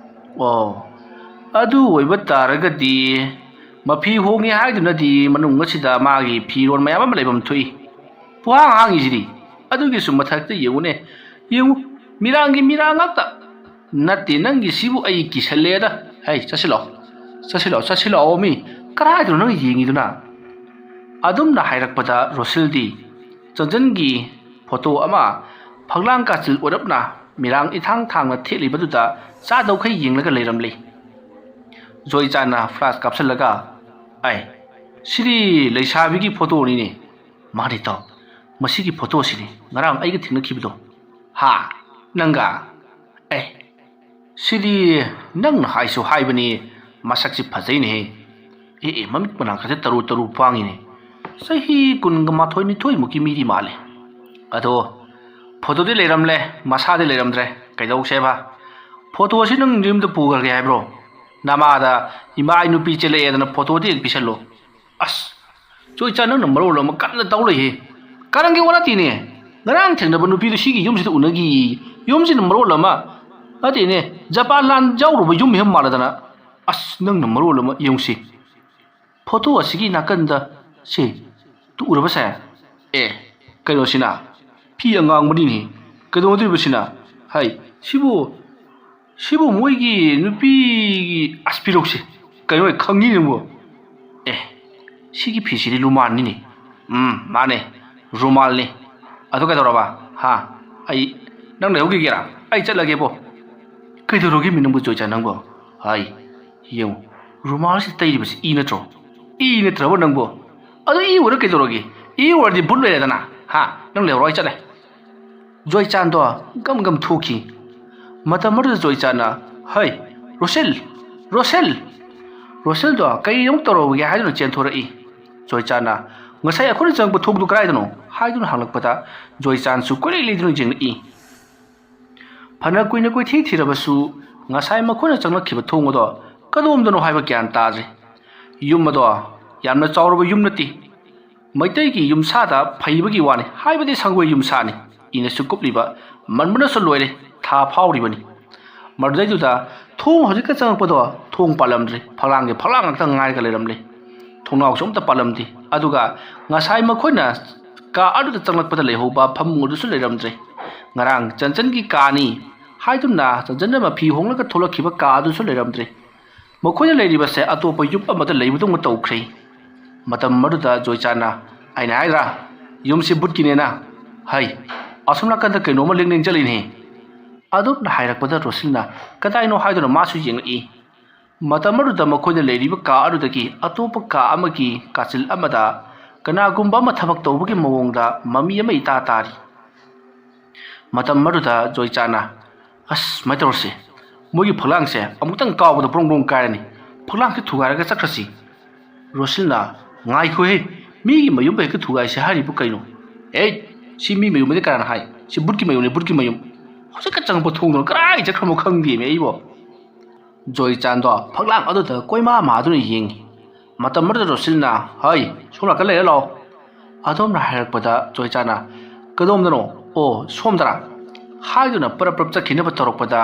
ꯑꯣ, ꯑꯗꯨ ꯑꯣꯏꯕ ꯇꯥꯔꯒꯗꯤ ꯃꯐꯤ ꯍꯣꯡꯉꯦ ꯍꯥꯏꯗꯨꯅꯗꯤ ꯃꯅꯨꯡ ꯑꯁꯤꯗ ꯃꯥꯒꯤ ꯐꯤꯔꯣꯜ ꯃꯌꯥꯝ ꯑꯃ ꯂꯩꯐꯝ ꯊꯣꯛꯏ꯫ ꯄꯨꯍꯥꯡ ꯍꯥꯡꯉꯤꯁꯤꯗꯤ꯫ ꯑꯗꯨꯒꯤꯁꯨ ꯃꯊꯛꯇ ꯌꯦꯡꯉꯨꯅꯦ꯫ ꯌꯦꯡꯉꯨ, ꯃꯤꯔꯥꯡꯒꯤ ꯃꯤꯔꯥꯡ ꯉꯥꯛꯇ꯫ ꯅꯠꯇꯦ, ꯅꯪꯒꯤꯁꯤꯕꯨ ꯑꯩ ꯀꯤꯁꯜꯂꯦꯗ꯫ ꯍꯩ, ꯆꯠꯁꯤꯜꯂꯣ꯫ ꯆꯠꯁꯤꯜꯂꯣ, ꯆꯠꯁꯤꯜꯂꯣ, ꯃꯤ꯫ ꯀꯔꯥꯏꯗꯅꯣ ꯅꯪ ꯌꯦꯡꯉꯤꯗꯨꯅ? ꯑꯗꯨꯝꯅ ꯍꯥꯏꯔꯛꯄꯗ ꯔꯣꯁꯤꯜꯗꯤ ꯆꯟꯖꯟꯒꯤ ꯐꯣꯇꯣ ꯑꯃ ꯐꯛꯂꯥꯡ ꯀꯥꯆꯤꯜ ꯑꯣꯏꯔꯞꯅ ꯃꯤꯔꯥꯡ ꯏꯊꯥꯡ ꯊꯥꯡꯅ ꯊꯦꯠꯂꯤꯕꯗꯨꯗ ꯆꯥꯗꯧꯈꯩ ꯌꯦꯡꯂꯒ ꯂꯩꯔꯝꯂꯤ꯫ ꯖꯣꯏꯆꯥꯟꯅ ꯐ꯭ꯂꯥꯁ ꯀꯥꯞꯁꯤꯜꯂꯒ, "ꯑꯥꯏ, ꯁꯤꯗꯤ ꯂꯩꯁꯥꯕꯤꯒꯤ ꯐꯣꯇꯣꯅꯤꯅꯦ꯫ ꯃꯥꯅꯤ ꯇꯥꯎ, ꯃꯁꯤꯒꯤ ꯐꯣꯇꯣꯁꯤꯅꯤ ꯉꯔꯥꯡ ꯑꯩꯒ ꯊꯦꯡꯅꯈꯤꯕꯗꯣ꯫ ꯍꯥ? ꯅꯪꯒ? ꯑꯦ, ꯁꯤꯗꯤ ꯅꯪꯅ ꯍꯥꯏꯁꯨ ꯍꯥꯏꯕꯅꯤ, ꯃꯁꯛꯁꯤ ꯐꯖꯩꯅꯦꯍꯦ꯫ ꯑꯦ ꯑꯦ, ꯃꯃꯤꯠ ꯃꯅꯥ ꯈꯛꯇ ꯇꯔꯨ ꯇꯔꯨ ꯄꯥꯡꯉꯤꯅꯦ꯫ ꯆꯍꯤ ꯀꯨꯟꯒ ꯃꯥꯊꯣꯏ ꯅꯤꯊꯣꯏꯃꯨꯛꯀꯤ ꯃꯤꯗꯤ ꯃꯥꯜꯂꯦ꯫ ꯑꯗꯣ ꯐꯣꯇꯣꯗꯤ ꯂꯩꯔꯝꯂꯦ, ꯃꯁꯥꯗꯤ ꯂꯩꯔꯝꯗ꯭ꯔꯦ, ꯀꯩꯗꯧꯁꯦꯕ? ꯐꯣꯇꯣꯁꯤ ꯅꯪ ꯌꯨꯝꯗ ꯄꯨꯈ꯭ꯔꯒꯦ ꯍꯥꯏꯕ꯭ꯔꯣ? ꯅꯃꯥꯗ "ꯏꯃꯥ, ꯑꯩ ꯅꯨꯄꯤ ꯆꯦꯜꯂꯛꯑꯦꯗꯅ ꯐꯣꯇꯣꯗꯤ ꯍꯦꯛ ꯄꯤꯁꯜꯂꯣ"꯫ ꯑꯁ, ꯆꯣꯏꯆꯥ, ꯅꯪꯅ ꯃꯔꯣꯜ ꯑꯃ ꯀꯟꯅ ꯇꯧ ꯂꯩꯍꯦ꯫ ꯀꯔꯝꯒꯤ ꯋꯥ ꯅꯠꯇꯦꯅꯦ? ꯉꯔꯥꯡ ꯊꯦꯡꯅꯕ ꯅꯨꯄꯤꯗꯨ ꯁꯤꯒꯤ ꯌꯨꯝꯁꯤꯗ ꯎꯅꯈꯤ꯫ ꯌꯨꯝꯁꯤꯅ ꯃꯔꯣꯜ ꯑꯃ, ꯅꯠꯇꯦꯅꯦ, ꯖꯄꯥꯟ ꯂꯥꯟ ꯌꯥꯎꯔꯨꯕ ꯌꯨꯝ ꯍꯦꯛ ꯃꯥꯜꯂꯗꯅ꯫ ꯑꯁ, ꯅꯪꯅ ꯃꯔꯣꯜ ꯑꯃ ꯌꯦꯡꯉꯨꯁꯤ꯫ ꯐꯣꯇꯣ ꯑꯁꯤꯒꯤ ꯅꯥꯀꯟꯗ ꯁꯦ, ꯇꯨ ꯎꯔꯕꯁꯦ? ꯑꯦ, ꯀꯩꯅꯣꯁꯤꯅ? ꯐꯤ ꯑꯉꯥꯡꯕꯅꯤꯅꯦ꯫ ꯀꯩꯗꯧꯗꯣꯔꯤꯕꯁꯤꯅ? ꯍꯥꯏ, ꯁꯤꯕꯨ, ꯁꯤꯕꯨ ꯃꯣꯏꯒꯤ ꯅꯨꯄꯤꯒꯤ ꯑꯁ ꯄꯤꯔꯧꯁꯦ꯫ ꯀꯩꯅꯣ ꯈꯪꯉꯤ ꯅꯪꯕꯨ? ꯑꯦ, ꯁꯤꯒꯤ ꯐꯤꯁꯤꯗꯤ ꯔꯨꯃꯥꯟꯅꯤꯅꯦ꯫ ꯎꯝ, ꯃꯥꯅꯦ, ꯔꯨꯃꯥꯜꯅꯤ꯫ ꯑꯗꯨ ꯀꯩꯗꯧꯔꯕ? ꯍꯥ? ꯑꯩ, ꯅꯪ ꯂꯩꯍꯧꯈꯤꯒꯦꯔꯥ? ꯑꯩ ꯆꯠꯂꯒꯦꯕꯣ꯫ ꯀꯩꯗꯧꯔꯒꯦ ꯃꯤ ꯅꯪꯕꯨ, ꯆꯣꯏꯆꯥ ꯅꯪꯕꯨ? ꯍꯥꯏ, ꯌꯦꯡꯉꯨ, ꯔꯨꯃꯥꯜꯁꯤ ꯇꯩꯔꯤꯕꯁꯤ ꯏ ꯅꯠꯇ꯭ꯔꯣ? ꯏ ꯅꯠꯇ꯭ꯔꯕ ꯅꯪꯕꯨ? ꯑꯗꯨ ꯏ ꯑꯣꯏꯔ ꯀꯩꯗꯧꯔꯒꯦ? ꯏ ꯑꯣꯏꯔꯗꯤ ꯚꯨꯠ ꯂꯩꯔꯦꯗꯅ꯫ ꯍꯥ? ꯅꯪ ꯂꯩꯍꯧꯔꯣ, ꯑꯩ ꯆꯠꯂꯦ꯫ ꯖꯣꯏꯆꯥꯟꯗꯣ ꯒꯝ ꯒꯝ ꯊꯣꯛꯈꯤ꯫ ꯃꯇꯝ ꯑꯗꯨꯗ ꯖꯣꯏꯆꯥꯟꯅ, "ꯍꯩ, ꯔꯣꯁꯦꯜ! ꯔꯣꯁꯦꯜ!" ꯔꯣꯁꯦꯜꯗꯣ ꯀꯩ ꯑꯃꯨꯛ ꯇꯧꯔꯨꯕꯒꯦ ꯍꯥꯏꯗꯨꯅ ꯆꯦꯟꯊꯣꯔꯛꯏ꯫ ꯖꯣꯏꯆꯥꯟꯅ, "ꯉꯁꯥꯏ ꯑꯩꯈꯣꯏꯅ ꯆꯪꯉꯛꯄ ꯊꯣꯡꯗꯨ ꯀꯗꯥꯏꯗꯅꯣ?" ꯍꯥꯏꯗꯨꯅ ꯍꯪꯂꯛꯄꯗ ꯖꯣꯏꯆꯥꯟꯁꯨ ꯀꯣꯏꯂꯩ ꯂꯩꯗꯨꯅ ꯌꯦꯡꯂꯛꯏ꯫ ꯐꯅ ꯀꯨꯏꯅ ꯀꯣꯏꯊꯤ ꯊꯤꯔꯕꯁꯨ ꯉꯁꯥꯏ ꯃꯈꯣꯏꯅ ꯆꯪꯂꯛꯈꯤꯕ ꯊꯣꯡ ꯑꯗꯣ ꯀꯗꯣꯝꯗꯅꯣ ꯍꯥꯏꯕ ꯒ꯭ꯌꯥꯟ ꯇꯥꯗ꯭ꯔꯦ꯫ ꯌꯨꯝ ꯑꯗꯣ ꯌꯥꯝꯅ ꯆꯥꯎꯔꯕ ꯌꯨꯝ ꯅꯠꯇꯦ꯫ ꯃꯩꯇꯩꯒꯤ ꯌꯨꯝꯁꯥꯗ ꯐꯩꯕꯒꯤ ꯋꯥꯅꯤ, ꯍꯥꯏꯕꯗꯤ ꯁꯪꯒꯣꯏ ꯌꯨꯝꯁꯥꯅꯤ꯫ ꯏꯅꯁꯨ ꯀꯨꯞꯂꯤꯕ, ꯃꯟꯕꯅꯁꯨ ꯂꯣꯏꯔꯦ, ꯊꯥ ꯐꯥꯎꯔꯤꯕꯅꯤ꯫ ꯃꯗꯨꯗꯩꯗꯨꯗ ꯊꯣꯡ ꯍꯧꯖꯤꯛꯇ ꯆꯪꯉꯛꯄꯗꯣ ꯊꯣꯡ ꯄꯥꯜꯂꯝꯗ꯭ꯔꯦ, ꯐꯛꯂꯥꯡꯒꯤ ꯐꯛꯂꯥꯡ ꯉꯥꯛꯇ ꯉꯥꯏꯔꯒ ꯂꯩꯔꯝꯂꯦ꯫ ꯊꯣꯡꯅꯥꯎꯁꯨ ꯑꯝꯇ ꯄꯥꯜꯂꯝꯗꯦ꯫ ꯑꯗꯨꯒ ꯉꯁꯥꯏ ꯃꯈꯣꯏꯅ ꯀꯥ ꯑꯗꯨꯗ ꯆꯪꯂꯛꯄꯗ ꯂꯩꯍꯧꯕ ꯐꯃꯨꯡ ꯑꯗꯨꯁꯨ ꯂꯩꯔꯝꯗ꯭ꯔꯦ꯫ ꯉꯔꯥꯡ ꯆꯟꯆꯟꯒꯤ ꯀꯥꯅꯤ ꯍꯥꯏꯗꯨꯅ ꯆꯟꯆꯟꯅ ꯃꯐꯤ ꯍꯣꯡꯂꯒ ꯊꯣꯛꯂꯛꯈꯤꯕ ꯀꯥ ꯑꯗꯨꯁꯨ ꯂꯩꯔꯝꯗ꯭ꯔꯦ꯫ ꯃꯈꯣꯏꯅ ꯂꯩꯔꯤꯕꯁꯦ ꯑꯇꯣꯞꯄ ꯌꯨꯝ ꯑꯃꯗ ꯂꯩꯕꯗꯧꯅ ꯇꯧꯈ꯭ꯔꯦ꯫ ꯃꯇꯝ ꯑꯗꯨꯗ ꯖꯣꯏꯆꯥꯟꯅ, "ꯑꯩꯅ ꯍꯥꯏꯗ꯭ꯔꯥ, ꯌꯨꯝꯁꯤ ꯚꯨꯠꯀꯤꯅꯦꯅ? ꯍꯩ, ꯑꯁꯣꯝ ꯅꯥꯀꯟꯗ ꯀꯩꯅꯣꯝꯃ ꯂꯦꯡ ꯂꯦꯡ ꯆꯠꯂꯤꯅꯦ"꯫ ꯑꯗꯨꯝꯅ ꯍꯥꯏꯔꯛꯄꯗ ꯔꯣꯁꯤꯜꯅ ꯀꯗꯥꯏꯅꯣ ꯍꯥꯏꯗꯨꯅ ꯃꯥꯁꯨ ꯌꯦꯡꯂꯛꯏ꯫ ꯃꯇꯝ ꯑꯗꯨꯗ ꯃꯈꯣꯏꯅ ꯂꯩꯔꯤꯕ ꯀꯥ ꯑꯗꯨꯗꯒꯤ ꯑꯇꯣꯞꯄ ꯀꯥ ꯑꯃꯒꯤ ꯀꯥꯆꯤꯜ ꯑꯃꯗ ꯀꯅꯥꯒꯨꯝꯕ ꯑꯃ ꯊꯕꯛ ꯇꯧꯕꯒꯤ ꯃꯑꯣꯡꯗ ꯃꯃꯤ ꯑꯃ ꯏꯇꯥ ꯇꯥꯔꯤ꯫ ꯃꯇꯝ ꯑꯗꯨꯗ ꯖꯣꯏꯆꯥꯟꯅ, "ꯑꯁ, ꯁꯨꯃꯥꯏꯅ ꯇꯧꯔꯁꯦ, ꯃꯣꯏꯒꯤ ꯐꯛꯂꯥꯡꯁꯦ ꯑꯃꯨꯛꯇꯪ ꯀꯥꯎꯕꯗ ꯕ꯭ꯔꯣꯡ ꯕ꯭ꯔꯣꯡ ꯀꯥꯏꯔꯅꯤ, ꯐꯛꯂꯥꯡꯁꯦ ꯊꯨꯒꯥꯏꯔꯒ ꯆꯠꯈ꯭ꯔꯁꯤ"꯫ ꯔꯣꯁꯤꯜꯅ, "ꯉꯥꯏꯈꯣꯍꯦ, ꯃꯤꯒꯤ ꯃꯌꯨꯝꯕꯨ ꯍꯦꯛꯇ ꯊꯨꯒꯥꯏꯁꯦ ꯍꯥꯏꯔꯤꯕꯨ ꯀꯩꯅꯣ? ꯑꯦ, ꯁꯤ ꯃꯤ ꯃꯌꯨꯝ ꯅꯠꯇꯦ, ꯀꯅꯥꯅ ꯍꯥꯏ? ꯁꯤ ꯕꯨꯠꯀꯤ ꯃꯌꯨꯝꯅꯦ, ꯕꯨꯠꯀꯤ ꯃꯌꯨꯝ꯫ ꯍꯧꯖꯤꯛꯀ ꯆꯪꯉꯛꯄ ꯊꯣꯡꯗꯨꯅ ꯀꯗꯥꯏ ꯆꯠꯈ꯭ꯔꯃꯣ ꯈꯪꯗꯦꯃꯦ ꯑꯩꯕꯣ"꯫ ꯖꯣꯏꯆꯥꯟꯗꯣ ꯐꯛꯂꯥꯡ ꯑꯗꯨꯗ ꯀꯣꯏꯃꯥ ꯃꯥꯗꯨꯅ ꯌꯦꯡꯉꯤ꯫ ꯃꯇꯝ ꯑꯗꯨꯗ ꯔꯣꯁꯤꯜꯅ, "ꯍꯩ, ꯁꯣꯝ ꯅꯥꯀꯟ ꯂꯩꯔ ꯂꯥꯛꯑꯣ"꯫ ꯑꯗꯣꯝꯅ ꯍꯥꯏꯔꯛꯄꯗ ꯖꯣꯏꯆꯥꯟꯅ, "ꯀꯗꯣꯝꯗꯅꯣ? ꯑꯣ, ꯁꯣꯝꯗꯔꯥ?" ꯍꯥꯏꯗꯨꯅ ꯄꯔꯞ ꯄꯔꯞ ꯆꯠꯈꯤꯅꯕ ꯇꯧꯔꯛꯄꯗ,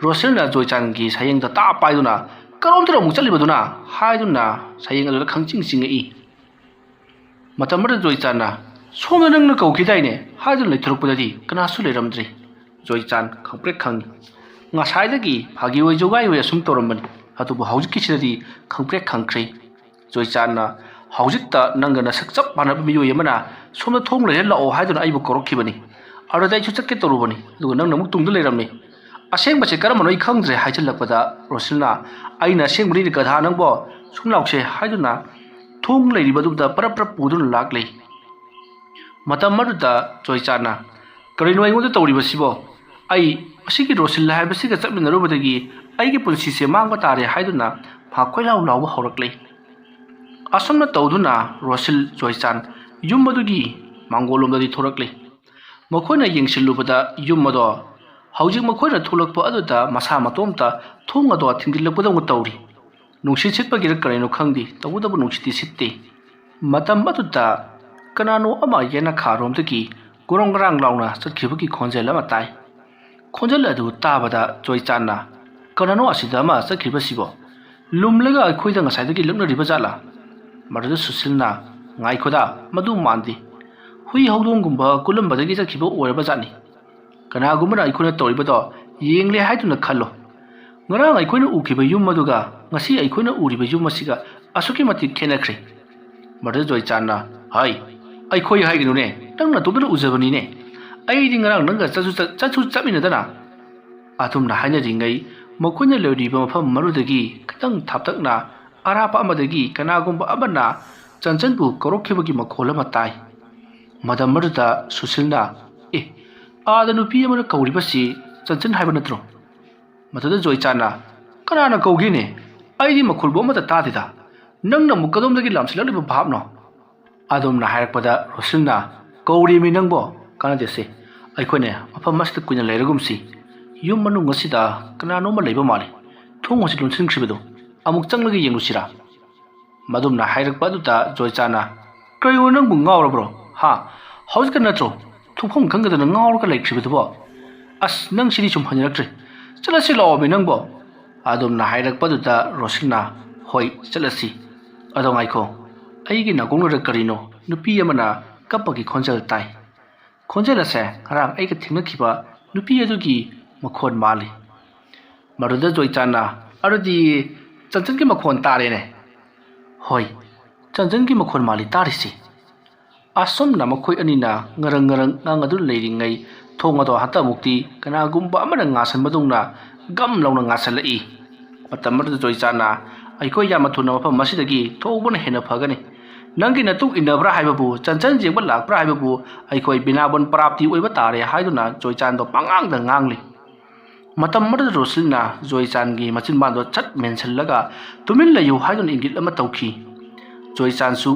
ꯔꯣꯁꯤꯜꯅ ꯖꯣꯏꯆꯥꯟꯒꯤ ꯁꯌꯦꯡꯗ ꯇꯥꯞ ꯄꯥꯏꯗꯨꯅ, "ꯀꯔꯣꯝꯗꯅꯣ ꯑꯃꯨꯛ ꯆꯠꯂꯤꯕꯗꯨꯅ?" ꯍꯥꯏꯗꯨꯅ ꯁꯌꯦꯡ ꯑꯗꯨꯗ ꯈꯪꯆꯤꯡ ꯆꯤꯡꯉꯛꯏ꯫ ꯃꯇꯝ ꯑꯗꯨꯗ ꯖꯣꯏꯆꯥꯟꯅ, "ꯁꯣꯝꯗ ꯅꯪꯅ ꯀꯧꯈꯤꯗꯥꯏꯅꯦ?" ꯍꯥꯏꯗꯨꯅ ꯂꯩꯊꯣꯔꯛꯄꯗꯗꯤ ꯀꯅꯥꯁꯨ ꯂꯩꯔꯝꯗ꯭ꯔꯦ꯫ ꯖꯣꯏꯆꯥꯟ ꯈꯪꯄ꯭ꯔꯦꯛ ꯈꯪꯉꯤ꯫ ꯉꯁꯥꯏꯗꯒꯤ ꯐꯥꯒꯤ ꯑꯣꯏ ꯖꯣꯒꯥꯏ ꯑꯣꯏ ꯑꯁꯨꯝ ꯇꯧꯔꯝꯕꯅꯤ, ꯑꯗꯨꯕꯨ ꯍꯧꯖꯤꯛꯀꯤꯁꯤꯗꯗꯤ ꯈꯪꯄ꯭ꯔꯦꯛ ꯈꯪꯈ꯭ꯔꯦ꯫ ꯖꯣꯏꯆꯥꯟꯅ, "ꯍꯧꯖꯤꯛꯇ ꯅꯪꯒ ꯅꯁꯛ ꯆꯞ ꯃꯥꯟꯅꯕ ꯃꯤꯑꯣꯏ ꯑꯃꯅ ꯁꯣꯝꯗ ꯊꯣꯡ ꯂꯩꯔꯦ ꯂꯥꯛꯑꯣ ꯍꯥꯏꯗꯨꯅ ꯑꯩꯕꯨ ꯀꯧꯔꯛꯈꯤꯕꯅꯤ꯫ ꯑꯗꯨꯗ ꯑꯩꯁꯨ ꯆꯠꯀꯦ ꯇꯧꯔꯨꯕꯅꯤ, ꯑꯗꯨꯒ ꯅꯪꯅ ꯑꯃꯨꯛ ꯇꯨꯡꯗ ꯂꯩꯔꯝꯃꯤ꯫ ꯑꯁꯦꯡꯕꯁꯦ ꯀꯔꯝꯕꯅꯣ ꯑꯩ ꯈꯪꯗ꯭ꯔꯦ" ꯍꯥꯏꯖꯤꯜꯂꯛꯄꯗ ꯔꯣꯁꯤꯜꯅ, "ꯑꯩꯅ ꯑꯁꯦꯡꯕꯅꯤꯅꯦ ꯒꯙꯥ ꯅꯪꯕꯣ, ꯁꯨꯝ ꯂꯥꯎꯁꯦ" ꯍꯥꯏꯗꯨꯅ ꯊꯣꯡ ꯂꯩꯔꯤꯕꯗꯨꯗ ꯄꯔꯞ ꯄꯔꯞ ꯄꯨꯗꯨꯅ ꯂꯥꯛꯂꯦ꯫ ꯃꯇꯝ ꯑꯗꯨꯗ ꯖꯣꯏꯆꯥꯟꯅ, "ꯀꯔꯤꯅꯣ ꯑꯩꯉꯣꯟꯗ ꯇꯧꯔꯤꯕꯁꯤꯕꯣ? ꯑꯩ ꯃꯁꯤꯒꯤ ꯔꯣꯁꯤꯜ ꯍꯥꯏꯕꯁꯤꯒ ꯆꯠꯃꯤꯟꯅꯔꯨꯕꯗꯒꯤ ꯑꯩꯒꯤ ꯄꯨꯟꯁꯤꯁꯦ ꯃꯥꯡꯕ ꯇꯥꯔꯦ" ꯍꯥꯏꯗꯨꯅ ꯃꯍꯥꯛ ꯀꯣꯏꯂꯥꯎ ꯂꯥꯎꯕ ꯍꯧꯔꯛꯂꯦ꯫ ꯑꯁꯨꯝꯅ ꯇꯧꯗꯨꯅ ꯔꯣꯁꯤꯜ ꯖꯣꯏꯆꯥꯟ ꯌꯨꯝ ꯑꯗꯨꯒꯤ ꯃꯥꯡꯒꯣꯜꯂꯣꯝꯗꯗꯤ ꯊꯣꯔꯛꯂꯦ꯫ ꯃꯈꯣꯏꯅ ꯌꯦꯡꯁꯤꯜꯂꯨꯕꯗ ꯌꯨꯝ ꯑꯗꯣ ꯍꯧꯖꯤꯛ ꯃꯈꯣꯏꯅ ꯊꯣꯛꯂꯛꯄ ꯑꯗꯨꯗ ꯃꯁꯥ ꯃꯇꯣꯝꯇ ꯊꯣꯡ ꯑꯗꯣ ꯊꯤꯡꯖꯤꯜꯂꯛꯄꯗꯧꯅ ꯇꯧꯔꯤ꯫ ꯅꯨꯡꯁꯤꯠ ꯁꯤꯠꯄꯒꯤꯔ ꯀꯔꯤꯅꯣ ꯈꯪꯗꯦ, ꯇꯧꯕꯇꯕꯨ ꯅꯨꯡꯁꯤꯠꯇꯤ ꯁꯤꯠꯇꯦ꯫ ꯃꯇꯝ ꯑꯗꯨꯗ ꯀꯅꯥꯅꯣ ꯑꯃ ꯌꯦꯅꯈꯥꯔꯣꯝꯗꯒꯤ ꯒ꯭ꯔꯣꯡ ꯒ꯭ꯔꯥꯡ ꯂꯥꯎꯅ ꯆꯠꯈꯤꯕꯒꯤ ꯈꯣꯟꯖꯦꯜ ꯑꯃ ꯇꯥꯏ꯫ ꯈꯣꯟꯖꯦꯜ ꯑꯗꯨ ꯇꯥꯕꯗ ꯖꯣꯏꯆꯥꯟꯅ, "ꯀꯅꯥꯅꯣ ꯑꯁꯤꯗ ꯑꯃ ꯆꯠꯈꯤꯕꯁꯤꯕꯣ? ꯂꯨꯝꯂꯒ ꯑꯩꯈꯣꯏꯗ ꯉꯁꯥꯏꯗꯒꯤ ꯂꯛꯅꯔꯤꯕ ꯖꯥꯠꯂꯥ?" ꯃꯗꯨꯗ ꯁꯨꯁꯤꯜꯅ, "ꯉꯥꯏꯈꯣꯗ, ꯃꯗꯨ ꯃꯥꯟꯗꯦ꯫ ꯍꯨꯏ ꯍꯧꯗꯣꯡꯒꯨꯝꯕ ꯀꯨꯜꯂꯝꯕꯗꯒꯤ ꯆꯠꯈꯤꯕ ꯑꯣꯏꯔꯕ ꯖꯥꯠꯅꯤ꯫ ꯀꯅꯥꯒꯨꯝꯕꯅ ꯑꯩꯈꯣꯏꯅ ꯇꯧꯔꯤꯕꯗꯣ ꯌꯦꯡꯂꯦ ꯍꯥꯏꯗꯨꯅ ꯈꯜꯂꯣ꯫ ꯉꯔꯥꯡ ꯑꯩꯈꯣꯏꯅ ꯎꯈꯤꯕ ꯌꯨꯝ ꯑꯗꯨꯒ ꯉꯁꯤ ꯑꯩꯈꯣꯏꯅ ꯎꯔꯤꯕ ꯌꯨꯝ ꯑꯁꯤꯒ ꯑꯁꯨꯛꯀꯤ ꯃꯇꯤꯛ ꯈꯦꯠꯅꯈ꯭ꯔꯦ"꯫ ꯃꯗꯨꯗ ꯖꯣꯏꯆꯥꯟꯅ, "ꯍꯥꯏ, ꯑꯩꯈꯣꯏ ꯍꯥꯏꯒꯅꯨꯅꯦ, ꯅꯪ ꯅꯇꯣꯝꯇꯅ ꯎꯖꯕꯅꯤꯅꯦ꯫ ꯑꯩꯗꯤ ꯉꯔꯥꯡ ꯅꯪꯒ ꯆꯠꯁꯨ ꯆꯠ-, ꯆꯠꯁꯨ ꯆꯠꯃꯤꯟꯅꯗꯅ"꯫ ꯑꯗꯨꯝꯅ ꯍꯥꯏꯅꯔꯤꯉꯩ ꯃꯈꯣꯏꯅ ꯂꯩꯔꯤꯕ ꯃꯐꯝ ꯑꯗꯨꯗꯒꯤ ꯈꯤꯇꯪ ꯊꯥꯞꯇꯛꯅ ꯑꯔꯥꯞꯄ ꯑꯃꯗꯒꯤ ꯀꯅꯥꯒꯨꯝꯕ ꯑꯃꯅ ꯆꯟꯆꯟꯕꯨ ꯀꯧꯔꯛꯈꯤꯕꯒꯤ ꯃꯈꯣꯜ ꯑꯃ ꯇꯥꯏ꯫ ꯃꯇꯝ ꯑꯗꯨꯗ ꯁꯨꯁꯤꯜꯅ, "ꯑꯦ, ꯑꯥꯗ ꯅꯨꯄꯤ ꯑꯃꯅ ꯀꯧꯔꯤꯕꯁꯤ ꯆꯟꯆꯟ ꯍꯥꯏꯕ ꯅꯠꯇ꯭ꯔꯣ?" ꯃꯗꯨꯗ ꯖꯣꯏꯆꯥꯟꯅ, "ꯀꯅꯥꯅ ꯀꯧꯒꯦꯅꯦ? ꯑꯩꯗꯤ ꯃꯈꯣꯜꯕꯨ ꯑꯃꯠꯇ ꯇꯥꯗꯦꯗ꯫ ꯅꯪꯅ ꯑꯃꯨꯛ ꯀꯗꯣꯝꯗꯒꯤ ꯂꯥꯝꯁꯤꯜꯂꯛꯂꯤꯕ ꯚꯥꯞꯅꯣ?" ꯑꯗꯨꯝꯅ ꯍꯥꯏꯔꯛꯄꯗ ꯔꯣꯁꯤꯜꯅ, "ꯀꯧꯔꯤꯃꯤ ꯅꯪꯕꯣ, ꯀꯥꯟꯅꯗꯦꯁꯦ꯫ ꯑꯩꯈꯣꯏꯅꯦ ꯃꯐꯝ ꯑꯁꯤꯗ ꯀꯨꯏꯅ ꯂꯩꯔꯒꯨꯝꯁꯤ꯫ ꯌꯨꯝ ꯃꯅꯨꯡ ꯑꯁꯤꯗ ꯀꯅꯥꯅꯣꯝꯃ ꯂꯩꯕ ꯃꯥꯜꯂꯤ꯫ ꯊꯣꯡ ꯑꯁꯤ ꯂꯣꯟꯁꯤꯟꯈ꯭ꯔꯤꯕꯗꯣ ꯑꯃꯨꯛ ꯆꯪꯂꯒ ꯌꯦꯡꯂꯨꯁꯤꯔꯥ?" ꯃꯗꯨꯝꯅ ꯍꯥꯏꯔꯛꯄ ꯑꯗꯨꯗ ꯖꯣꯏꯆꯥꯟꯅ, "ꯀꯔꯤꯅꯣ ꯅꯪꯕꯨ ꯉꯥꯎꯔꯕ꯭ꯔꯣ? ꯍꯥ? ꯍꯧꯖꯤꯛꯇ ꯅꯠꯇ꯭ꯔꯣ ꯊꯣꯛꯐꯝ ꯈꯪꯗꯗꯅ ꯉꯥꯎꯔꯒ ꯂꯩꯈ꯭ꯔꯤꯕꯗꯨꯕꯣ? ꯑꯁ, ꯅꯪ ꯁꯤꯗꯤ ꯁꯨꯝ ꯍꯩꯅꯔꯛꯇ꯭ꯔꯦ꯫ ꯆꯠꯂꯁꯤ ꯂꯥꯛꯑꯣꯃꯤ ꯅꯪꯕꯣ?" ꯑꯗꯨꯝꯅ ꯍꯥꯏꯔꯛꯄꯗꯨꯗ ꯔꯣꯁꯤꯜꯅ, "ꯍꯣꯏ, ꯆꯠꯂꯁꯤ꯫ ꯑꯗꯣ ꯉꯥꯏꯈꯣ, ꯑꯩꯒꯤ ꯅꯥꯀꯣꯡꯗꯨꯗ ꯀꯔꯤꯅꯣ ꯅꯨꯄꯤ ꯑꯃꯅ ꯀꯞꯄꯒꯤ ꯈꯣꯟꯖꯦꯜ ꯇꯥꯏ꯫ ꯈꯣꯟꯖꯦꯜ ꯑꯁꯦ ꯉꯔꯥꯡ ꯑꯩꯒ ꯊꯦꯡꯅꯈꯤꯕ ꯅꯨꯄꯤ ꯑꯗꯨꯒꯤ ꯃꯈꯣꯟ ꯃꯥꯜꯂꯤ꯫" ꯃꯗꯨꯗ ꯖꯣꯏꯆꯥꯟꯅ, "ꯑꯗꯨꯗꯤ ꯆꯟꯆꯟꯒꯤ ꯃꯈꯣꯟ ꯇꯥꯔꯦꯅꯦ꯫" "ꯍꯣꯏ, ꯆꯟꯆꯟꯒꯤ ꯃꯈꯣꯟ ꯃꯥꯜꯂꯤ ꯇꯥꯔꯤꯁꯤ꯫" ꯑꯁꯨꯝꯅ ꯃꯈꯣꯏ ꯑꯅꯤꯅ ꯉꯔꯪ ꯉꯔꯪ ꯉꯥꯡꯅꯗꯨꯅ ꯂꯩꯔꯤꯉꯩ, ꯊꯣꯡ ꯑꯗꯣ ꯍꯟꯇꯛꯃꯨꯛꯇꯤ ꯀꯅꯥꯒꯨꯝꯕ ꯑꯃꯅ ꯉꯥꯁꯟꯕꯗꯧꯅ ꯒꯝ ꯂꯥꯎꯅ ꯉꯥꯁꯜꯂꯛꯏ꯫ ꯃꯇꯝ ꯑꯗꯨꯗ ꯖꯣꯏꯆꯥꯟꯅ, "ꯑꯩꯈꯣꯏ ꯌꯥꯝꯅ ꯊꯨꯅ ꯃꯐꯝ ꯑꯁꯤꯗꯒꯤ ꯊꯣꯛꯍꯧꯕꯅ ꯍꯦꯟꯅ ꯐꯒꯅꯤ꯫ ꯅꯪꯒꯤ ꯅꯇꯨꯡ ꯏꯟꯅꯕ꯭ꯔꯥ ꯍꯥꯏꯕꯕꯨ, ꯆꯟꯆꯟ ꯌꯦꯡꯕ ꯂꯥꯛꯄ꯭ꯔꯥ ꯍꯥꯏꯕꯕꯨ ꯑꯩꯈꯣꯏ ꯕꯤꯅꯥꯕꯣꯟ ꯄ꯭ꯔꯥꯞꯇꯤ ꯑꯣꯏꯕ ꯇꯥꯔꯦ" ꯍꯥꯏꯗꯨꯅ ꯖꯣꯏꯆꯥꯟꯗꯣ ꯄꯉꯥꯡꯗ ꯉꯥꯡꯂꯤ꯫ ꯃꯇꯝ ꯑꯗꯨꯗ ꯔꯣꯁꯤꯜꯅ ꯖꯣꯏꯆꯥꯟꯒꯤ ꯃꯆꯤꯟꯕꯥꯟꯗꯣ ꯆꯠ ꯃꯦꯟꯁꯤꯜꯂꯒ, "ꯇꯨꯃꯤꯟ ꯂꯩꯌꯨ" ꯍꯥꯏꯗꯨꯅ ꯏꯪꯒꯤꯠ ꯑꯃ ꯇꯧꯈꯤ꯫ ꯖꯣꯏꯆꯥꯟꯁꯨ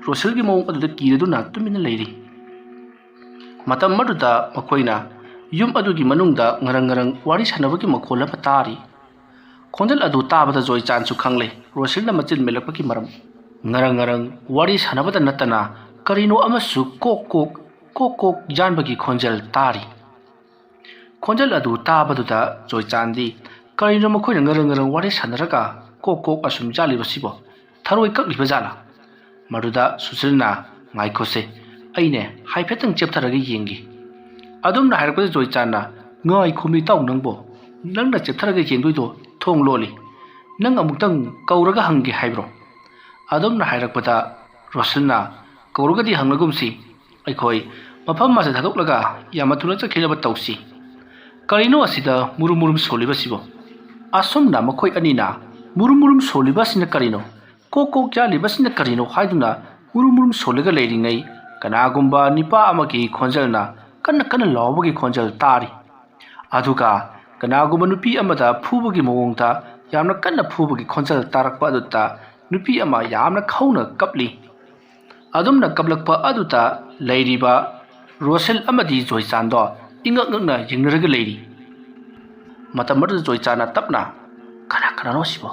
ꯔꯣꯁꯤꯜꯒꯤ ꯃꯑꯣꯡ ꯑꯗꯨꯗ ꯀꯤꯔꯗꯨꯅ ꯇꯨꯃꯤꯟꯅ ꯂꯩꯔꯤ꯫ ꯃꯇꯝ ꯑꯗꯨꯗ ꯃꯈꯣꯏꯅ ꯌꯨꯝ ꯑꯗꯨꯒꯤ ꯃꯅꯨꯡꯗ ꯉꯔꯪ ꯉꯔꯪ ꯋꯥꯔꯤ ꯁꯥꯟꯅꯕꯒꯤ ꯃꯈꯣꯜ ꯑꯃ ꯇꯥꯔꯤ꯫ ꯈꯣꯟꯖꯦꯜ ꯑꯗꯨ ꯇꯥꯕꯗ ꯖꯣꯏꯆꯥꯟꯁꯨ ꯈꯪꯂꯦ ꯔꯣꯁꯤꯜꯅ ꯃꯆꯤꯟ ꯃꯦꯜꯂꯛꯄꯒꯤ ꯃꯔꯝ꯫ ꯉꯔꯪ ꯉꯔꯪ ꯋꯥꯔꯤ ꯁꯥꯟꯅꯕꯗ ꯅꯠꯇꯅ ꯀꯔꯤꯅꯣ ꯑꯃꯁꯨ ꯀꯣꯛ ꯀꯣꯛ, ꯀꯣꯛ ꯀꯣꯛ ꯌꯥꯟꯕꯒꯤ ꯈꯣꯟꯖꯦꯜ ꯇꯥꯔꯤ꯫ ꯈꯣꯟꯖꯦꯜ ꯑꯗꯨ ꯇꯥꯕꯗꯨꯗ ꯖꯣꯏꯆꯥꯟꯗꯤ, "ꯀꯔꯤꯅꯣ ꯃꯈꯣꯏꯅ ꯉꯔꯪ ꯉꯔꯪ ꯋꯥꯔꯤ ꯁꯥꯟꯅꯔꯒ ꯀꯣꯛ ꯀꯣꯛ ꯑꯁꯨꯝ ꯌꯥꯜꯂꯤꯕꯁꯤꯕꯣ? ꯊꯔꯣꯏ ꯀꯛꯂꯤꯕ ꯖꯥꯠꯂꯥ?" ꯃꯗꯨꯗ ꯁꯨꯁꯤꯜꯅ, "ꯉꯥꯏꯈꯣꯁꯦ, ꯑꯩꯅꯦ ꯍꯥꯏꯐꯦꯠꯇꯪ ꯆꯦꯞꯊꯔꯒ ꯌꯦꯡꯒꯦ꯫" ꯑꯗꯨꯝꯅ ꯍꯥꯏꯔꯛꯄꯗ ꯖꯣꯏꯆꯥꯟꯅ, "ꯉꯥꯏꯈꯣꯃꯤ ꯏꯇꯥꯎ ꯅꯪꯕꯣ, ꯅꯪꯅ ꯆꯦꯞꯊꯔꯒ ꯌꯦꯡꯗꯣꯏꯗꯣ ꯊꯣꯡ ꯂꯣꯜꯂꯤ꯫ ꯅꯪ ꯑꯃꯨꯛꯇꯪ ꯀꯧꯔꯒ ꯍꯪꯒꯦ ꯍꯥꯏꯕ꯭ꯔꯣ?" ꯑꯗꯨꯝꯅ ꯍꯥꯏꯔꯛꯄꯗ ꯔꯣꯁꯤꯜꯅ, "ꯀꯧꯔꯒꯗꯤ ꯍꯪꯂꯒꯨꯝꯁꯤ꯫ ꯑꯩꯈꯣꯏ ꯃꯐꯝ ꯑꯁꯤ ꯊꯥꯗꯣꯛꯂꯒ ꯌꯥꯝꯅ ꯊꯨꯅ ꯆꯠꯈꯤꯅꯕ ꯇꯧꯁꯤ꯫ ꯀꯔꯤꯅꯣ ꯑꯁꯤꯗ ꯃꯨꯔꯨꯝ ꯃꯨꯔꯨꯝ ꯁꯣꯜꯂꯤꯕꯁꯤꯕꯣ?" ꯑꯁꯨꯝꯅ ꯃꯈꯣꯏ ꯑꯅꯤꯅ ꯃꯨꯔꯨꯝ ꯃꯨꯔꯨꯝ ꯁꯣꯜꯂꯤꯕ ꯑꯁꯤꯅ ꯀꯔꯤꯅꯣ? ꯀꯣꯛ ꯀꯣꯛ ꯌꯥꯜꯂꯤꯕꯁꯤꯅ ꯀꯔꯤꯅꯣ ꯍꯥꯏꯗꯨꯅ ꯎꯔꯨꯝ ꯎꯔꯨꯝ ꯁꯣꯜꯂꯒ ꯂꯩꯔꯤꯉꯩ, ꯀꯅꯥꯒꯨꯝꯕ ꯅꯤꯄꯥ ꯑꯃꯒꯤ ꯈꯣꯟꯖꯦꯜꯅ ꯀꯟꯅ ꯀꯟꯅ ꯂꯥꯎꯕꯒꯤ ꯈꯣꯟꯖꯦꯜ ꯇꯥꯔꯤ꯫ ꯑꯗꯨꯒ ꯀꯅꯥꯒꯨꯝꯕ ꯅꯨꯄꯤ ꯑꯃꯗ ꯐꯨꯕꯒꯤ ꯃꯑꯣꯡꯗ ꯌꯥꯝꯅ ꯀꯟꯅ ꯐꯨꯕꯒꯤ ꯈꯣꯟꯖꯦꯜ ꯇꯥꯔꯛꯄ ꯑꯗꯨꯗ ꯅꯨꯄꯤ ꯑꯃ ꯌꯥꯝꯅ ꯈꯧꯅ ꯀꯞꯂꯤ꯫ ꯑꯗꯨꯝꯅ ꯀꯞꯂꯛꯄ ꯑꯗꯨꯗ ꯂꯩꯔꯤꯕ ꯔꯣꯁꯦꯜ ꯑꯃꯗꯤ ꯖꯣꯏꯆꯥꯟꯗꯣ ꯏꯉꯛ ꯉꯛꯅ ꯌꯦꯡꯅꯔꯒ ꯂꯩꯔꯤ꯫ ꯃꯇꯝ ꯑꯗꯨꯗ ꯖꯣꯏꯆꯥꯟꯅ ꯇꯞꯅ, "ꯀꯅꯥ ꯀꯅꯥꯅꯣ ꯁꯤꯕꯣ?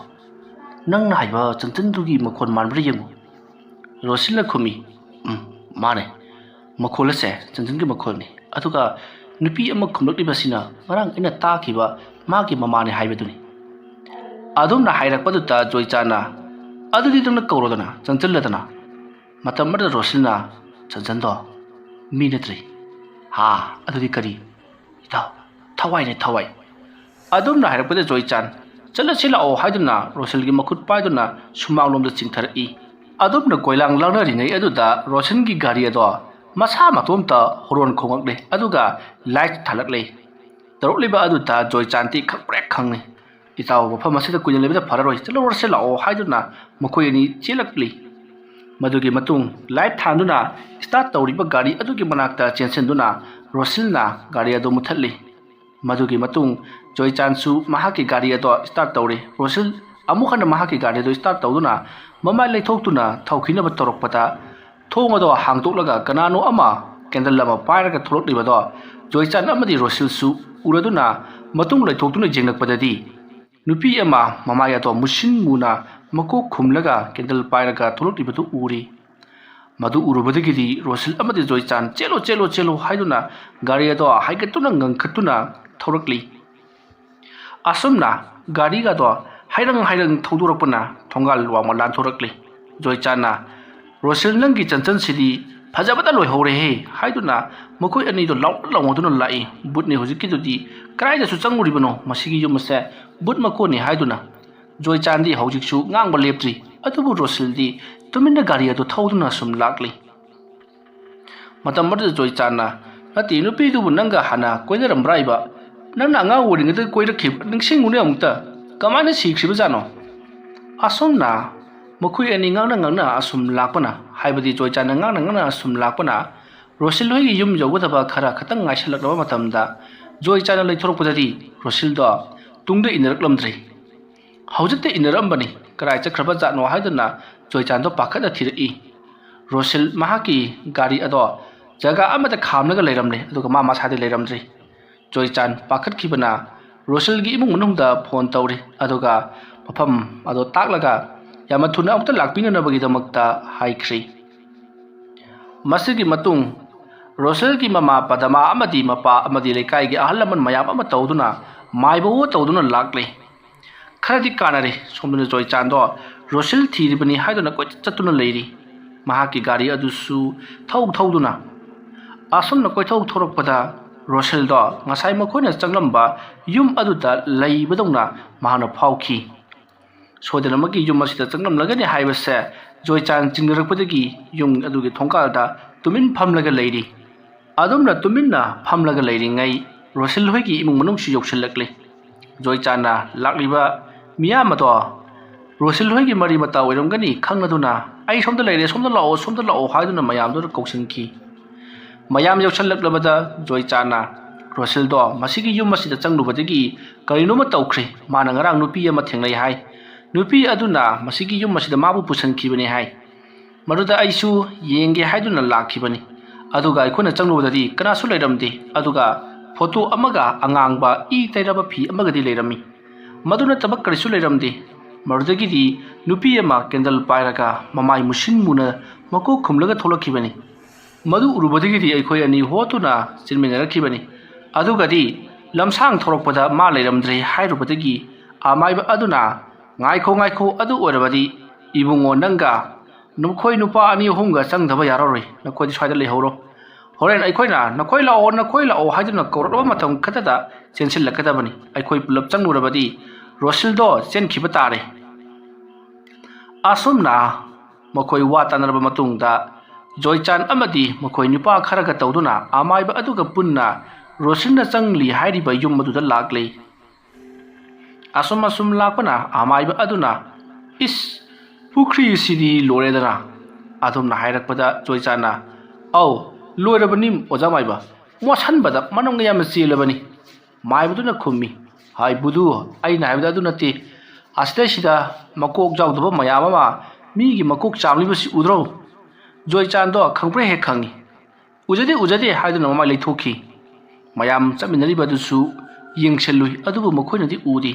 ꯅꯪꯅ ꯍꯥꯏꯕ ꯆꯟꯆꯟꯗꯨꯒꯤ ꯃꯈꯣꯟ ꯃꯥꯟꯕ꯭ꯔꯥ ꯌꯦꯡꯉꯨ꯫" ꯔꯣꯁꯦꯜꯅ ꯈꯨꯝꯃꯤ, "ꯎꯝ, ꯃꯥꯅꯦ꯫ ꯃꯈꯣꯜ ꯑꯁꯦ ꯆꯟꯆꯟꯒꯤ ꯃꯈꯣꯜꯅꯤ꯫ ꯑꯗꯨꯒ ꯅꯨꯄꯤ ꯑꯃ ꯈꯨꯝꯂꯛꯂꯤꯕꯁꯤꯅ ꯉꯔꯥꯡ ꯑꯩꯅ ꯇꯥꯈꯤꯕ ꯃꯥꯒꯤ ꯃꯃꯥꯅꯦ ꯍꯥꯏꯕꯗꯨꯅꯤ꯫" ꯑꯗꯨꯝꯅ ꯍꯥꯏꯔꯛꯄꯗꯨꯗ ꯖꯣꯏꯆꯥꯟꯅ, "ꯑꯗꯨꯗꯤ ꯅꯪꯅ ꯀꯧꯔꯣꯗꯅ, ꯆꯟꯆꯜꯂꯗꯅ꯫" ꯃꯇꯝ ꯑꯗꯨꯗ ꯔꯣꯁꯦꯜꯅ, "ꯆꯟꯆꯟꯗꯣ ꯃꯤ ꯅꯠꯇ꯭ꯔꯦ꯫" "ꯍꯥ, ꯑꯗꯨꯗꯤ ꯀꯔꯤ?" "ꯏꯇꯥꯎ, ꯊꯋꯥꯏꯅꯦ, ꯊꯋꯥꯏ꯫" ꯑꯗꯨꯝꯅ ꯍꯥꯏꯔꯛꯄꯗ ꯖꯣꯏꯆꯥꯟ, "ꯆꯠꯂꯁꯤ ꯂꯥꯛꯑꯣ" ꯍꯥꯏꯗꯨꯅ ꯔꯣꯁꯦꯜꯒꯤ ꯃꯈꯨꯠ ꯄꯥꯏꯗꯨꯅ ꯁꯨꯃꯥꯡꯂꯣꯝꯗ ꯆꯤꯡꯊꯔꯛꯏ꯫ ꯑꯗꯨꯝꯅ ꯀꯣꯏꯂꯥꯡ ꯂꯥꯡꯅꯔꯤꯉꯩ ꯑꯗꯨꯗ ꯔꯣꯁꯦꯜꯒꯤ ꯒꯥꯔꯤ ꯑꯗꯣ ꯃꯁꯥ ꯃꯇꯣꯝꯇ ꯍꯣꯔꯣꯟ ꯈꯣꯡꯂꯛꯂꯦ, ꯑꯗꯨꯒ ꯂꯥꯏꯠ ꯊꯥꯜꯂꯛꯂꯦ꯫ ꯇꯧꯔꯛꯂꯤꯕ ꯑꯗꯨꯗ ꯖꯣꯏꯆꯥꯟꯗꯤ ꯈꯪꯄ꯭ꯔꯦꯛ ꯈꯪꯉꯤ꯫ "ꯏꯇꯥꯎ, ꯃꯐꯝ ꯑꯁꯤꯗ ꯀꯨꯏꯅ ꯂꯩꯕꯗ ꯐꯔꯔꯣꯏ, ꯆꯠꯂꯨꯔꯁꯤ ꯂꯥꯛꯑꯣ" ꯍꯥꯏꯗꯨꯅ ꯃꯈꯣꯏ ꯑꯅꯤ ꯆꯦꯜꯂꯛꯂꯤ꯫ ꯃꯗꯨꯒꯤ ꯃꯇꯨꯡ ꯂꯥꯏꯠ ꯊꯥꯟꯗꯨꯅ ꯁ꯭ꯇꯥꯔꯠ ꯇꯧꯔꯤꯕ ꯒꯥꯔꯤ ꯑꯗꯨꯒꯤ ꯃꯅꯥꯛꯇ ꯆꯦꯟꯁꯤꯟꯗꯨꯅ ꯔꯣꯁꯦꯜꯅ ꯒꯥꯔꯤ ꯑꯗꯨ ꯃꯨꯊꯠꯂꯤ꯫ ꯃꯗꯨꯒꯤ ꯃꯇꯨꯡ ꯖꯣꯏꯆꯥꯟꯁꯨ ꯃꯍꯥꯛꯀꯤ ꯒꯥꯔꯤ ꯑꯗꯣ ꯁ꯭ꯇꯥꯔꯠ ꯇꯧꯔꯦ꯫ ꯔꯣꯁꯦꯜ ꯑꯃꯨꯛ ꯍꯟꯅ ꯃꯍꯥꯛꯀꯤ ꯒꯥꯔꯤ ꯑꯗꯨ ꯁ꯭ꯇꯥꯔꯠ ꯇꯧꯗꯨꯅ ꯃꯃꯥꯏ ꯂꯩꯊꯣꯛꯇꯨꯅ ꯊꯧꯈꯤꯅꯕ ꯇꯧꯔꯛꯄꯗ, ꯊꯣꯡ ꯑꯗꯣ ꯍꯥꯡꯗꯣꯛꯂꯒ ꯀꯅꯥꯅꯣ ꯑꯃ ꯀꯦꯟꯗꯜ ꯑꯃ ꯄꯥꯏꯔꯒ ꯊꯣꯛꯂꯛꯂꯤꯕꯗꯣ ꯖꯣꯏꯆꯥꯟ ꯑꯃꯗꯤ ꯔꯣꯁꯦꯜꯁꯨ ꯎꯔꯗꯨꯅ ꯃꯇꯨꯡ ꯂꯩꯊꯣꯛꯇꯨꯅ ꯌꯦꯡꯂꯛꯄꯗꯗꯤ ꯅꯨꯄꯤ ꯑꯃ ꯃꯃꯥꯏ ꯑꯗꯣ ꯃꯨꯁꯤꯟ ꯃꯨꯅ ꯃꯀꯣꯛ ꯈꯨꯝꯂꯒ ꯀꯦꯟꯗꯜ ꯄꯥꯏꯔꯒ ꯊꯣꯛꯂꯛꯂꯤꯕꯗꯨ ꯎꯔꯤ꯫ ꯃꯗꯨ ꯎꯔꯨꯕꯗꯒꯤꯗꯤ ꯔꯣꯁꯦꯜ ꯑꯃꯗꯤ ꯖꯣꯏꯆꯥꯟ "ꯆꯦꯜꯂꯣ, ꯆꯦꯜꯂꯣ, ꯆꯦꯜꯂꯣ" ꯍꯥꯏꯗꯨꯅ ꯒꯥꯔꯤ ꯑꯗꯣ ꯍꯥꯏꯒꯠꯇꯨꯅ ꯉꯪꯈꯠꯇꯨꯅ ꯊꯧꯔꯛꯂꯤ꯫ ꯑꯁꯨꯝꯅ ꯒꯥꯔꯤꯒꯗꯣ ꯍꯥꯏꯔꯪ ꯍꯥꯏꯔꯪ ꯊꯧꯗꯣꯔꯛꯄꯅ ꯊꯣꯡꯒꯥꯜ ꯋꯥꯡꯃ ꯂꯥꯟꯊꯣꯔꯛꯂꯤ꯫ ꯖꯣꯏꯆꯥꯟꯅ, "ꯔꯣꯁꯦꯜ, ꯅꯪꯒꯤ ꯆꯟꯆꯟꯁꯤꯗꯤ ꯐꯖꯕꯗ ꯂꯣꯏꯍꯧꯔꯦꯍꯦ" ꯍꯥꯏꯗꯨꯅ ꯃꯈꯣꯏ ꯑꯅꯤꯗꯣ ꯂꯥꯎꯅ ꯂꯥꯎꯅꯗꯨꯅ ꯂꯥꯛꯏ꯫ "ꯕꯨꯠꯅꯤ ꯍꯧꯖꯤꯛꯀꯤꯗꯨꯗꯤ, ꯀꯗꯥꯏꯗꯁꯨ ꯆꯪꯉꯨꯔꯤꯕꯅꯣ ꯃꯁꯤꯒꯤ ꯌꯨꯝ ꯑꯁꯦ? ꯕꯨꯠ ꯃꯀꯣꯟꯅꯤ" ꯍꯥꯏꯗꯨꯅ꯫ ꯖꯣꯏꯆꯥꯟꯗꯤ ꯍꯧꯖꯤꯛꯁꯨ ꯉꯥꯡꯕ ꯂꯦꯞꯇ꯭ꯔꯤ, ꯑꯗꯨꯕꯨ ꯔꯣꯁꯦꯜꯗꯤ ꯇꯨꯃꯤꯟꯅ ꯒꯥꯔꯤ ꯑꯗꯨ ꯊꯧꯗꯨꯅ ꯁꯨꯝ ꯂꯥꯛꯂꯤ꯫ ꯃꯇꯝ ꯑꯗꯨꯗ ꯖꯣꯏꯆꯥꯟꯅ, "ꯅꯠꯇꯦ, ꯅꯨꯄꯤꯗꯨꯕꯨ ꯅꯪꯒ ꯍꯥꯟꯅ ꯀꯣꯏꯅꯔꯝꯕ꯭ꯔꯥ ꯍꯥꯏꯕ? ꯅꯪꯅ ꯑꯉꯥꯡ ꯑꯣꯏꯔꯤꯉꯩꯗ ꯀꯣꯏꯔꯛꯈꯤꯕ ꯅꯤꯡꯁꯤꯡꯉꯨꯅꯦ ꯑꯃꯨꯛꯇ꯫ ꯀꯃꯥꯏꯅ ꯁꯤꯈ꯭ꯔꯤꯕꯖꯥꯠꯅꯣ?" ꯑꯁꯨꯝꯅ ꯃꯈꯣꯏ ꯑꯅꯤ ꯉꯥꯡꯅ ꯉꯥꯡꯅ ꯑꯁꯨꯝ ꯂꯥꯛꯄꯅ, ꯍꯥꯏꯕꯗꯤ ꯖꯣꯏꯆꯥꯟꯅ ꯉꯥꯡꯅ ꯉꯥꯡꯅ ꯑꯁꯨꯝ ꯂꯥꯛꯄꯅ, ꯔꯣꯁꯤꯜ ꯍꯣꯏꯒꯤ ꯌꯨꯝ ꯌꯧꯒꯗꯕ ꯈꯔ ꯈꯛꯇꯪ ꯉꯥꯏꯁꯜꯂꯛꯂꯕ ꯃꯇꯝꯗ ꯖꯣꯏꯆꯥꯟꯅ ꯂꯩꯊꯣꯔꯛꯄꯗꯗꯤ ꯔꯣꯁꯤꯜꯗꯣ ꯇꯨꯡꯗ ꯏꯟꯅꯔꯛꯂꯝꯗ꯭ꯔꯦ꯫ ꯍꯧꯖꯤꯛꯇ ꯏꯟꯅꯔꯝꯕꯅꯤ, ꯀꯗꯥꯏ ꯆꯠꯈ꯭ꯔꯕ ꯖꯥꯠꯅꯣ ꯍꯥꯏꯗꯨꯅ ꯖꯣꯏꯆꯥꯟꯗꯣ ꯄꯥꯈꯠꯅ ꯊꯤꯔꯛꯏ꯫ ꯔꯣꯁꯤꯜ ꯃꯍꯥꯛꯀꯤ ꯒꯥꯔꯤ ꯑꯗꯣ ꯖꯒꯥ ꯑꯃꯗ ꯈꯥꯝꯂꯒ ꯂꯩꯔꯝꯂꯦ, ꯑꯗꯨꯒ ꯃꯥ ꯃꯁꯥꯗꯤ ꯂꯩꯔꯝꯗ꯭ꯔꯤ꯫ ꯖꯣꯏꯆꯥꯟ ꯄꯥꯈꯠꯈꯤꯕꯅ ꯔꯣꯁꯤꯜꯒꯤ ꯏꯃꯨꯡ ꯃꯅꯨꯡꯗ ꯐꯣꯟ ꯇꯧꯔꯤ, ꯑꯗꯨꯒ ꯃꯐꯝ ꯑꯗꯣ ꯇꯥꯛꯂꯒ ꯌꯥꯝꯅ ꯊꯨꯅ ꯑꯃꯨꯛꯇ ꯂꯥꯛꯄꯤꯅꯅꯕꯒꯤꯗꯃꯛꯇ ꯍꯥꯏꯈ꯭ꯔꯤ꯫ ꯃꯁꯤꯒꯤ ꯃꯇꯨꯡ ꯔꯣꯁꯤꯜꯒꯤ ꯃꯃꯥ ꯄꯗꯃꯥ ꯑꯃꯗꯤ ꯃꯄꯥ ꯑꯃꯗꯤ ꯂꯩꯀꯥꯏꯒꯤ ꯑꯍꯜ ꯂꯃꯟ ꯃꯌꯥꯝ ꯑꯃ ꯇꯧꯗꯨꯅ ꯃꯥꯏꯕ ꯑꯣ ꯇꯧꯗꯨꯅ ꯂꯥꯛꯂꯦ꯫ ꯈꯔꯗꯤ ꯀꯥꯟꯅꯔꯦ꯫ ꯁꯣꯝꯗꯅ ꯖꯣꯏꯆꯥꯟꯗꯣ ꯔꯣꯁꯤꯜ ꯊꯤꯔꯤꯕꯅꯤ ꯍꯥꯏꯗꯨꯅ ꯀꯣꯏꯆꯠ ꯆꯠꯇꯨꯅ ꯂꯩꯔꯤ꯫ ꯃꯍꯥꯛꯀꯤ ꯒꯥꯔꯤ ꯑꯗꯨꯁꯨ ꯊꯧ ꯊꯧꯗꯨꯅ꯫ ꯑꯁꯨꯝꯅ ꯀꯣꯏꯊꯧ ꯊꯧꯔꯛꯄꯗ ꯔꯣꯁꯤꯜꯗꯣ ꯉꯁꯥꯏ ꯃꯈꯣꯏꯅ ꯆꯪꯂꯝꯕ ꯌꯨꯝ ꯑꯗꯨꯗ ꯂꯩꯕꯗꯧꯅ ꯃꯍꯥꯛꯅ ꯐꯥꯎꯈꯤ꯫ ꯁꯣꯏꯗꯅꯃꯛꯀꯤ ꯌꯨꯝ ꯑꯁꯤꯗ ꯆꯪꯂꯝꯂꯒꯅꯤ ꯍꯥꯏꯕꯁꯦ ꯖꯣꯏꯆꯥꯟ ꯆꯤꯡꯅꯔꯛꯄꯗꯒꯤ ꯌꯨꯝ ꯑꯗꯨꯒꯤ ꯊꯣꯡꯒꯥꯜꯗ ꯇꯨꯃꯤꯟ ꯐꯝꯂꯒ ꯂꯩꯔꯤ꯫ ꯑꯗꯨꯝꯅ ꯇꯨꯃꯤꯟꯅ ꯐꯝꯂꯒ ꯂꯩꯔꯤꯉꯩ ꯔꯣꯁꯤꯜ ꯍꯣꯏꯒꯤ ꯏꯃꯨꯡ ꯃꯅꯨꯡꯁꯨ ꯌꯧꯁꯤꯜꯂꯛꯂꯤ꯫ ꯖꯣꯏꯆꯥꯟꯅ ꯂꯥꯛꯂꯤꯕ ꯃꯤꯌꯥꯝ ꯑꯗꯣ ꯔꯣꯁꯤꯜ ꯍꯣꯏꯒꯤ ꯃꯔꯤ ꯃꯇꯥ ꯑꯣꯏꯔꯝꯒꯅꯤ ꯈꯪꯂꯗꯨꯅ, "ꯑꯩ ꯁꯣꯝꯗ ꯂꯩꯔꯦ, ꯁꯣꯝꯗ ꯂꯥꯛꯑꯣ, ꯁꯣꯝꯗ ꯂꯥꯛꯑꯣ" ꯍꯥꯏꯗꯨꯅ ꯃꯌꯥꯝꯗꯨꯗ ꯀꯧꯁꯤꯟꯈꯤ꯫ ꯃꯌꯥꯝ ꯌꯧꯁꯤꯜꯂꯛꯂꯕꯗ ꯖꯣꯏꯆꯥꯟꯅ ꯔꯣꯁꯤꯜꯗꯣ ꯃꯁꯤꯒꯤ ꯌꯨꯝ ꯑꯁꯤꯗ ꯆꯪꯂꯨꯕꯗꯒꯤ ꯀꯔꯤꯅꯣꯃ ꯇꯧꯈ꯭ꯔꯦ꯫ ꯃꯥꯅ ꯉꯔꯥꯡ ꯅꯨꯄꯤ ꯑꯃ ꯊꯦꯡꯅꯩ ꯍꯥꯏ꯫ ꯅꯨꯄꯤ ꯑꯗꯨꯅ ꯃꯁꯤꯒꯤ ꯌꯨꯝ ꯑꯁꯤꯗ ꯃꯥꯕꯨ ꯄꯨꯁꯤꯟꯈꯤꯕꯅꯤ ꯍꯥꯏ꯫ ꯃꯗꯨꯗ ꯑꯩꯁꯨ ꯌꯦꯡꯒꯦ ꯍꯥꯏꯗꯨꯅ ꯂꯥꯛꯈꯤꯕꯅꯤ꯫ ꯑꯗꯨꯒ ꯑꯩꯈꯣꯏꯅ ꯆꯪꯂꯨꯕꯗꯗꯤ ꯀꯅꯥꯁꯨ ꯂꯩꯔꯝꯗꯦ꯫ ꯑꯗꯨꯒ ꯐꯣꯇꯣ ꯑꯃꯒ ꯑꯉꯥꯡꯕ ꯏ ꯇꯩꯔꯕ ꯐꯤ ꯑꯃꯒꯗꯤ ꯂꯩꯔꯝꯃꯤ꯫ ꯃꯗꯨ ꯅꯠꯇꯕ ꯀꯔꯤꯁꯨ ꯂꯩꯔꯝꯗꯦ꯫ ꯃꯗꯨꯗꯒꯤꯗꯤ ꯅꯨꯄꯤ ꯑꯃ ꯀꯦꯟꯗꯜ ꯄꯥꯏꯔꯒ ꯃꯃꯥꯏ ꯃꯨꯁꯤꯟ ꯃꯨꯅ ꯃꯀꯣꯛ ꯈꯨꯝꯂꯒ ꯊꯣꯛꯂꯛꯈꯤꯕꯅꯤ꯫ ꯃꯗꯨ ꯎꯔꯨꯕꯗꯒꯤꯗꯤ ꯑꯩꯈꯣꯏ ꯑꯅꯤ ꯍꯣꯠꯇꯨꯅ ꯆꯦꯟꯃꯤꯟꯅꯔꯛꯈꯤꯕꯅꯤ꯫ ꯑꯗꯨꯒꯗꯤ ꯂꯝꯁꯥꯡ ꯊꯧꯔꯛꯄꯗ ꯃꯥ ꯂꯩꯔꯝꯗ꯭ꯔꯦ ꯍꯥꯏꯔꯨꯕꯗꯒꯤ ꯑꯃꯥꯏꯕ ꯑꯗꯨꯅ, "ꯉꯥꯏꯈꯣ, ꯉꯥꯏꯈꯣ, ꯑꯗꯨ ꯑꯣꯏꯔꯕꯗꯤ ꯏꯕꯨꯡꯉꯣ ꯅꯪꯒ ꯅꯈꯣꯏ ꯅꯨꯄꯥ ꯑꯅꯤ ꯑꯍꯨꯝꯒ ꯆꯪꯗꯕ ꯌꯥꯔꯔꯣꯏ, ꯅꯈꯣꯏꯗꯤ ꯁ꯭ꯋꯥꯏꯗ ꯂꯩꯍꯧꯔꯣ꯫ ꯍꯣꯔꯦꯟ ꯑꯩꯈꯣꯏꯅ 'ꯅꯈꯣꯏ ꯂꯥꯛꯑꯣ, ꯅꯈꯣꯏ ꯂꯥꯛꯑꯣ' ꯍꯥꯏꯗꯨꯅ ꯀꯧꯔꯛꯂꯕ ꯃꯇꯝ ꯈꯛꯇꯗ ꯆꯦꯟꯁꯤꯜꯂꯛꯀꯗꯕꯅꯤ꯫ ꯑꯩꯈꯣꯏ ꯄꯨꯂꯞ ꯆꯪꯂꯨꯔꯕꯗꯤ ꯔꯣꯁꯤꯜꯗꯣ ꯆꯦꯟꯈꯤꯕ ꯇꯥꯔꯦ"꯫ ꯑꯁꯨꯝꯅ ꯃꯈꯣꯏ ꯋꯥ ꯇꯥꯅꯔꯕ ꯃꯇꯨꯡꯗ ꯖꯣꯏꯆꯥꯟ ꯑꯃꯗꯤ ꯃꯈꯣꯏ ꯅꯨꯄꯥ ꯈꯔꯒ ꯇꯧꯗꯨꯅ ꯑꯃꯥꯏꯕ ꯑꯗꯨꯒ ꯄꯨꯟꯅ ꯔꯣꯁꯤꯜꯅ ꯆꯪꯂꯤ ꯍꯥꯏꯔꯤꯕ ꯌꯨꯝ ꯑꯗꯨꯗ ꯂꯥꯛꯂꯤ꯫ ꯑꯁꯨꯝ ꯑꯁꯨꯝ ꯂꯥꯛꯄꯅ ꯑꯃꯥꯏꯕ ꯑꯗꯨꯅ, "ꯏꯁ, "ꯄꯨꯈ꯭ꯔꯤꯁꯤꯗꯤ ꯂꯣꯏꯔꯦꯗꯅ?" ꯑꯗꯨꯝꯅ ꯍꯥꯏꯔꯛꯄꯗ ꯖꯣꯏꯆꯥꯟꯅ, "ꯑꯧ, ꯂꯣꯏꯔꯕꯅꯤ ꯑꯣꯖꯥ ꯃꯥꯏꯕ, ꯃꯣꯠꯁꯟꯕꯗ ꯃꯅꯝꯒ ꯌꯥꯝꯅ ꯆꯦꯜꯂꯕꯅꯤ꯫" ꯃꯥꯏꯕꯗꯨꯅ ꯈꯨꯝꯃꯤ, "ꯍꯥꯏ ꯕꯨꯙꯨ, ꯑꯩꯅ ꯍꯥꯏꯕꯗ ꯑꯗꯨ ꯅꯠꯇꯦ꯫ ꯑꯁꯤꯗꯩꯁꯤꯗ ꯃꯀꯣꯛ ꯌꯥꯎꯗꯕ ꯃꯌꯥꯝ ꯑꯃ ꯃꯤꯒꯤ ꯃꯀꯣꯛ ꯆꯥꯝꯂꯤꯕꯁꯤ ꯎꯗ꯭ꯔꯣ?" ꯖꯣꯏꯆꯥꯟꯗꯣ ꯈꯪꯄ꯭ꯔꯦꯛ ꯍꯦꯛ ꯈꯪꯉꯤ꯫ "ꯎꯖꯗꯦ, ꯎꯖꯗꯦ" ꯍꯥꯏꯗꯨꯅ ꯃꯃꯥꯏ ꯂꯩꯊꯣꯛꯈꯤ꯫ ꯃꯌꯥꯝ ꯆꯠꯃꯤꯟꯅꯔꯤꯕ ꯑꯗꯨꯁꯨ ꯌꯦꯡꯁꯤꯜꯂꯨꯏ, ꯑꯗꯨꯕꯨ ꯃꯈꯣꯏꯅꯗꯤ ꯎꯗꯦ꯫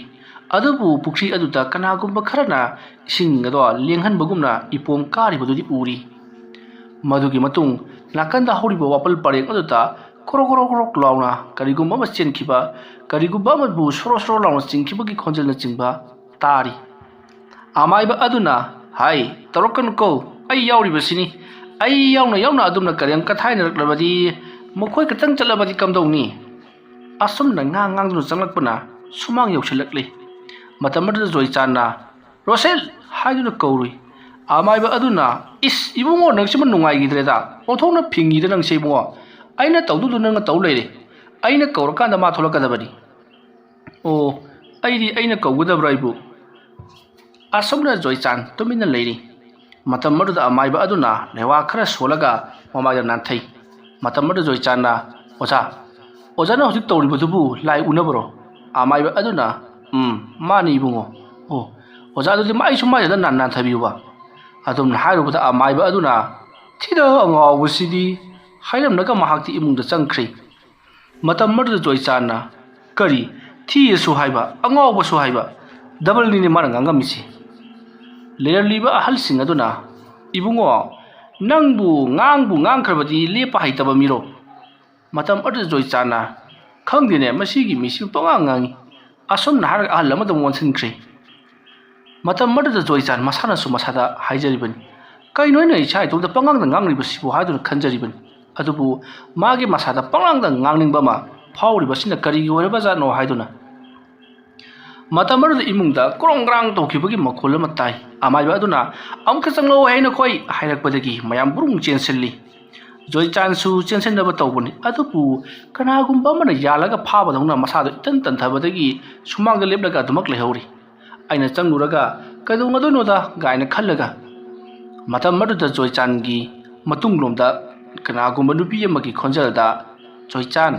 ꯑꯗꯨꯕꯨ ꯄꯨꯈ꯭ꯔꯤ ꯑꯗꯨꯗ ꯀꯅꯥꯒꯨꯝꯕ ꯈꯔꯅ ꯏꯁꯤꯡ ꯑꯗꯣ ꯂꯦꯡꯍꯟꯕꯒꯨꯝꯅ ꯏꯄꯣꯝ ꯀꯥꯔꯤꯕꯗꯨꯗꯤ ꯎꯔꯤ꯫ ꯃꯗꯨꯒꯤ ꯃꯇꯨꯡ ꯅꯥꯀꯟꯗ ꯍꯧꯔꯤꯕ ꯋꯥꯄꯜ ꯄꯔꯦꯡ ꯑꯗꯨꯗ ꯀ꯭ꯔꯣꯛ ꯀ꯭ꯔꯣꯛ ꯀ꯭ꯔꯣꯛ ꯂꯥꯎꯅ ꯀꯔꯤꯒꯨꯝꯕ ꯑꯃ ꯆꯦꯟꯈꯤꯕ, ꯀꯔꯤꯒꯨꯝꯕ ꯑꯃꯕꯨ ꯁꯣꯔꯣ ꯁꯣꯔꯣ ꯂꯥꯎꯅ ꯆꯤꯡꯈꯤꯕꯒꯤ ꯈꯣꯟꯖꯦꯜꯅꯆꯤꯡꯕ ꯇꯥꯔꯤ꯫ ꯑꯃꯥꯏꯕ ꯑꯗꯨꯅ, "ꯍꯥꯏ, ꯇꯧꯔꯛꯀꯅꯨꯀꯣ, ꯑꯩ ꯌꯥꯎꯔꯤꯕꯁꯤꯅꯤ꯫ ꯑꯩ ꯌꯥꯎꯅ ꯌꯥꯎꯅ ꯑꯗꯨꯝꯅ ꯀꯔꯦꯝ ꯀꯊꯥꯏꯅꯔꯛꯂꯕꯗꯤ ꯃꯈꯣꯏ ꯈꯛꯇꯪ ꯆꯠꯂꯕꯗꯤ ꯀꯝꯗꯧꯅꯤ?" ꯑꯁꯨꯝꯅ ꯉꯥꯡ ꯉꯥꯡꯗꯨꯅ ꯆꯪꯂꯛꯄꯅ ꯁꯨꯃꯥꯡ ꯌꯧꯁꯤꯜꯂꯛꯂꯤ꯫ ꯃꯇꯝ ꯑꯗꯨꯗ ꯖꯣꯏꯆꯥꯟꯅ, "ꯔꯣꯁꯦꯜ!" ꯍꯥꯏꯗꯨꯅ ꯀꯧꯔꯨꯏ꯫ ꯑꯃꯥꯏꯕ ꯑꯗꯨꯅ, "ꯏꯁ, ꯏꯕꯨꯡꯉꯣ, ꯅꯪꯁꯤꯃ ꯅꯨꯡꯉꯥꯏꯈꯤꯗ꯭ꯔꯦꯗ꯫ ꯑꯣꯟꯊꯣꯛꯅ ꯐꯤꯡꯉꯤꯗ ꯅꯪꯁꯦ, ꯏꯕꯨꯡꯉꯣ꯫ ꯑꯩꯅ ꯇꯧꯗꯨꯗꯨ ꯅꯪꯅ ꯇꯧ ꯂꯩꯔꯦ꯫ ꯑꯩꯅ ꯀꯧꯔꯀꯥꯟꯗ ꯃꯥ ꯊꯣꯛꯂꯛꯀꯗꯕꯅꯤ꯫" "ꯑꯣ, ꯑꯩꯗꯤ ꯑꯩꯅ ꯀꯧꯒꯗꯕ꯭ꯔꯥ ꯑꯩꯕꯨ?" ꯑꯁꯨꯝꯅ ꯖꯣꯏꯆꯥꯟ ꯇꯨꯃꯤꯟꯅ ꯂꯩꯔꯤ꯫ ꯃꯇꯝ ꯑꯗꯨꯗ ꯑꯃꯥꯏꯕ ꯑꯗꯨꯅ ꯂꯩꯋꯥ ꯈꯔ ꯁꯣꯜꯂꯒ ꯃꯃꯥꯏꯗ ꯅꯥꯟꯊꯩ꯫ ꯃꯇꯝ ꯑꯗꯨꯗ ꯖꯣꯏꯆꯥꯟꯅ, "ꯑꯣꯖꯥ, ꯑꯣꯖꯥꯅ ꯍꯧꯖꯤꯛ ꯇꯧꯔꯤꯕꯗꯨꯕꯨ ꯂꯥꯏ ꯎꯅꯕꯔꯣ?" ꯑꯃꯥꯏꯕ ꯑꯗꯨꯅ, "ꯎꯝ, ꯃꯥꯅꯤ ꯏꯕꯨꯡꯉꯣ꯫ ꯑꯣ, ꯑꯣꯖꯥ, ꯑꯗꯨꯗꯤ ꯃꯥꯏꯁꯨ ꯃꯥꯏꯗ ꯅꯥꯟ ꯅꯥꯟꯊꯕꯤꯌꯨꯕ꯫" ꯑꯗꯨꯝꯅ ꯍꯥꯏꯔꯨꯕꯗ ꯑꯃꯥꯏꯕ ꯑꯗꯨꯅ, "ꯊꯤꯗ ꯑꯉꯥꯎꯕꯁꯤꯗꯤ" ꯍꯥꯏꯔꯝꯂꯒ ꯃꯍꯥꯛꯇꯤ ꯏꯃꯨꯡꯗ ꯆꯪꯈ꯭ꯔꯤ꯫ ꯃꯇꯝ ꯑꯗꯨꯗ ꯖꯣꯏꯆꯥꯟꯅ, "ꯀꯔꯤ? ꯊꯤꯌꯦꯁꯨ ꯍꯥꯏꯕ, ꯑꯉꯥꯎꯕꯁꯨ ꯍꯥꯏꯕ, ꯗꯕꯜꯅꯤꯅꯦ ꯃꯥꯅ ꯉꯥꯡꯉꯝꯃꯤꯁꯤ?" ꯂꯩꯔꯝꯂꯤꯕ ꯑꯍꯜꯁꯤꯡ ꯑꯗꯨꯅ, "ꯏꯕꯨꯡꯉꯣ, ꯅꯪꯕꯨ ꯉꯥꯡꯕꯨ ꯉꯥꯡꯈ꯭ꯔꯕꯗꯤ ꯂꯦꯞꯄ ꯍꯩꯇꯕ ꯃꯤꯔꯣ?" ꯃꯇꯝ ꯑꯗꯨꯗ ꯖꯣꯏꯆꯥꯟꯅ, "ꯈꯪꯗꯦꯅꯦ, ꯃꯁꯤꯒꯤ ꯃꯤꯁꯤꯕꯨ ꯄꯉꯥꯡ ꯉꯥꯡꯉꯤ꯫" ꯑꯁꯨꯝꯅ ꯍꯥꯏꯔꯒ ꯑꯍꯜ ꯑꯃꯗ ꯑꯃꯨꯛ ꯑꯣꯟꯁꯤꯟꯈ꯭ꯔꯦ꯫ ꯃꯇꯝ ꯑꯗꯨꯗ ꯖꯣꯏꯆꯥꯟ ꯃꯁꯥꯅꯁꯨ ꯃꯁꯥꯗ ꯍꯥꯏꯖꯔꯤꯕꯅꯤ, "ꯀꯩꯅꯣ ꯑꯩꯅ ꯏꯁꯥ ꯏꯇꯣꯝꯇ ꯄꯉꯥꯡꯗ ꯉꯥꯡꯂꯤꯕꯁꯤꯕꯨ?" ꯍꯥꯏꯗꯨꯅ ꯈꯟꯖꯔꯤꯕꯅꯤ꯫ ꯑꯗꯨꯕꯨ ꯃꯥꯒꯤ ꯃꯁꯥꯗ ꯄꯉꯥꯡꯗ ꯉꯥꯡꯅꯤꯡꯕ ꯑꯃ ꯐꯥꯎꯔꯤꯕꯁꯤꯅ ꯀꯔꯤꯒꯤ ꯑꯣꯏꯔꯕꯖꯥꯠꯅꯣ ꯍꯥꯏꯗꯨꯅ꯫ ꯃꯇꯝ ꯑꯗꯨꯗ ꯏꯃꯨꯡꯗ ꯀ꯭ꯔꯣꯡ ꯀ꯭ꯔꯥꯡ ꯇꯧꯈꯤꯕꯒꯤ ꯃꯈꯣꯜ ꯑꯃ ꯇꯥꯏ꯫ ꯑꯃꯥꯏꯕ ꯑꯗꯨꯅ, "ꯑꯃꯨꯛꯇ ꯆꯪꯂꯛꯑꯣ ꯍꯦ ꯅꯈꯣꯏ" ꯍꯥꯏꯔꯛꯄꯗꯒꯤ ꯃꯌꯥꯝ ꯕꯨꯔꯨꯡ ꯆꯦꯟꯁꯤꯜꯂꯤ꯫ ꯖꯣꯏꯆꯥꯟꯁꯨ ꯆꯦꯟꯁꯤꯟꯅꯕ ꯇꯧꯕꯅꯤ, ꯑꯗꯨꯕꯨ ꯀꯅꯥꯒꯨꯝꯕ ꯑꯃꯅ ꯌꯥꯜꯂꯒ ꯐꯥꯕꯗꯧꯅ ꯃꯁꯥꯗꯨ ꯏꯇꯟ ꯇꯟꯊꯕꯗꯒꯤ ꯁꯨꯃꯥꯡꯗ ꯂꯦꯞꯂꯒ ꯑꯗꯨꯃꯛ ꯂꯩꯍꯧꯔꯤ꯫ ꯑꯩꯅ ꯆꯪꯂꯨꯔꯒ ꯀꯩꯗꯧꯅꯗꯣꯏꯅꯣꯗ ꯀꯥꯏꯅ ꯈꯜꯂꯒ ꯃꯇꯝ ꯑꯗꯨꯗ ꯖꯣꯏꯆꯥꯟꯒꯤ ꯃꯇꯨꯡꯂꯣꯝꯗ ꯀꯅꯥꯒꯨꯝꯕ ꯅꯨꯄꯤ ꯑꯃꯒꯤ ꯈꯣꯟꯖꯦꯜꯗ "ꯖꯣꯏꯆꯥꯟ"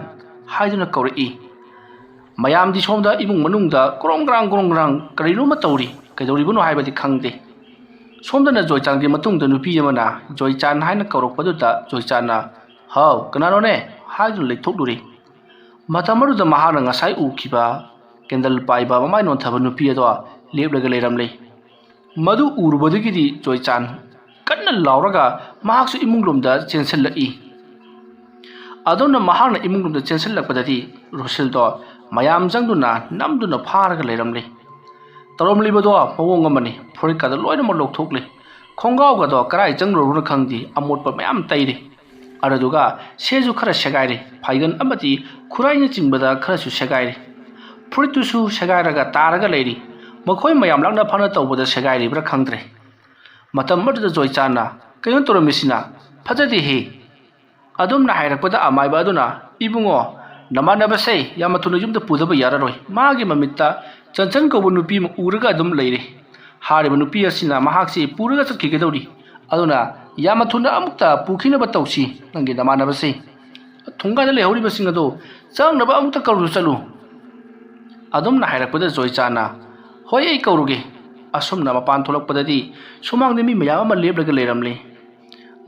ꯍꯥꯏꯗꯨꯅ ꯀꯧꯔꯛꯏ꯫ ꯃꯌꯥꯝꯗꯤ ꯁꯣꯝꯗ ꯏꯃꯨꯡ ꯃꯅꯨꯡꯗ ꯀ꯭ꯔꯣꯡ ꯀ꯭ꯔꯥꯡ ꯀ꯭ꯔꯣꯡ ꯀ꯭ꯔꯥꯡ ꯀꯔꯤꯅꯣꯃ ꯇꯧꯔꯤ, ꯀꯩꯗꯧꯔꯤꯕꯅꯣ ꯍꯥꯏꯕꯗꯤ ꯈꯪꯗꯦ꯫ ꯁꯣꯝꯗꯅ ꯖꯣꯏꯆꯥꯟꯒꯤ ꯃꯇꯨꯡꯗ ꯅꯨꯄꯤ ꯑꯃꯅ "ꯖꯣꯏꯆꯥꯟ" ꯍꯥꯏꯅ ꯀꯧꯔꯛꯄꯗꯨꯗ ꯖꯣꯏꯆꯥꯟꯅ "ꯍꯥꯎ, ꯀꯅꯥꯅꯣꯅꯦ?" ꯍꯥꯏꯗꯨꯅ ꯂꯩꯊꯣꯛꯂꯨꯔꯦ꯫ ꯃꯇꯝ ꯑꯗꯨꯗ ꯃꯍꯥꯛꯅ ꯉꯁꯥꯏ ꯎꯈꯤꯕ ꯀꯦꯟꯗꯜ ꯄꯥꯏꯕ ꯃꯃꯥꯏ ꯅꯣꯟꯊꯕ ꯅꯨꯄꯤ ꯑꯗꯣ ꯂꯦꯞꯂꯒ ꯂꯩꯔꯝꯂꯦ꯫ ꯃꯗꯨ ꯎꯔꯨꯕꯗꯒꯤꯗꯤ ꯖꯣꯏꯆꯥꯟ ꯀꯟꯅ ꯂꯥꯎꯔꯒ ꯃꯍꯥꯛꯁꯨ ꯏꯃꯨꯡꯂꯣꯝꯗ ꯆꯦꯟꯁꯤꯜꯂꯛꯏ꯫ ꯑꯗꯨꯝꯅ ꯃꯍꯥꯛꯅ ꯏꯃꯨꯡꯂꯣꯝꯗ ꯆꯦꯟꯁꯤꯜꯂꯛꯄꯗꯗꯤ ꯔꯣꯁꯤꯜꯗꯣ ꯃꯌꯥꯝ ꯆꯪꯗꯨꯅ ꯅꯝꯗꯨꯅ ꯐꯥꯔꯒ ꯂꯩꯔꯝꯂꯦ꯫ ꯇꯧꯔꯝꯂꯤꯕꯗꯣ ꯃꯑꯣꯡ ꯑꯃꯅꯤ꯫ ꯐꯨꯔꯤꯠꯀꯗꯣ ꯂꯣꯏꯅꯃꯛ ꯂꯧꯊꯣꯛꯂꯦ꯫ ꯈꯣꯡꯒ꯭ꯔꯥꯎꯒꯗꯣ ꯀꯔꯥꯏ ꯆꯪꯂꯨꯔꯕꯅꯣ ꯈꯪꯗꯦ, ꯑꯃꯣꯠꯄ ꯃꯌꯥꯝ ꯇꯩꯔꯦ꯫ ꯑꯗꯨꯗꯨꯒ ꯁꯦꯁꯨ ꯈꯔ ꯁꯦꯒꯥꯏꯔꯦ꯫ ꯐꯥꯏꯒꯟ ꯑꯃꯗꯤ ꯈꯨꯔꯥꯏꯅꯆꯤꯡꯕꯗ ꯈꯔꯁꯨ ꯁꯦꯒꯥꯏꯔꯦ꯫ ꯐꯨꯔꯤꯠꯇꯨꯁꯨ ꯁꯦꯒꯥꯏꯔꯒ ꯇꯥꯔꯒ ꯂꯩꯔꯤ꯫ ꯃꯈꯣꯏ ꯃꯌꯥꯝ ꯂꯥꯛꯅ ꯐꯥꯅ ꯇꯧꯕꯗ ꯁꯦꯒꯥꯏꯔꯤꯕ꯭ꯔꯥ ꯈꯪꯗ꯭ꯔꯦ꯫ ꯃꯇꯝ ꯑꯗꯨꯗ ꯖꯣꯏꯆꯥꯟꯅ "ꯀꯩꯅꯣ ꯇꯧꯔꯝꯃꯤꯁꯤꯅ? ꯐꯖꯗꯦꯍꯦ!" ꯑꯗꯨꯝꯅ ꯍꯥꯏꯔꯛꯄꯗ ꯑꯃꯥꯏꯕ ꯑꯗꯨꯅ "ꯏꯕꯨꯡꯉꯣ, ꯅꯃꯥꯟꯅꯕꯁꯦ ꯌꯥꯝꯅ ꯊꯨꯅ ꯌꯨꯝꯗ ꯄꯨꯗꯕ ꯌꯥꯔꯔꯣꯏ꯫ ꯃꯥꯒꯤ ꯃꯃꯤꯠꯇ ꯆꯟꯆꯟ ꯀꯧꯕ ꯅꯨꯄꯤ ꯑꯃ ꯎꯔꯒ ꯑꯗꯨꯝ ꯂꯩꯔꯦ꯫ ꯍꯥꯏꯔꯤꯕ ꯅꯨꯄꯤ ꯑꯁꯤꯅ ꯃꯍꯥꯛꯁꯤ ꯄꯨꯔꯒ ꯆꯠꯈꯤꯒꯗꯧꯔꯤ꯫ ꯑꯗꯨꯅ ꯌꯥꯝꯅ ꯊꯨꯅ ꯑꯃꯨꯛꯇ ꯄꯨꯈꯤꯅꯕ ꯇꯧꯁꯤ꯫ ꯅꯪꯒꯤ ꯅꯃꯥꯟꯅꯕꯁꯦ ꯊꯣꯡꯒꯥꯟꯗ ꯂꯩꯍꯧꯔꯤꯕꯁꯤꯡ ꯑꯗꯨ ꯆꯪꯅꯕ ꯑꯃꯨꯛꯇ ꯀꯧꯔꯨ ꯆꯠꯂꯨ꯫" ꯑꯗꯨꯝꯅ ꯍꯥꯏꯔꯛꯄꯗ ꯖꯣꯏꯆꯥꯟꯅ "ꯍꯣꯏ, ꯑꯩ ꯀꯧꯔꯨꯒꯦ꯫" ꯑꯁꯨꯝꯅ ꯃꯄꯥꯟ ꯊꯣꯛꯂꯛꯄꯗꯗꯤ ꯁꯨꯃꯥꯡꯗ ꯃꯤ ꯃꯌꯥꯝ ꯑꯃ ꯂꯦꯞꯂꯒ ꯂꯩꯔꯝꯂꯦ꯫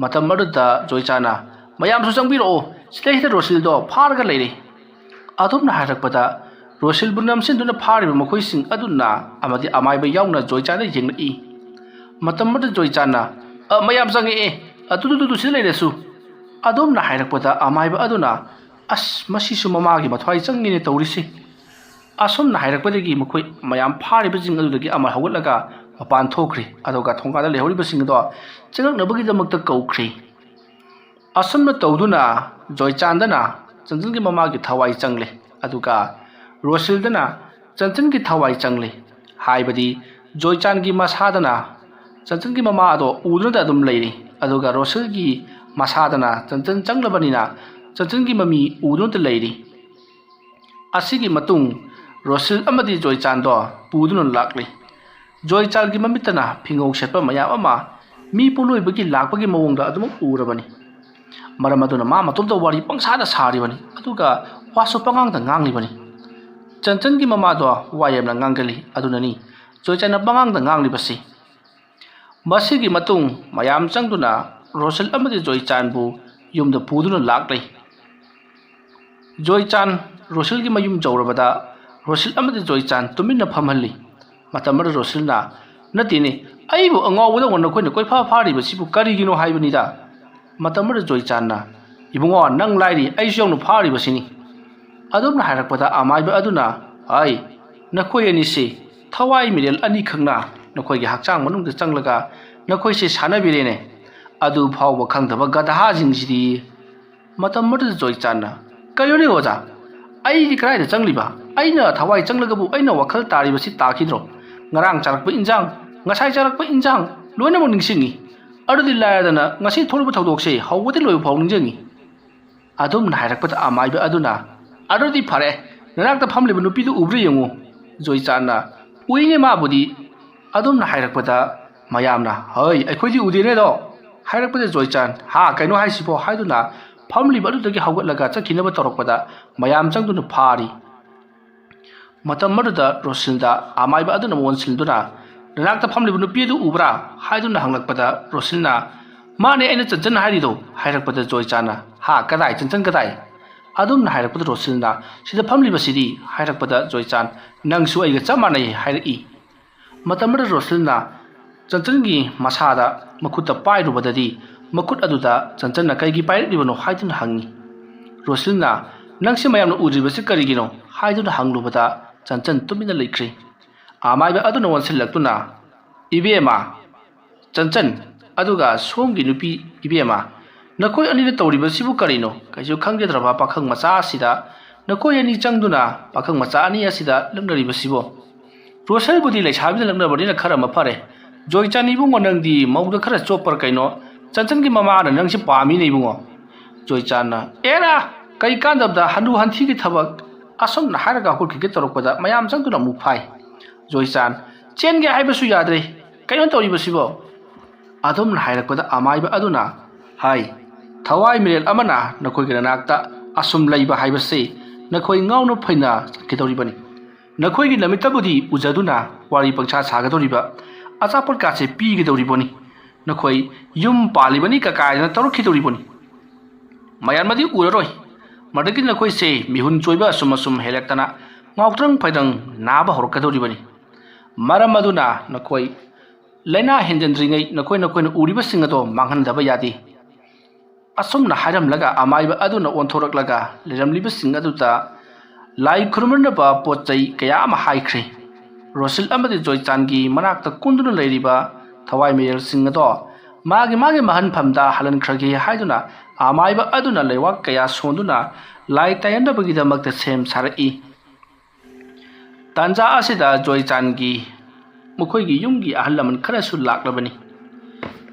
ꯃꯇꯝ ꯑꯗꯨꯗ ꯖꯣꯏꯆꯥꯟꯅ "ꯃꯌꯥꯝꯁꯨ ꯆꯪꯕꯤꯔꯛꯑꯣ, ꯁꯤꯗꯩꯁꯤꯗ ꯔꯣꯁꯤꯜꯗꯣ ꯐꯥꯔꯒ ꯂꯩꯔꯦ꯫" ꯑꯗꯨꯝꯅ ꯍꯥꯏꯔꯛꯄꯗ ꯔꯣꯁꯤꯜꯕꯨ ꯅꯝꯁꯤꯟꯗꯨꯅ ꯐꯥꯔꯤꯕ ꯃꯈꯣꯏꯁꯤꯡ ꯑꯗꯨꯅ ꯑꯃꯗꯤ ꯑꯃꯥꯏꯕ ꯌꯥꯎꯅ ꯖꯣꯏꯆꯥꯟꯗ ꯌꯦꯡꯂꯛꯏ꯫ ꯃꯇꯝ ꯑꯗꯨꯗ ꯖꯣꯏꯆꯥꯟꯅ "ꯑ, ꯃꯌꯥꯝ ꯆꯪꯉꯛꯑꯦ, ꯑꯗꯨꯗꯨꯗꯨꯗꯨ ꯁꯤꯗ ꯂꯩꯔꯁꯨ꯫" ꯑꯗꯨꯝꯅ ꯍꯥꯏꯔꯛꯄꯗ ꯑꯃꯥꯏꯕ ꯑꯗꯨꯅ "ꯑꯁ, ꯃꯁꯤꯁꯨ ꯃꯃꯥꯒꯤ ꯃꯊ꯭ꯋꯥꯏ ꯆꯪꯉꯤꯅꯦ ꯇꯧꯔꯤꯁꯦ꯫" ꯑꯁꯨꯝꯅ ꯍꯥꯏꯔꯛꯄꯗꯒꯤ ꯃꯈꯣꯏ ꯃꯌꯥꯝ ꯐꯥꯔꯤꯕꯁꯤꯡ ꯑꯗꯨꯗꯒꯤ ꯑꯃ ꯍꯧꯒꯠꯂꯒ ꯃꯄꯥꯟ ꯊꯣꯛꯈ꯭ꯔꯦ꯫ ꯑꯗꯨꯒ ꯊꯣꯡꯒꯥꯟꯗ ꯂꯩꯍꯧꯔꯤꯕꯁꯤꯡ ꯑꯗꯣ ꯆꯪꯂꯛꯅꯕꯒꯤꯗꯃꯛꯇ ꯀꯧꯈ꯭ꯔꯦ꯫ ꯑꯁꯨꯝꯅ ꯇꯧꯗꯨꯅ ꯖꯣꯏꯆꯥꯟꯗꯅ ꯆꯟꯆꯟꯒꯤ ꯃꯃꯥꯒꯤ ꯊꯋꯥꯏ ꯆꯪꯂꯦ꯫ ꯑꯗꯨꯒ ꯔꯣꯁꯤꯜꯗꯅ ꯆꯟꯆꯟꯒꯤ ꯊꯋꯥꯏ ꯆꯪꯂꯦ꯫ ꯍꯥꯏꯕꯗꯤ ꯖꯣꯏꯆꯥꯟꯒꯤ ꯃꯁꯥꯗꯅ ꯆꯟꯆꯟꯒꯤ ꯃꯃꯥ ꯑꯗꯣ ꯎꯗꯨꯅꯇ ꯑꯗꯨꯝ ꯂꯩꯔꯤ꯫ ꯑꯗꯨꯒ ꯔꯣꯁꯤꯜꯒꯤ ꯃꯁꯥꯗꯅ ꯆꯟꯆꯟ ꯆꯪꯂꯕꯅꯤꯅ ꯆꯟꯆꯟꯒꯤ ꯃꯃꯤ ꯎꯗꯨꯅꯇ ꯂꯩꯔꯤ꯫ ꯑꯁꯤꯒꯤ ꯃꯇꯨꯡ ꯔꯣꯁꯤꯜ ꯑꯃꯗꯤ ꯖꯣꯏꯆꯥꯟꯗꯣ ꯄꯨꯗꯨꯅ ꯂꯥꯛꯂꯤ꯫ ꯖꯣꯏꯆꯥꯟꯒꯤ ꯃꯃꯤꯠꯇꯅ ꯐꯤꯉꯧ ꯁꯦꯠꯄ ꯃꯌꯥꯝ ꯑꯃ ꯃꯤ ꯄꯣꯂꯣꯏꯕꯒꯤ ꯂꯥꯛꯄꯒꯤ ꯃꯑꯣꯡꯗ ꯑꯗꯨꯃꯛ ꯎꯔꯕꯅꯤ꯫ ꯃꯔꯝ ꯑꯗꯨꯅ ꯃꯥ ꯃꯇꯣꯝꯇ ꯋꯥꯔꯤ ꯄꯪꯁꯥꯗ ꯁꯥꯔꯤꯕꯅꯤ, ꯑꯗꯨꯒ ꯋꯥꯁꯨ ꯄꯉꯥꯡꯗ ꯉꯥꯡꯂꯤꯕꯅꯤ꯫ ꯆꯟꯆꯟꯒꯤ ꯃꯃꯥꯗꯣ ꯋꯥ ꯌꯥꯝꯅ ꯉꯥꯡꯒꯜꯂꯤ, ꯑꯗꯨꯅꯅꯤ ꯖꯣꯏꯆꯥꯟꯅ ꯄꯉꯥꯡꯗ ꯉꯥꯡꯂꯤꯕꯁꯤ꯫ ꯃꯁꯤꯒꯤ ꯃꯇꯨꯡ ꯃꯌꯥꯝ ꯆꯪꯗꯨꯅ ꯔꯣꯁꯤꯜ ꯑꯃꯗꯤ ꯖꯣꯏꯆꯥꯟꯕꯨ ꯌꯨꯝꯗ ꯄꯨꯗꯨꯅ ꯂꯥꯛꯂꯦ꯫ ꯖꯣꯏꯆꯥꯟ ꯔꯣꯁꯤꯜꯒꯤ ꯃꯌꯨꯝ ꯌꯧꯔꯕꯗ ꯔꯣꯁꯤꯜ ꯑꯃꯗꯤ ꯖꯣꯏꯆꯥꯟ ꯇꯨꯃꯤꯟꯅ ꯐꯝꯍꯜꯂꯤ꯫ ꯃꯇꯝ ꯑꯗꯨꯗ ꯔꯣꯁꯤꯜꯅ, "ꯅꯠꯇꯦꯅꯦ, ꯑꯩꯕꯨ ꯑꯉꯥꯎꯕꯗꯧꯅ ꯅꯈꯣꯏꯅ ꯀꯣꯏꯐꯥ ꯐꯥꯔꯤꯕꯁꯤꯕꯨ ꯀꯔꯤꯒꯤꯅꯣ?" ꯍꯥꯏꯕꯅꯤꯗ꯫ ꯃꯇꯝ ꯑꯗꯨꯗ ꯖꯣꯏꯆꯥꯟꯅ, "ꯏꯕꯨꯡꯉꯣ, ꯅꯪ ꯂꯥꯏꯔꯤ, ꯑꯩꯁꯨ ꯌꯥꯎꯅ ꯐꯥꯔꯤꯕꯁꯤꯅꯤ"꯫ ꯑꯗꯨꯝꯅ ꯍꯥꯏꯔꯛꯄꯗ ꯑꯃꯥꯏꯕ ꯑꯗꯨꯅ, "ꯍꯥꯏ, ꯅꯈꯣꯏ ꯑꯅꯤꯁꯤ ꯊꯋꯥꯏ ꯃꯤꯔꯦꯜ ꯑꯅꯤꯈꯛꯅ ꯅꯈꯣꯏꯒꯤ ꯍꯛꯆꯥꯡ ꯃꯅꯨꯡꯗ ꯆꯪꯂꯒ ꯅꯈꯣꯏꯁꯤ ꯁꯥꯟꯅꯕꯤꯔꯦꯅꯦ꯫ ꯑꯗꯨ ꯐꯥꯎꯕ ꯈꯪꯗꯕ ꯒꯙꯥꯁꯤꯡꯁꯤꯗꯤ"꯫ ꯃꯇꯝ ꯑꯗꯨꯗ ꯖꯣꯏꯆꯥꯟꯅ, "ꯀꯩꯅꯣꯅꯦ ꯑꯣꯖꯥ? ꯑꯩꯗꯤ ꯀꯗꯥꯏꯗ ꯆꯪꯂꯤꯕ? ꯑꯩꯅ ꯊꯋꯥꯏ ꯆꯪꯂꯒꯕꯨ ꯑꯩꯅ ꯋꯥꯈꯜ ꯇꯥꯔꯤꯕꯁꯤ ꯇꯥꯈꯤꯗ꯭ꯔꯣ? ꯉꯔꯥꯡ ꯆꯥꯔꯛꯄ ꯏꯟꯖꯥꯡ, ꯉꯁꯥꯏ ꯆꯥꯔꯛꯄ ꯏꯟꯖꯥꯡ ꯂꯣꯏꯅꯃꯛ ꯅꯤꯡꯁꯤꯡꯉꯤ꯫ ꯑꯗꯨꯗꯤ ꯂꯥꯏꯔꯗꯅ ꯉꯁꯤ ꯊꯣꯛꯂꯤꯕ ꯊꯧꯗꯣꯛꯁꯦ ꯍꯧꯕꯗꯤ ꯂꯣꯏꯕ ꯐꯥꯎ ꯅꯤꯡꯁꯤꯡꯉꯤ"꯫ ꯑꯗꯨꯝꯅ ꯍꯥꯏꯔꯛꯄꯗ ꯑꯃꯥꯏꯕ ꯑꯗꯨꯅ, "ꯑꯗꯨꯗꯤ ꯐꯔꯦ, ꯅꯅꯥꯛꯇ ꯐꯝꯂꯤꯕ ꯅꯨꯄꯤꯗꯨ ꯎꯕ꯭ꯔꯥ ꯌꯦꯡꯉꯨ"꯫ ꯖꯣꯏꯆꯥꯟꯅ, "ꯎꯏꯅꯦ ꯃꯥꯕꯨꯗꯤ"꯫ ꯑꯗꯨꯝꯅ ꯍꯥꯏꯔꯛꯄꯗ ꯃꯌꯥꯝꯅ, "ꯍꯩ, ꯑꯩꯈꯣꯏꯗꯤ ꯎꯗꯦꯅꯦꯗꯣ"꯫ ꯍꯥꯏꯔꯛꯄꯗ ꯖꯣꯏꯆꯥꯟ, "ꯍꯥ, ꯀꯩꯅꯣ ꯍꯥꯏꯁꯤꯕꯣ?" ꯍꯥꯏꯗꯨꯅ ꯐꯝꯂꯤꯕ ꯑꯗꯨꯗꯒꯤ ꯍꯧꯒꯠꯂꯒ ꯆꯠꯈꯤꯅꯕ ꯇꯧꯔꯛꯄꯗ ꯃꯌꯥꯝ ꯆꯪꯗꯨꯅ ꯐꯥꯔꯤ꯫ ꯃꯇꯝ ꯑꯗꯨꯗ ꯔꯣꯁꯤꯜꯗ ꯑꯃꯥꯏꯕ ꯑꯗꯨꯅ ꯑꯣꯟꯁꯤꯟꯗꯨꯅ, "ꯅꯅꯥꯛꯇ ꯐꯝꯂꯤꯕ ꯅꯨꯄꯤ ꯑꯗꯨ ꯎꯕ꯭ꯔꯥ?" ꯍꯥꯏꯗꯨꯅ ꯍꯪꯂꯛꯄꯗ ꯔꯣꯁꯤꯜꯅ, "ꯃꯥꯅꯦ, ꯑꯩꯅ ꯆꯟꯆꯟ ꯍꯥꯏꯔꯤꯗꯣ"꯫ ꯍꯥꯏꯔꯛꯄꯗ ꯖꯣꯏꯆꯥꯟꯅ, "ꯍꯥ, ꯀꯗꯥꯏ? ꯆꯟꯆꯟ ꯀꯗꯥꯏ?" ꯑꯗꯨꯝꯅ ꯍꯥꯏꯔꯛꯄꯗ ꯔꯣꯁꯤꯜꯅ, "ꯁꯤꯗ ꯐꯝꯂꯤꯕꯁꯤꯗꯤ"꯫ ꯍꯥꯏꯔꯛꯄꯗ ꯖꯣꯏꯆꯥꯟ, "ꯅꯪꯁꯨ ꯑꯩꯒ ꯆꯞ ꯃꯥꯟꯅꯩ" ꯍꯥꯏꯔꯛꯏ꯫ ꯃꯇꯝ ꯑꯗꯨꯗ ꯔꯣꯁꯤꯜꯅ ꯆꯟꯆꯟꯒꯤ ꯃꯁꯥꯗ ꯃꯈꯨꯠꯇ ꯄꯥꯏꯔꯨꯕꯗꯗꯤ ꯃꯈꯨꯠ ꯑꯗꯨꯗ ꯆꯟꯆꯟꯅ ꯀꯩꯒꯤ ꯄꯥꯏꯔꯛꯂꯤꯕꯅꯣ ꯍꯥꯏꯗꯨꯅ ꯍꯪꯉꯤ꯫ ꯔꯣꯁꯤꯜꯅ, "ꯅꯪꯁꯤ ꯃꯌꯥꯝꯅ ꯎꯗ꯭ꯔꯤꯕꯁꯤ ꯀꯔꯤꯒꯤꯅꯣ?" ꯍꯥꯏꯗꯨꯅ ꯍꯪꯂꯨꯕꯗ ꯆꯟꯆꯟ ꯇꯨꯃꯤꯟꯅ ꯂꯩꯈ꯭ꯔꯦ꯫ ꯑꯃꯥꯏꯕ ꯑꯗꯨꯅ ꯑꯣꯟꯁꯤꯜꯂꯛꯇꯨꯅ, "ꯏꯕꯦꯝꯃ ꯆꯟꯆꯟ, ꯑꯗꯨꯒ ꯁꯣꯝꯒꯤ ꯅꯨꯄꯤ ꯏꯕꯦꯝꯃ, ꯅꯈꯣꯏ ꯑꯅꯤꯅ ꯇꯧꯔꯤꯕꯁꯤꯕꯨ ꯀꯔꯤꯅꯣ? ꯀꯩꯁꯨ ꯈꯪꯖꯗ꯭ꯔꯕ ꯄꯥꯈꯪ ꯃꯆꯥ ꯑꯁꯤꯗ ꯅꯈꯣꯏ ꯑꯅꯤ ꯆꯪꯗꯨꯅ ꯄꯥꯈꯪ ꯃꯆꯥ ꯑꯅꯤ ꯑꯁꯤꯗ ꯂꯛꯅꯔꯤꯕꯁꯤꯕꯣ?" "ꯔꯣꯁꯦꯜꯕꯨꯗꯤ ꯂꯩꯁꯥꯕꯤꯗ ꯂꯛꯅꯕꯅꯤꯅ ꯈꯔ ꯑꯃ ꯐꯔꯦ꯫ ꯖꯣꯏꯆꯥꯟ ꯏꯕꯨꯡꯉꯣ, ꯅꯪꯗꯤ ꯃꯧꯗ ꯈꯔ ꯆꯣꯞꯄ꯭ꯔꯥ ꯀꯩꯅꯣ? ꯆꯟꯆꯟꯒꯤ ꯃꯃꯥꯅ ꯅꯪꯁꯤ ꯄꯥꯝꯃꯤꯅꯦ ꯏꯕꯨꯡꯉꯣ"꯫ ꯖꯣꯏꯆꯥꯟꯅ, "ꯑꯦꯔꯥ, ꯀꯩ ꯀꯥꯟꯗꯕꯗ ꯍꯟꯗꯨ ꯍꯟꯊꯤꯒꯤ ꯊꯕꯛ"꯫ ꯑꯁꯨꯝꯅ ꯍꯥꯏꯔꯒ ꯍꯧꯒꯠꯈꯤꯒꯦ ꯇꯧꯔꯛꯄꯗ ꯃꯌꯥꯝ ꯆꯪꯗꯨꯅ ꯑꯃꯨꯛ ꯐꯥꯏ꯫ ꯖꯣꯏꯆꯥꯟ, ꯆꯦꯟꯒꯦ ꯍꯥꯏꯕꯁꯨ ꯌꯥꯗ꯭ꯔꯦ꯫ ꯀꯩꯅꯣ ꯇꯧꯔꯤꯕꯁꯤꯕꯣ?" ꯑꯗꯨꯝꯅ ꯍꯥꯏꯔꯛꯄꯗ ꯑꯃꯥꯏꯕ ꯑꯗꯨꯅ ꯍꯥꯏ, "ꯊꯋꯥꯏ ꯃꯤꯔꯦꯜ ꯑꯃꯅ ꯅꯈꯣꯏꯒꯤ ꯅꯅꯥꯛꯇ ꯑꯁꯨꯝ ꯂꯩꯕ ꯍꯥꯏꯕꯁꯤ ꯅꯈꯣꯏ ꯉꯥꯎꯅ ꯐꯩꯅ ꯆꯠꯀꯗꯧꯔꯤꯕꯅꯤ꯫ ꯅꯈꯣꯏꯒꯤ ꯅꯃꯤꯠꯇꯕꯨꯗꯤ ꯎꯖꯗꯨꯅ ꯋꯥꯔꯤ ꯄꯪꯁꯥ ꯁꯥꯒꯗꯧꯔꯤꯕ, ꯑꯆꯥꯄꯣꯠꯀꯥꯁꯦ ꯄꯤꯒꯗꯧꯔꯤꯕꯅꯤ꯫ ꯅꯈꯣꯏ ꯌꯨꯝ ꯄꯥꯜꯂꯤꯕꯅꯤ ꯀꯀꯥꯏꯗꯅ ꯇꯧꯔꯛꯈꯤꯗꯧꯔꯤꯕꯅꯤ꯫ ꯃꯌꯥꯝꯅꯗꯤ ꯎꯔꯔꯣꯏ꯫ ꯃꯗꯨꯗꯒꯤ ꯅꯈꯣꯏꯁꯦ ꯃꯤꯍꯨꯟ ꯆꯣꯏꯕ ꯑꯁꯨꯝ ꯑꯁꯨꯝ ꯍꯦꯜꯂꯛꯇꯅ ꯉꯥꯎꯇ꯭ꯔꯪ ꯐꯩꯗ꯭ꯔꯪ ꯅꯥꯕ ꯍꯧꯔꯛꯀꯗꯧꯔꯤꯕꯅꯤ꯫ ꯃꯔꯝ ꯑꯗꯨꯅ ꯅꯈꯣꯏ ꯂꯥꯏꯅꯥ ꯍꯦꯟꯖꯟꯗ꯭ꯔꯤꯉꯩ ꯅꯈꯣꯏ ꯅꯈꯣꯏꯅ ꯎꯔꯤꯕꯁꯤꯡ ꯑꯗꯣ ꯃꯥꯡꯍꯟꯗꯕ ꯌꯥꯗꯦ꯫" ꯑꯁꯨꯝꯅ ꯍꯥꯏꯔꯝꯂꯒ ꯑꯃꯥꯏꯕ ꯑꯗꯨꯅ ꯑꯣꯟꯊꯣꯔꯛꯂꯒ ꯂꯩꯔꯝꯂꯤꯕꯁꯤꯡ ꯑꯗꯨꯗ ꯂꯥꯏ ꯈꯨꯔꯨꯝꯅꯕ ꯄꯣꯠ ꯆꯩ ꯀꯌꯥ ꯑꯃ ꯍꯥꯏꯈ꯭ꯔꯦ꯫ ꯔꯣꯁꯤꯜ ꯑꯃꯗꯤ ꯖꯣꯏꯆꯥꯟꯒꯤ ꯃꯅꯥꯛꯇ ꯀꯨꯟꯗꯨꯅ ꯂꯩꯔꯤꯕ ꯊꯋꯥꯏ ꯃꯤꯔꯦꯜꯁꯤꯡ ꯑꯗꯣ ꯃꯥꯒꯤ ꯃꯥꯒꯤ ꯃꯍꯟꯐꯝꯗ ꯍꯜꯍꯟꯈ꯭ꯔꯒꯦ ꯍꯥꯏꯗꯨꯅ ꯑꯃꯥꯏꯕ ꯑꯗꯨꯅ ꯂꯩꯋꯥꯛ ꯀꯌꯥ ꯁꯣꯟꯗꯨꯅ ꯂꯥꯏ ꯇꯥꯏꯅꯅꯕꯒꯤꯗꯃꯛꯇ ꯁꯦꯝ ꯁꯥꯔꯛꯏ꯫ ꯇꯥꯟꯖꯥ ꯑꯁꯤꯗ ꯖꯣꯏꯆꯥꯟꯒꯤ ꯃꯈꯣꯏꯒꯤ ꯌꯨꯝꯒꯤ ꯑꯍꯜ ꯂꯃꯟ ꯈꯔꯁꯨ ꯂꯥꯛꯂꯕꯅꯤ꯫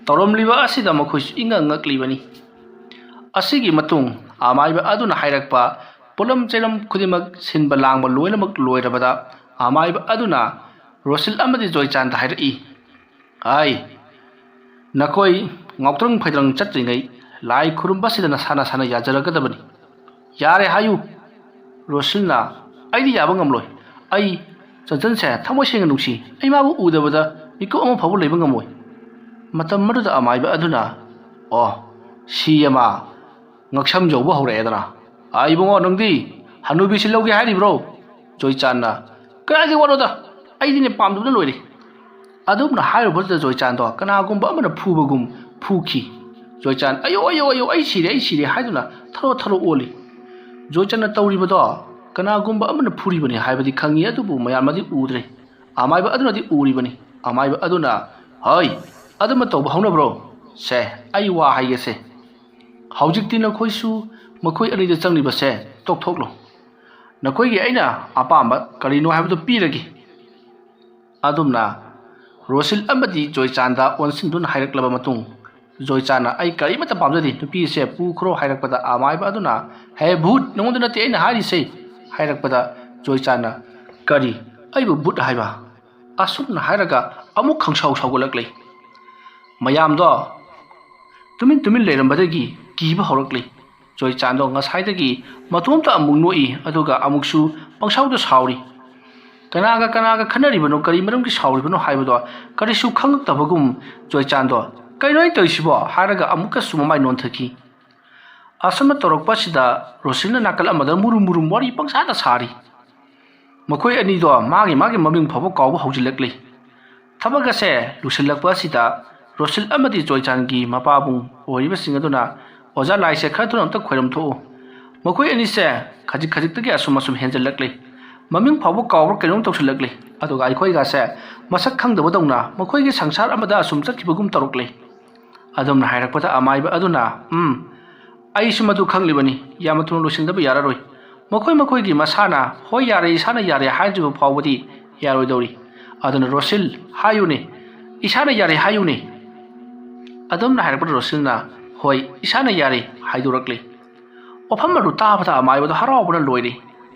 ꯇꯧꯔꯝꯂꯤꯕ ꯑꯁꯤꯗ ꯃꯈꯣꯏꯁꯨ ꯏꯉꯛ ꯉꯛꯂꯤꯕꯅꯤ꯫ ꯑꯁꯤꯒꯤ ꯃꯇꯨꯡ ꯑꯃꯥꯏꯕ ꯑꯗꯨꯅ ꯍꯥꯏꯔꯛꯄ ꯄꯣꯠꯂꯝ ꯆꯩꯂꯝ ꯈꯨꯗꯤꯡꯃꯛ ꯁꯤꯟꯕ ꯂꯥꯡꯕ ꯂꯣꯏꯅꯃꯛ ꯂꯣꯏꯔꯕꯗ ꯑꯃꯥꯏꯕ ꯑꯗꯨꯅ ꯔꯣꯁꯤꯜ ꯑꯃꯗꯤ ꯖꯣꯏꯆꯥꯟꯗ ꯍꯥꯏꯔꯛꯏ, "ꯑꯩ ꯅꯈꯣꯏ ꯉꯥꯎꯇ꯭ꯔꯪ ꯐꯩꯗ꯭ꯔꯪ ꯆꯠꯇ꯭ꯔꯤꯉꯩ ꯂꯥꯏ ꯈꯨꯔꯨꯝꯕꯁꯤꯗ ꯅꯁꯥ ꯅꯁꯥꯅ ꯌꯥꯖꯔꯒꯗꯕꯅꯤ꯫" "ꯌꯥꯔꯦ ꯍꯥꯏꯌꯨ꯫" ꯔꯣꯁꯤꯜꯅ, "ꯑꯩꯗꯤ ꯌꯥꯕ ꯉꯝꯂꯣꯏ꯫ ꯑꯩ ꯆꯟꯆꯟꯁꯦ ꯊꯃꯣꯏ ꯁꯦꯡꯅ ꯅꯨꯡꯁꯤ꯫ ꯑꯩ ꯃꯥꯕꯨ ꯎꯗꯕꯗ ꯃꯤꯀꯨꯞ ꯑꯃ ꯐꯥꯎꯕ ꯂꯩꯕ ꯉꯝꯃꯣꯏ꯫" ꯃꯇꯝ ꯑꯗꯨꯗ ꯑꯃꯥꯏꯕ ꯑꯗꯨꯅ, "ꯑꯣ, ꯁꯤ ꯑꯃ ꯉꯛꯁꯝ ꯌꯧꯕ ꯍꯧꯔꯛꯑꯦꯗꯅ꯫ ꯑꯥ, ꯏꯕꯨꯡꯉꯣ, ꯅꯪꯗꯤ ꯍꯅꯨꯕꯤꯁꯤ ꯂꯧꯒꯦ ꯍꯥꯏꯔꯤꯕ꯭ꯔꯣ?" ꯖꯣꯏꯆꯥꯟꯅ, "ꯀꯗꯥꯏꯗꯒꯤ ꯋꯥꯅꯣꯗ, ꯑꯩꯗꯤꯅꯦ ꯄꯥꯝꯗꯕꯅ ꯂꯣꯏꯔꯦ꯫" ꯑꯗꯨꯝꯅ ꯍꯥꯏꯔꯨꯕꯗꯨꯗ ꯖꯣꯏꯆꯥꯟꯗꯣ ꯀꯅꯥꯒꯨꯝꯕ ꯑꯃꯅ ꯐꯨꯕꯒꯨꯝ ꯐꯨꯈꯤ꯫ ꯖꯣꯏꯆꯥꯟ, "ꯑꯌꯣ, ꯑꯌꯣ, ꯑꯌꯣ, ꯑꯩ ꯁꯤꯔꯦ, ꯑꯩ ꯁꯤꯔꯦ" ꯍꯥꯏꯗꯨꯅ ꯊꯔꯣ ꯊꯔꯣ ꯑꯣꯜꯂꯤ꯫ ꯖꯣꯏꯆꯥꯟꯅ ꯇꯧꯔꯤꯕꯗꯣ ꯀꯅꯥꯒꯨꯝꯕ ꯑꯃꯅ ꯐꯨꯔꯤꯕꯅꯤ ꯍꯥꯏꯕꯗꯤ ꯈꯪꯉꯤ, ꯑꯗꯨꯕꯨ ꯃꯌꯥꯝꯅꯗꯤ ꯎꯗ꯭ꯔꯦ꯫ ꯑꯃꯥꯏꯕ ꯑꯗꯨꯅꯗꯤ ꯎꯔꯤꯕꯅꯤ꯫ ꯑꯃꯥꯏꯕ ꯑꯗꯨꯅ, "ꯍꯣꯏ, ꯑꯗꯨꯃ ꯇꯧꯕ ꯍꯧꯅꯕ꯭ꯔꯣ? ꯁꯦ, ꯑꯩ ꯋꯥ ꯍꯥꯏꯒꯦꯁꯦ꯫ ꯍꯧꯖꯤꯛꯇꯤ ꯅꯈꯣꯏꯁꯨ ꯃꯈꯣꯏ ꯑꯅꯤꯗ ꯆꯪꯂꯤꯕꯁꯦ ꯇꯣꯛꯊꯣꯛꯂꯣ꯫ ꯅꯈꯣꯏꯒꯤ ꯑꯩꯅ ꯑꯄꯥꯝꯕ ꯀꯔꯤꯅꯣ ꯍꯥꯏꯕꯗꯨ ꯄꯤꯔꯒꯦ꯫" ꯑꯗꯨꯝꯅ ꯔꯣꯁꯤꯜ ꯑꯃꯗꯤ ꯖꯣꯏꯆꯥꯟꯗ ꯑꯣꯟꯁꯤꯟꯗꯨꯅ ꯍꯥꯏꯔꯛꯂꯕ ꯃꯇꯨꯡ, ꯖꯣꯏꯆꯥꯟꯅ, "ꯑꯩ ꯀꯔꯤꯃꯠꯇ ꯄꯥꯝꯖꯗꯦ, ꯅꯨꯄꯤꯁꯦ ꯄꯨꯈ꯭ꯔꯣ" ꯍꯥꯏꯔꯛꯄꯗ, ꯑꯃꯥꯏꯕ ꯑꯗꯨꯅ, "ꯍꯦ ꯚꯨꯠ, ꯅꯉꯣꯟꯗ ꯅꯠꯇꯦ ꯑꯩꯅ ꯍꯥꯏꯔꯤꯁꯦ" ꯍꯥꯏꯔꯛꯄꯗ, ꯖꯣꯏꯆꯥꯟꯅ, "ꯀꯔꯤ? ꯑꯩꯕꯨ ꯚꯨꯠ ꯍꯥꯏꯕ? ꯑꯁꯨꯝꯅ ꯍꯥꯏꯔꯒ ꯑꯃꯨꯛ ꯈꯪꯁꯥꯎ ꯁꯥꯎꯒꯠꯂꯛꯂꯤ꯫ ꯃꯌꯥꯝꯗꯣ ꯇꯨꯃꯤꯟ ꯇꯨꯃꯤꯟ ꯂꯩꯔꯝꯕꯗꯒꯤ ꯀꯤꯕ ꯍꯧꯔꯛꯂꯤ꯫ ꯖꯣꯏꯆꯥꯟꯗꯣ ꯉꯁꯥꯏꯗꯒꯤ ꯃꯇꯣꯝꯇ ꯑꯃꯨꯛ ꯅꯣꯛꯏ, ꯑꯗꯨꯒ ꯑꯃꯨꯛꯁꯨ ꯄꯪꯁꯥꯎꯗ ꯁꯥꯎꯔꯤ꯫ ꯀꯅꯥꯒ ꯀꯅꯥꯒ ꯈꯟꯅꯔꯤꯕꯅꯣ, ꯀꯔꯤ ꯃꯔꯝꯒꯤ ꯁꯥꯎꯔꯤꯕꯅꯣ ꯍꯥꯏꯕꯗꯣ ꯀꯔꯤꯁꯨ ꯈꯪꯉꯛꯇꯕꯒꯨꯝ ꯖꯣꯏꯆꯥꯟꯗꯣ "ꯀꯩꯅꯣ ꯑꯩꯅ ꯇꯧꯔꯤꯁꯤꯕꯣ?" ꯍꯥꯏꯔꯒ ꯑꯃꯨꯛꯀꯁꯨ ꯃꯃꯥꯏ ꯅꯣꯟꯊꯈꯤ꯫ ꯑꯁꯨꯝꯅ ꯇꯧꯔꯛꯄ ꯑꯁꯤꯗ ꯔꯣꯁꯤꯜꯅ ꯅꯥꯀꯜ ꯑꯃꯗ ꯃꯨꯔꯨꯝ ꯃꯨꯔꯨꯝ ꯋꯥꯔꯤ ꯄꯪꯁꯥꯗ ꯁꯥꯔꯤ꯫ ꯃꯈꯣꯏ ꯑꯅꯤꯗꯣ ꯃꯥꯒꯤ ꯃꯥꯒꯤ ꯃꯃꯤꯡ ꯐꯥꯎꯕ ꯀꯥꯎꯕ ꯍꯧꯖꯤꯜꯂꯛꯂꯤ꯫ ꯊꯕꯛ ꯑꯁꯦ ꯂꯨꯁꯤꯜꯂꯛꯄ ꯑꯁꯤꯗ ꯔꯣꯁꯤꯜ ꯑꯃꯗꯤ ꯖꯣꯏꯆꯥꯟꯒꯤ ꯃꯄꯥꯕꯨꯡ ꯑꯣꯏꯔꯤꯕꯁꯤꯡ ꯑꯗꯨꯅ, "ꯑꯣꯖꯥ ꯂꯥꯏꯁꯦ ꯈꯔ ꯊꯨꯅ ꯑꯝꯇ ꯈꯣꯏꯔꯝ ꯊꯣꯛꯎ꯫ ꯃꯈꯣꯏ ꯑꯅꯤꯁꯦ ꯈꯖꯤꯛ ꯈꯖꯤꯛꯇꯒꯤ ꯑꯁꯨꯝ ꯑꯁꯨꯝ ꯍꯦꯟꯖꯜꯂꯛꯂꯤ꯫ ꯃꯃꯤꯡ ꯐꯥꯎꯕ ꯀꯥꯎꯕ꯭ꯔꯥ ꯀꯩꯅꯣꯝ ꯇꯧꯁꯤꯜꯂꯛꯂꯤ꯫ ꯑꯗꯨꯒ ꯑꯩꯈꯣꯏꯒꯁꯦ ꯃꯁꯛ ꯈꯪꯗꯕꯗꯧꯅ ꯃꯈꯣꯏꯒꯤ ꯁꯪꯁꯥꯔ ꯑꯃꯗ ꯑꯁꯨꯝ ꯆꯠꯈꯤꯕꯒꯨꯝ ꯇꯧꯔꯛꯂꯤ"꯫ ꯑꯗꯨꯝꯅ ꯍꯥꯏꯔꯛꯄꯗ ꯑꯃꯥꯏꯕ ꯑꯗꯨꯅ, "ꯎꯝ, ꯑꯩꯁꯨ ꯃꯗꯨ ꯈꯪꯂꯤꯕꯅꯤ꯫ ꯌꯥꯝꯅ ꯊꯨꯅ ꯂꯣꯏꯁꯤꯟꯗꯕ ꯌꯥꯔꯔꯣꯏ꯫ ꯃꯈꯣꯏ ꯃꯈꯣꯏꯒꯤ ꯃꯁꯥꯅ 'ꯍꯣꯏ, ꯌꯥꯔꯦ, ꯏꯁꯥꯅ ꯌꯥꯔꯦ' ꯍꯥꯏꯗ꯭ꯔꯤꯕ ꯐꯥꯎꯕꯗꯤ ꯌꯥꯔꯣꯏꯗꯧꯔꯤ"꯫ ꯑꯗꯨꯅ ꯔꯣꯁꯤꯜ, "ꯍꯥꯏꯌꯨꯅꯦ, ꯏꯁꯥꯅ ꯌꯥꯔꯦ ꯍꯥꯏꯌꯨꯅꯦ"꯫ ꯑꯗꯨꯝꯅ ꯍꯥꯏꯔꯛꯄꯗ ꯔꯣꯁꯤꯜꯅ, "ꯍꯣꯏ, ꯏꯁꯥꯅ ꯌꯥꯔꯦ" ꯍꯥꯏꯗꯣꯔꯛꯂꯤ꯫ ꯋꯥꯐꯝ ꯑꯗꯨ ꯇꯥꯕꯗ ꯑꯃꯥꯏꯕꯗꯨ ꯍꯔꯥꯎꯕꯅ ꯂꯣꯏꯔꯦ꯫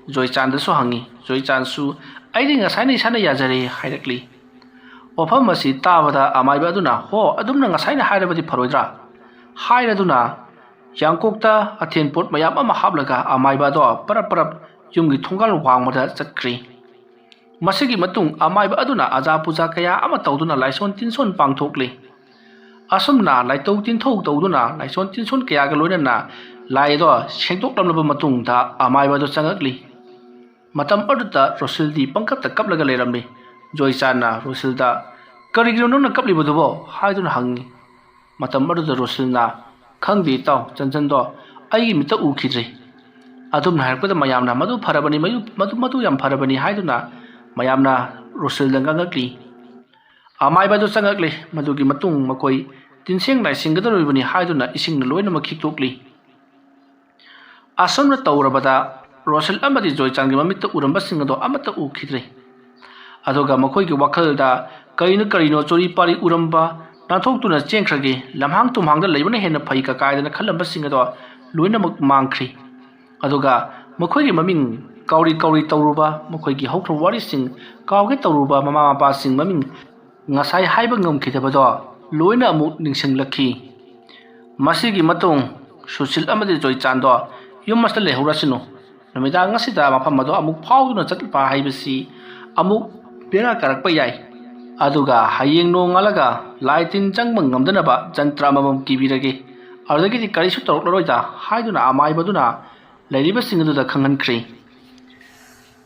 ꯖꯣꯏꯆꯥꯟꯗꯁꯨ ꯍꯪꯉꯤ꯫ ꯖꯣꯏꯆꯥꯟꯁꯨ, "ꯑꯩꯗꯤ ꯉꯁꯥꯏꯅ ꯏꯁꯥꯅ ꯌꯥꯖꯔꯦ" ꯍꯥꯏꯔꯛꯂꯤ꯫ ꯋꯥꯐꯝ ꯑꯁꯤ ꯇꯥꯕꯗ ꯑꯃꯥꯏꯕ ꯑꯗꯨꯅ, "ꯍꯣ, ꯑꯗꯨꯝꯅ ꯉꯁꯥꯏꯅ ꯍꯥꯏꯔꯕꯗꯤ ꯐꯔꯣꯏꯗ꯭ꯔꯥ?" ꯍꯥꯏꯔꯗꯨꯅ ꯌꯥꯡꯀꯣꯛꯇ ꯑꯊꯦꯟ ꯄꯣꯠ ꯃꯌꯥꯝ ꯑꯃ ꯍꯥꯞꯂꯒ ꯑꯃꯥꯏꯕ ꯑꯗꯣ ꯄꯔꯞ ꯄꯔꯞ ꯌꯨꯝꯒꯤ ꯊꯣꯡꯒꯥꯜ ꯋꯥꯡꯃꯗ ꯆꯠꯈ꯭ꯔꯤ꯫ ꯃꯁꯤꯒꯤ ꯃꯇꯨꯡ ꯑꯃꯥꯏꯕ ꯑꯗꯨꯅ ꯑꯖꯥ ꯄꯨꯖꯥ ꯀꯌꯥ ꯑꯃ ꯇꯧꯗꯨꯅ ꯂꯥꯏꯁꯣꯟ ꯇꯤꯟꯁꯣꯟ ꯄꯥꯡꯊꯣꯛꯂꯤ꯫ ꯑꯁꯨꯝꯅ ꯂꯥꯏꯇꯧ ꯇꯤꯟꯊꯧ ꯇꯧꯗꯨꯅ ꯂꯥꯏꯁꯣꯟ ꯇꯤꯟꯁꯣꯟ ꯀꯌꯥꯒ ꯂꯣꯏꯅꯅ ꯂꯥꯏ ꯑꯗꯣ ꯁꯦꯡꯗꯣꯛꯂꯝꯂꯕ ꯃꯇꯨꯡꯗ ꯑꯃꯥꯏꯕ ꯑꯗꯨ ꯆꯪꯉꯛꯂꯤ꯫ ꯃꯇꯝ ꯑꯗꯨꯗ ꯔꯣꯁꯤꯜꯗꯤ ꯄꯪꯀꯞꯇ ꯀꯞꯂꯒ ꯂꯩꯔꯝꯃꯤ꯫ ꯖꯣꯏꯆꯥꯟꯅ ꯔꯣꯁꯤꯜꯗ, "ꯀꯔꯤꯒꯤꯅꯣ ꯅꯪꯅ ꯀꯞꯂꯤꯕꯗꯨꯕꯣ?" ꯍꯥꯏꯗꯨꯅ ꯍꯪꯉꯤ꯫ ꯃꯇꯝ ꯑꯗꯨꯗ ꯔꯣꯁꯤꯜꯅ, "ꯈꯪꯗꯦ ꯏꯇꯥꯎ, ꯆꯟꯆꯟꯗꯣ ꯑꯩꯒꯤ ꯃꯤꯠꯇ ꯎꯈꯤꯗ꯭ꯔꯤ"꯫ ꯑꯗꯨꯝꯅ ꯍꯥꯏꯔꯛꯄꯗ ꯃꯌꯥꯝꯅ, "ꯃꯗꯨ ꯐꯔꯕꯅꯤ, ꯃꯌꯨ-, ꯃꯗꯨ, ꯃꯗꯨ ꯌꯥꯝ ꯐꯔꯕꯅꯤ" ꯍꯥꯏꯗꯨꯅ ꯃꯌꯥꯝꯅ ꯔꯣꯁꯤꯜꯗ ꯉꯥꯡꯉꯛꯂꯤ꯫ ꯑꯃꯥꯏꯕ ꯑꯗꯨ ꯆꯪꯉꯛꯂꯤ꯫ ꯃꯗꯨꯒꯤ ꯃꯇꯨꯡ ꯃꯈꯣꯏ ꯇꯤꯟꯁꯦꯡ ꯂꯥꯏꯁꯦꯡꯒꯗꯧꯔꯤꯕꯅꯤ ꯍꯥꯏꯗꯨꯅ ꯏꯁꯤꯡꯅ ꯂꯣꯏꯅꯃꯛ ꯈꯤꯛꯇꯣꯛꯂꯤ꯫ ꯑꯁꯨꯝꯅ ꯇꯧꯔꯕꯗ ꯔꯣꯁꯤꯜ ꯑꯃꯗꯤ ꯖꯣꯏꯆꯥꯟꯒꯤ ꯃꯃꯤꯠꯇ ꯎꯔꯝꯕꯁꯤꯡ ꯑꯗꯣ ꯑꯃꯠꯇ ꯎꯈꯤꯗ꯭ꯔꯦ꯫ ꯑꯗꯨꯒ ꯃꯈꯣꯏꯒꯤ ꯋꯥꯈꯜꯗ ꯀꯔꯤꯅꯣ ꯀꯔꯤꯅꯣ ꯆꯣꯔꯤ ꯄꯥꯔꯤ ꯎꯔꯝꯕ, ꯅꯥꯟꯊꯣꯛꯇꯨꯅ ꯆꯦꯟꯈ꯭ꯔꯒꯦ, ꯂꯝꯍꯥꯡ ꯇꯨꯝꯍꯥꯡꯗ ꯂꯩꯕꯅ ꯍꯦꯟꯅ ꯐꯩ ꯀꯀꯥꯏꯗꯅ ꯈꯜꯂꯝꯕꯁꯤꯡ ꯑꯗꯣ ꯂꯣꯏꯅꯃꯛ ꯃꯥꯡꯈ꯭ꯔꯤ꯫ ꯑꯗꯨꯒ ꯃꯈꯣꯏꯒꯤ ꯃꯃꯤꯡ ꯀꯥꯎꯔꯤ ꯀꯥꯎꯔꯤ ꯇꯧꯔꯨꯕ, ꯃꯈꯣꯏꯒꯤ ꯍꯧꯈ꯭ꯔꯕ ꯋꯥꯔꯤꯁꯤꯡ ꯀꯥꯎꯒꯦ ꯇꯧꯔꯨꯕ ꯃꯃꯥ ꯃꯄꯥꯁꯤꯡ ꯃꯃꯤꯡ ꯉꯁꯥꯏ ꯍꯥꯏꯕ ꯉꯝꯈꯤꯗꯕꯗꯣ ꯂꯣꯏꯅ ꯑꯃꯨꯛ ꯅꯤꯡꯁꯤꯡꯂꯛꯈꯤ꯫ ꯃꯁꯤꯒꯤ ꯃꯇꯨꯡ ꯁꯨꯁꯤꯜ ꯑꯃꯗꯤ ꯖꯣꯏꯆꯥꯟꯗꯣ ꯌꯨꯝ ꯑꯁꯤꯗ ꯂꯩꯍꯧꯔꯁꯅꯨ, ꯅꯨꯃꯤꯗꯥꯡ ꯑꯁꯤꯗ ꯃꯐꯝ ꯑꯗꯣ ꯑꯃꯨꯛ ꯐꯥꯎꯗꯨꯅ ꯆꯠꯄ ꯍꯥꯏꯕꯁꯤ ꯑꯃꯨꯛ ꯕꯦꯔꯥ ꯀꯥꯔꯛꯄ ꯌꯥꯏ꯫ ꯑꯗꯨꯒ ꯍꯌꯦꯡ ꯅꯣꯡꯉꯥꯜꯂꯒ ꯂꯥꯏ ꯇꯤꯟ ꯆꯪꯕ ꯉꯝꯗꯅꯕ ꯖꯟꯇ꯭ꯔ ꯑꯃꯃꯝ ꯀꯤꯕꯤꯔꯒꯦ, ꯑꯗꯨꯗꯒꯤꯗꯤ ꯀꯔꯤꯁꯨ ꯇꯧꯔꯛꯂꯔꯣꯏꯗ ꯍꯥꯏꯗꯨꯅ ꯑꯃꯥꯏꯕꯗꯨꯅ ꯂꯩꯔꯤꯕꯁꯤꯡ ꯑꯗꯨꯗ ꯈꯪꯍꯟꯈ꯭ꯔꯦ꯫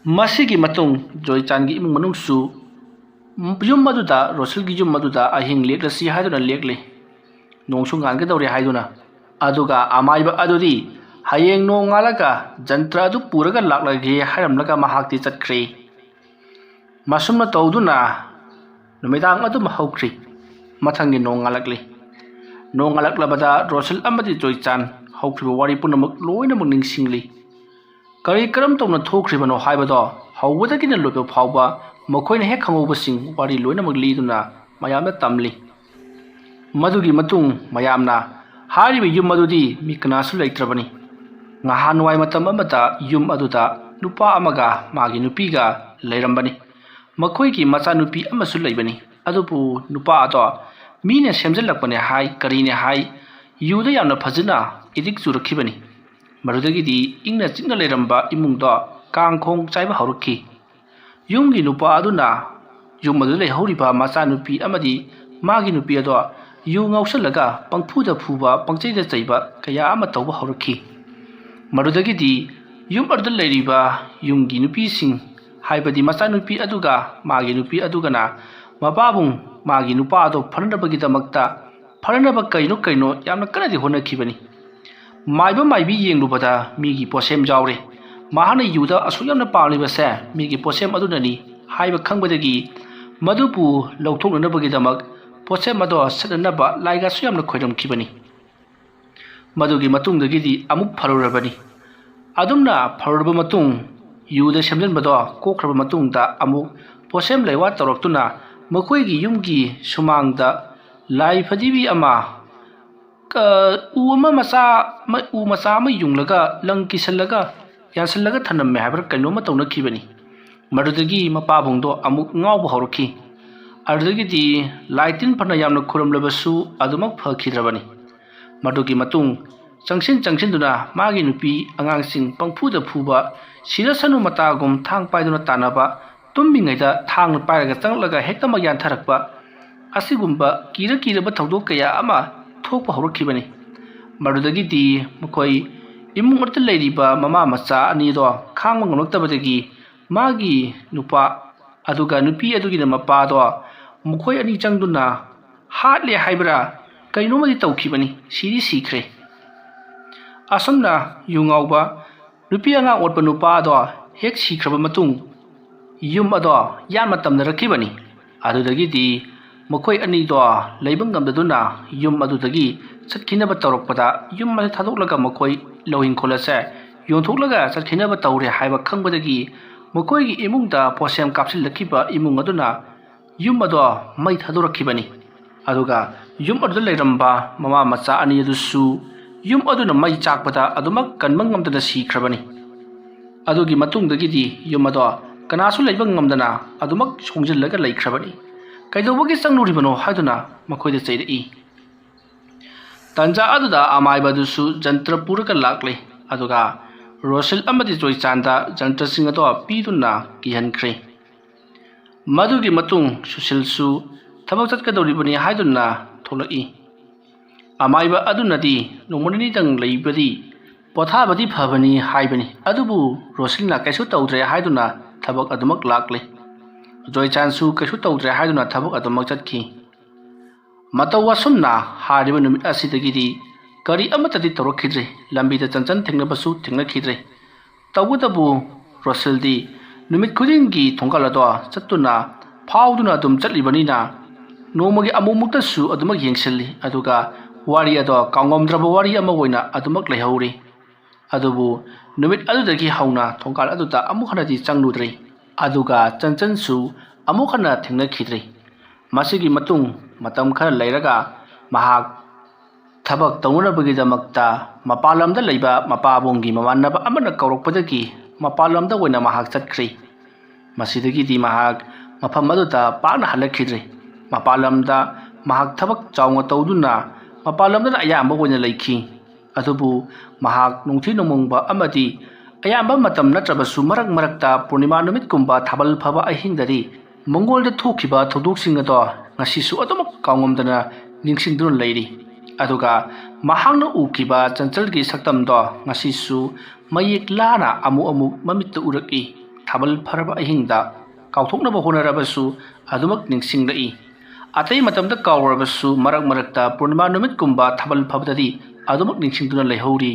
ꯃꯁꯤꯒꯤ ꯃꯇꯨꯡ ꯖꯣꯏꯆꯥꯟꯒꯤ ꯏꯃꯨꯡ ꯃꯅꯨꯡꯁꯨ ꯌꯨꯝ ꯑꯗꯨꯗ, ꯔꯣꯁꯤꯜꯒꯤ ꯌꯨꯝ ꯑꯗꯨꯗ ꯑꯍꯤꯡ ꯂꯦꯛꯂꯁꯤ ꯍꯥꯏꯗꯨꯅ ꯂꯦꯛꯂꯤ꯫ ꯅꯣꯡꯁꯨ ꯉꯥꯟꯒꯗꯧꯔꯦ ꯍꯥꯏꯗꯨꯅ꯫ ꯑꯗꯨꯒ ꯑꯃꯥꯏꯕ ꯑꯗꯨꯗꯤ ꯍꯌꯦꯡ ꯅꯣꯡꯉꯥꯜꯂꯒ ꯖꯟꯇ꯭ꯔ ꯑꯗꯨ ꯄꯨꯔꯒ ꯂꯥꯛꯂꯒꯦ ꯍꯥꯏꯔꯝꯂꯒ ꯃꯍꯥꯛꯇꯤ ꯆꯠꯈ꯭ꯔꯦ꯫ ꯃꯁꯨꯝꯅ ꯇꯧꯗꯨꯅ ꯅꯨꯃꯤꯗꯥꯡ ꯑꯗꯨꯝ ꯍꯧꯈ꯭ꯔꯤ꯫ ꯃꯊꯪꯒꯤ ꯅꯣꯡꯉꯥꯜꯂꯛꯂꯤ꯫ ꯅꯣꯡꯉꯥꯜꯂꯛꯂꯕꯗ ꯔꯣꯁꯤꯜ ꯑꯃꯗꯤ ꯖꯣꯏꯆꯥꯟ ꯍꯧꯈ꯭ꯔꯤꯕ ꯋꯥꯔꯤ ꯄꯨꯝꯅꯃꯛ ꯂꯣꯏꯅꯃꯛ ꯅꯤꯡꯁꯤꯡꯂꯤ꯫ ꯀꯔꯤ ꯀꯔꯝ ꯇꯧꯅ ꯊꯣꯛꯈ꯭ꯔꯤꯕꯅꯣ ꯍꯥꯏꯕꯗꯣ ꯍꯧꯕꯗꯒꯤꯅ ꯂꯣꯏꯕ ꯐꯥꯎꯕ ꯃꯈꯣꯏꯅ ꯍꯦꯛ ꯈꯪꯍꯧꯕꯁꯤꯡ ꯋꯥꯔꯤ ꯂꯣꯏꯅꯃꯛ ꯂꯤꯗꯨꯅ ꯃꯌꯥꯝꯗ ꯇꯝꯂꯤ꯫ ꯃꯗꯨꯒꯤ ꯃꯇꯨꯡ ꯃꯌꯥꯝꯅ ꯍꯥꯏꯔꯤꯕ ꯌꯨꯝ ꯑꯗꯨꯗꯤ ꯃꯤ ꯀꯅꯥꯁꯨ ꯂꯩꯇ꯭ꯔꯕꯅꯤ꯫ ꯉꯍꯥꯟꯋꯥꯏ ꯃꯇꯝ ꯑꯃꯗ ꯌꯨꯝ ꯑꯗꯨꯗ ꯅꯨꯄꯥ ꯑꯃꯒ ꯃꯥꯒꯤ ꯅꯨꯄꯤꯒ ꯂꯩꯔꯝꯕꯅꯤ꯫ ꯃꯈꯣꯏꯒꯤ ꯃꯆꯥꯅꯨꯄꯤ ꯑꯃꯁꯨ ꯂꯩꯕꯅꯤ꯫ ꯑꯗꯨꯕꯨ ꯅꯨꯄꯥ ꯑꯗꯣ ꯃꯤꯅ ꯁꯦꯝꯖꯤꯜꯂꯛꯄꯅꯦ ꯍꯥꯏ, ꯀꯔꯤꯅꯦ ꯍꯥꯏ, ꯌꯨꯗ ꯌꯥꯝꯅ ꯐꯖꯅ addict ꯆꯨꯔꯛꯈꯤꯕꯅꯤ꯫ ꯃꯗꯨꯗꯒꯤꯗꯤ ꯏꯪꯅ ꯆꯤꯛꯅ ꯂꯩꯔꯝꯕ ꯏꯃꯨꯡꯗꯣ ꯀꯥꯡꯈꯣꯡ ꯆꯥꯏꯕ ꯍꯧꯔꯛꯈꯤ꯫ ꯌꯨꯝꯒꯤ ꯅꯨꯄꯥ ꯑꯗꯨꯅ ꯌꯨꯝ ꯑꯗꯨꯗ ꯂꯩꯍꯧꯔꯤꯕ ꯃꯆꯥꯅꯨꯄꯤ ꯑꯃꯗꯤ ꯃꯥꯒꯤ ꯅꯨꯄꯤ ꯑꯗꯣ ꯌꯨ ꯉꯥꯎꯁꯜꯂꯒ ꯄꯪꯐꯨꯗ ꯐꯨꯕ, ꯄꯪꯆꯩꯗ ꯆꯩꯕ ꯀꯌꯥ ꯑꯃ ꯇꯧꯕ ꯍꯧꯔꯛꯈꯤ꯫ ꯃꯗꯨꯗꯒꯤꯗꯤ ꯌꯨꯝ ꯑꯗꯨꯗ ꯂꯩꯔꯤꯕ ꯌꯨꯝꯒꯤ ꯅꯨꯄꯤꯁꯤꯡ, ꯍꯥꯏꯕꯗꯤ ꯃꯆꯥꯅꯨꯄꯤ ꯑꯗꯨꯒ ꯃꯥꯒꯤ ꯅꯨꯄꯤ ꯑꯗꯨꯒꯅ ꯃꯄꯥꯕꯨꯡ, ꯃꯥꯒꯤ ꯅꯨꯄꯥ ꯑꯗꯣ ꯐꯅꯅꯕꯒꯤꯗꯃꯛꯇ ꯐꯅꯅꯕ ꯀꯩꯅꯣ ꯀꯩꯅꯣ ꯌꯥꯝꯅ ꯀꯟꯅꯗꯤ ꯍꯣꯠꯅꯈꯤꯕꯅꯤ꯫ ꯃꯥꯏꯕ ꯃꯥꯏꯕꯤ ꯌꯦꯡꯂꯨꯕꯗ ꯃꯤꯒꯤ ꯄꯣꯠꯁꯦꯝ ꯌꯥꯎꯔꯦ꯫ ꯃꯍꯥꯛꯅ ꯌꯨꯗ ꯑꯁꯨꯛ ꯌꯥꯝꯅ ꯄꯥꯝꯂꯤꯕꯁꯦ ꯃꯤꯒꯤ ꯄꯣꯠꯁꯦꯝ ꯑꯗꯨꯅꯅꯤ ꯍꯥꯏꯕ ꯈꯪꯕꯗꯒꯤ ꯃꯗꯨꯕꯨ ꯂꯧꯊꯣꯛꯅꯅꯕꯒꯤꯗꯃꯛ ꯄꯣꯠꯁꯦꯝ ꯑꯗꯣ ꯁꯠꯅꯅꯕ ꯂꯥꯏꯒꯁꯨ ꯌꯥꯝꯅ ꯈꯣꯏꯔꯝꯈꯤꯕꯅꯤ꯫ ꯃꯗꯨꯒꯤ ꯃꯇꯨꯡꯗꯒꯤꯗꯤ ꯑꯃꯨꯛ ꯐꯔꯨꯔꯕꯅꯤ꯫ ꯑꯗꯨꯝꯅ ꯐꯔꯨꯔꯕ ꯃꯇꯨꯡ, ꯌꯨꯗ ꯁꯦꯝꯖꯤꯟꯕꯗꯣ ꯀꯣꯛꯈ꯭ꯔꯕ ꯃꯇꯨꯡꯗ ꯑꯃꯨꯛ ꯄꯣꯠꯁꯦꯝ ꯂꯩꯋꯥ ꯇꯧꯔꯛꯇꯨꯅ ꯃꯈꯣꯏꯒꯤ ꯌꯨꯝꯒꯤ ꯁꯨꯃꯥꯡꯗ ꯂꯥꯏ ꯐꯗꯤꯕꯤ ꯑꯃ, ꯀ-, ꯎ ꯑꯃ ꯃꯆꯥ, ꯃ-, ꯎ ꯃꯆꯥ ꯑꯃ ꯌꯨꯡꯂꯒ ꯂꯪ ꯀꯤꯁꯜꯂꯒ ꯌꯥꯟꯁꯤꯜꯂꯒ ꯊꯅꯝꯃꯦ ꯍꯥꯏꯕ꯭ꯔꯥ ꯀꯩꯅꯣꯝꯃ ꯇꯧꯅꯈꯤꯕꯅꯤ꯫ ꯃꯗꯨꯗꯒꯤ ꯃꯄꯥꯕꯨꯡꯗꯣ ꯑꯃꯨꯛ ꯉꯥꯎꯕ ꯍꯧꯔꯛꯈꯤ꯫ ꯑꯗꯨꯗꯒꯤꯗꯤ ꯂꯥꯏ ꯇꯤꯟ ꯐꯅ ꯌꯥꯝꯅ ꯈꯨꯔꯨꯝꯂꯕꯁꯨ ꯑꯗꯨꯃꯛ ꯐꯈꯤꯗ꯭ꯔꯕꯅꯤ꯫ ꯃꯗꯨꯒꯤ ꯃꯇꯨꯡ ꯆꯪꯁꯤꯟ ꯆꯪꯁꯤꯟꯗꯨꯅ ꯃꯥꯒꯤ ꯅꯨꯄꯤ ꯑꯉꯥꯡꯁꯤꯡ ꯄꯪꯐꯨꯗ ꯐꯨꯕ, ꯁꯤꯔꯁꯅꯨ ꯃꯇꯥꯒꯨꯝ ꯊꯥꯡ ꯄꯥꯏꯗꯨꯅ ꯇꯥꯟꯅꯕ, ꯇꯨꯝꯃꯤꯉꯩꯗ ꯊꯥꯡꯅ ꯄꯥꯏꯔꯒ ꯆꯪꯂꯛꯂꯒ ꯍꯦꯛꯇꯃꯛ ꯌꯥꯟꯊꯔꯛꯄ, ꯑꯁꯤꯒꯨꯝꯕ ꯀꯤꯔ ꯀꯤꯔꯕ ꯊꯧꯗꯣꯛ ꯀꯌꯥ ꯑꯃ ꯊꯣꯛꯄ ꯍꯧꯔꯛꯈꯤꯕꯅꯤ꯫ ꯃꯗꯨꯗꯒꯤꯗꯤ ꯃꯈꯣꯏ ꯏꯃꯨꯡ ꯑꯗꯨꯗ ꯂꯩꯔꯤꯕ ꯃꯃꯥ ꯃꯆꯥ ꯑꯅꯤꯗꯣ ꯈꯥꯡꯕ ꯉꯝꯂꯛꯇꯕꯗꯒꯤ ꯃꯥꯒꯤ ꯅꯨꯄꯥ ꯑꯗꯨꯒ ꯅꯨꯄꯤ ꯑꯗꯨꯒꯤꯅ ꯃꯄꯥꯗꯣ ꯃꯈꯣꯏ ꯑꯅꯤ ꯆꯪꯗꯨꯅ ꯍꯥꯠꯂꯦ ꯍꯥꯏꯕ꯭ꯔꯥ ꯀꯩꯅꯣꯝꯃꯗꯤ ꯇꯧꯈꯤꯕꯅꯤ, ꯁꯤꯗꯤ ꯁꯤꯈ꯭ꯔꯦ꯫ ꯑꯁꯨꯝꯅ ꯌꯨ ꯉꯥꯎꯕ ꯅꯨꯄꯤ ꯑꯉꯥꯡ ꯑꯣꯠꯄ ꯅꯨꯄꯥ ꯑꯗꯣ ꯍꯦꯛ ꯁꯤꯈ꯭ꯔꯕ ꯃꯇꯨꯡ ꯌꯨꯝ ꯑꯗꯣ ꯌꯥꯝꯅ ꯇꯝꯅꯔꯛꯈꯤꯕꯅꯤ꯫ ꯑꯗꯨꯗꯒꯤꯗꯤ ꯃꯈꯣꯏ ꯑꯅꯤꯗꯣ ꯂꯩꯕ ꯉꯝꯗꯗꯨꯅ ꯌꯨꯝ ꯑꯗꯨꯗꯒꯤ ꯆꯠꯈꯤꯅꯕ ꯇꯧꯔꯛꯄꯗ ꯌꯨꯝ ꯑꯁꯤ ꯊꯥꯗꯣꯛꯂꯒ ꯃꯈꯣꯏ ꯂꯧ ꯏꯪꯈꯣꯜ ꯑꯁꯦ ꯌꯣꯟꯊꯣꯛꯂꯒ ꯆꯠꯈꯤꯅꯕ ꯇꯧꯔꯦ ꯍꯥꯏꯕ ꯈꯪꯕꯗꯒꯤ ꯃꯈꯣꯏꯒꯤ ꯏꯃꯨꯡꯗ ꯄꯣꯠꯁꯦꯝ ꯀꯥꯞꯁꯤꯜꯂꯛꯈꯤꯕ ꯏꯃꯨꯡ ꯑꯗꯨꯅ ꯌꯨꯝ ꯑꯗꯣ ꯃꯩ ꯊꯥꯗꯣꯔꯛꯈꯤꯕꯅꯤ꯫ ꯑꯗꯨꯒ ꯌꯨꯝ ꯑꯗꯨꯗ ꯂꯩꯔꯝꯕ ꯃꯃꯥ ꯃꯆꯥ ꯑꯅꯤ ꯑꯗꯨꯁꯨ ꯌꯨꯝ ꯑꯗꯨꯅ ꯃꯩ ꯆꯥꯛꯄꯗ ꯑꯗꯨꯃꯛ ꯀꯟꯕ ꯉꯝꯗꯅ ꯁꯤꯈ꯭ꯔꯕꯅꯤ꯫ ꯑꯗꯨꯒꯤ ꯃꯇꯨꯡꯗꯒꯤꯗꯤ ꯌꯨꯝ ꯑꯗꯣ ꯀꯅꯥꯁꯨ ꯂꯩꯕ ꯉꯝꯗꯅ ꯑꯗꯨꯃꯛ ꯁꯣꯡꯖꯤꯜꯂꯒ ꯂꯩꯈ꯭ꯔꯕꯅꯤ꯫ ꯀꯩꯗꯧꯕꯒꯤ ꯆꯪꯂꯨꯔꯤꯕꯅꯣ ꯍꯥꯏꯗꯨꯅ ꯃꯈꯣꯏꯗ ꯆꯩꯔꯛꯏ꯫ ꯇꯥꯟꯖꯥ ꯑꯗꯨꯗ ꯑꯃꯥꯏꯕ ꯑꯗꯨꯁꯨ ꯖꯟꯇ꯭ꯔ ꯄꯨꯔꯒ ꯂꯥꯛꯂꯦ꯫ ꯑꯗꯨꯒ ꯔꯣꯁꯤꯜ ꯑꯃꯗꯤ ꯖꯣꯏꯆꯥꯟꯗ ꯖꯟꯇ꯭ꯔꯁꯤꯡ ꯑꯗꯣ ꯄꯤꯗꯨꯅ ꯀꯤꯍꯟꯈ꯭ꯔꯦ꯫ ꯃꯗꯨꯒꯤ ꯃꯇꯨꯡ ꯁꯨꯁꯤꯜꯁꯨ ꯊꯕꯛ ꯆꯠꯀꯗꯧꯔꯤꯕꯅꯤ ꯍꯥꯏꯗꯨꯅ ꯊꯣꯛꯂꯛꯏ꯫ ꯑꯃꯥꯏꯕ ꯑꯗꯨꯅꯗꯤ ꯅꯣꯡꯃ ꯅꯤꯅꯤꯗꯪ ꯂꯩꯕꯗꯤ ꯄꯣꯊꯥꯕꯗꯤ ꯐꯕꯅꯤ ꯍꯥꯏꯕꯅꯤ꯫ ꯑꯗꯨꯕꯨ ꯔꯣꯁꯤꯜꯅ ꯀꯩꯁꯨ ꯇꯧꯗ꯭ꯔꯦ ꯍꯥꯏꯗꯨꯅ ꯊꯕꯛ ꯑꯗꯨꯃꯛ ꯂꯥꯛꯂꯦ꯫ ꯖꯣꯏꯆꯥꯟꯁꯨ ꯀꯩꯁꯨ ꯇꯧꯗ꯭ꯔꯦ ꯍꯥꯏꯗꯨꯅ ꯊꯕꯛ ꯑꯗꯨꯃꯛ ꯆꯠꯈꯤ꯫ ꯃꯇꯧ ꯑꯁꯨꯝꯅ ꯍꯥꯏꯔꯤꯕ ꯅꯨꯃꯤꯠ ꯑꯁꯤꯗꯒꯤꯗꯤ ꯀꯔꯤ ꯑꯃꯠꯇꯗꯤ ꯇꯧꯔꯛꯈꯤꯗ꯭ꯔꯦ꯫ ꯂꯝꯕꯤꯗ ꯆꯟꯆꯟ ꯊꯦꯡꯅꯕꯁꯨ ꯊꯦꯡꯅꯈꯤꯗ꯭ꯔꯦ꯫ ꯇꯧꯕꯇꯕꯨ ꯔꯣꯁꯦꯜꯗꯤ ꯅꯨꯃꯤꯠ ꯈꯨꯗꯤꯡꯒꯤ ꯊꯣꯡꯒꯥꯜ ꯑꯗꯣ ꯆꯠꯇꯨꯅ ꯐꯥꯎꯗꯨꯅ ꯑꯗꯨꯝ ꯆꯠꯂꯤꯕꯅꯤꯅ ꯅꯣꯡꯃꯒꯤ ꯑꯃꯨꯛꯃꯨꯛꯇꯁꯨ ꯑꯗꯨꯃꯛ ꯌꯦꯡꯁꯤꯜꯂꯤ꯫ ꯑꯗꯨꯒ ꯋꯥꯔꯤ ꯑꯗꯣ ꯀꯥꯎꯉꯝꯗ꯭ꯔꯕ ꯋꯥꯔꯤ ꯑꯃ ꯑꯣꯏꯅ ꯑꯗꯨꯃꯛ ꯂꯩꯍꯧꯔꯤ꯫ ꯑꯗꯨꯕꯨ ꯅꯨꯃꯤꯠ ꯑꯗꯨꯗꯒꯤ ꯍꯧꯅ ꯊꯣꯡꯒꯥꯜ ꯑꯗꯨꯗ ꯑꯃꯨꯛ ꯍꯟꯅꯗꯤ ꯆꯪꯂꯨꯗ꯭ꯔꯦ꯫ ꯑꯗꯨꯒ ꯆꯟꯆꯟꯁꯨ ꯑꯃꯨꯛ ꯍꯟꯅ ꯊꯦꯡꯅꯈꯤꯗ꯭ꯔꯦ꯫ ꯃꯁꯤꯒꯤ ꯃꯇꯨꯡ ꯃꯇꯝ ꯈꯔ ꯂꯩꯔꯒ ꯃꯍꯥꯛ ꯊꯕꯛ ꯇꯧꯅꯅꯕꯒꯤꯗꯃꯛꯇ ꯃꯄꯥꯟ ꯂꯝꯗ ꯂꯩꯕ ꯃꯄꯥꯕꯨꯡꯒꯤ ꯃꯃꯥꯟꯅꯕ ꯑꯃꯅ ꯀꯧꯔꯛꯄꯗꯒꯤ ꯃꯄꯥꯟ ꯂꯝꯗ ꯑꯣꯏꯅ ꯃꯍꯥꯛ ꯆꯠꯈ꯭ꯔꯦ꯫ ꯃꯁꯤꯗꯒꯤꯗꯤ ꯃꯍꯥꯛ ꯃꯐꯝ ꯑꯗꯨꯗ ꯄꯥꯛꯅ ꯍꯜꯂꯛꯈꯤꯗ꯭ꯔꯦ꯫ ꯃꯄꯥꯟ ꯂꯝꯗ ꯃꯍꯥꯛ ꯊꯕꯛ ꯆꯥꯎꯅ ꯇꯧꯗꯨꯅ ꯃꯄꯥꯟ ꯂꯝꯗꯅ ꯑꯌꯥꯝꯕ ꯑꯣꯏꯅ ꯂꯩꯈꯤ꯫ ꯑꯗꯨꯕꯨ ꯃꯍꯥꯛ ꯅꯨꯡꯊꯤ ꯅꯣꯡꯃꯪꯕ ꯑꯃꯗꯤ ꯑꯌꯥꯝꯕ ꯃꯇꯝ ꯅꯠꯇ꯭ꯔꯕꯁꯨ ꯃꯔꯛ ꯃꯔꯛꯇ ꯄꯨꯔꯅꯤꯃꯥ ꯅꯨꯃꯤꯠꯀꯨꯝꯕ ꯊꯥꯕꯜ ꯐꯕ ꯑꯍꯤꯡꯗꯗꯤ ꯃꯪꯒꯣꯜꯗ ꯊꯣꯛꯈꯤꯕ ꯊꯧꯗꯣꯛꯁꯤꯡ ꯑꯗꯣ ꯉꯁꯤꯁꯨ ꯑꯗꯨꯃꯛ ꯀꯥꯎꯉꯝꯗꯅ ꯅꯤꯡꯁꯤꯡꯗꯨꯅ ꯂꯩꯔꯤ꯫ ꯑꯗꯨꯒ ꯃꯍꯥꯛꯅ ꯎꯈꯤꯕ ꯆꯟꯆꯜꯒꯤ ꯁꯛꯇꯝꯗꯣ ꯉꯁꯤꯁꯨ ꯃꯌꯦꯛ ꯂꯥꯅ ꯑꯃꯨꯛ ꯑꯃꯨꯛ ꯃꯃꯤꯠꯇ ꯎꯔꯛꯏ꯫ ꯊꯥꯕꯜ ꯐꯔꯕ ꯑꯍꯤꯡꯗ ꯀꯥꯎꯊꯣꯛꯅꯕ ꯍꯣꯠꯅꯔꯕꯁꯨ ꯑꯗꯨꯃꯛ ꯅꯤꯡꯁꯤꯡꯂꯛꯏ꯫ ꯑꯇꯩ ꯃꯇꯝꯗ ꯀꯥꯎꯔꯕꯁꯨ ꯃꯔꯛ ꯃꯔꯛꯇ ꯄꯨꯔꯅꯤꯃꯥ ꯅꯨꯃꯤꯠꯀꯨꯝꯕ ꯊꯥꯕꯜ ꯐꯕꯗꯗꯤ ꯑꯗꯨꯃꯛ ꯅꯤꯡꯁꯤꯡꯗꯨꯅ ꯂꯩꯍꯧꯔꯤ꯫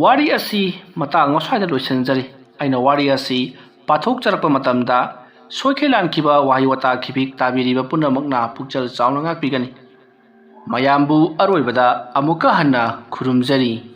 ꯋꯥꯔꯤ ꯑꯁꯤ ꯃꯇꯥꯡ ꯑꯁ꯭ꯋꯥꯏꯗ ꯂꯣꯏꯁꯤꯟꯖꯔꯤ꯫ ꯑꯩꯅ ꯋꯥꯔꯤ ꯑꯁꯤ ꯄꯥꯊꯣꯛꯆꯔꯛꯄ ꯃꯇꯝꯗ ꯁꯣꯏꯈꯤ ꯂꯥꯟꯈꯤꯕ ꯋꯥꯍꯩ ꯋꯥꯇꯥ ꯈꯤꯕꯤꯛ ꯇꯥꯕꯤꯔꯤꯕ ꯄꯨꯝꯅꯃꯛꯅ ꯄꯨꯛꯆꯦꯜ ꯆꯥꯎꯅ ꯉꯥꯛꯄꯤꯒꯅꯤ꯫ ꯃꯌꯥꯝꯕꯨ ꯑꯔꯣꯏꯕꯗ ꯑꯃꯨꯛꯀ ꯍꯟꯅ ꯈꯨꯔꯨꯝꯖꯔꯤ꯫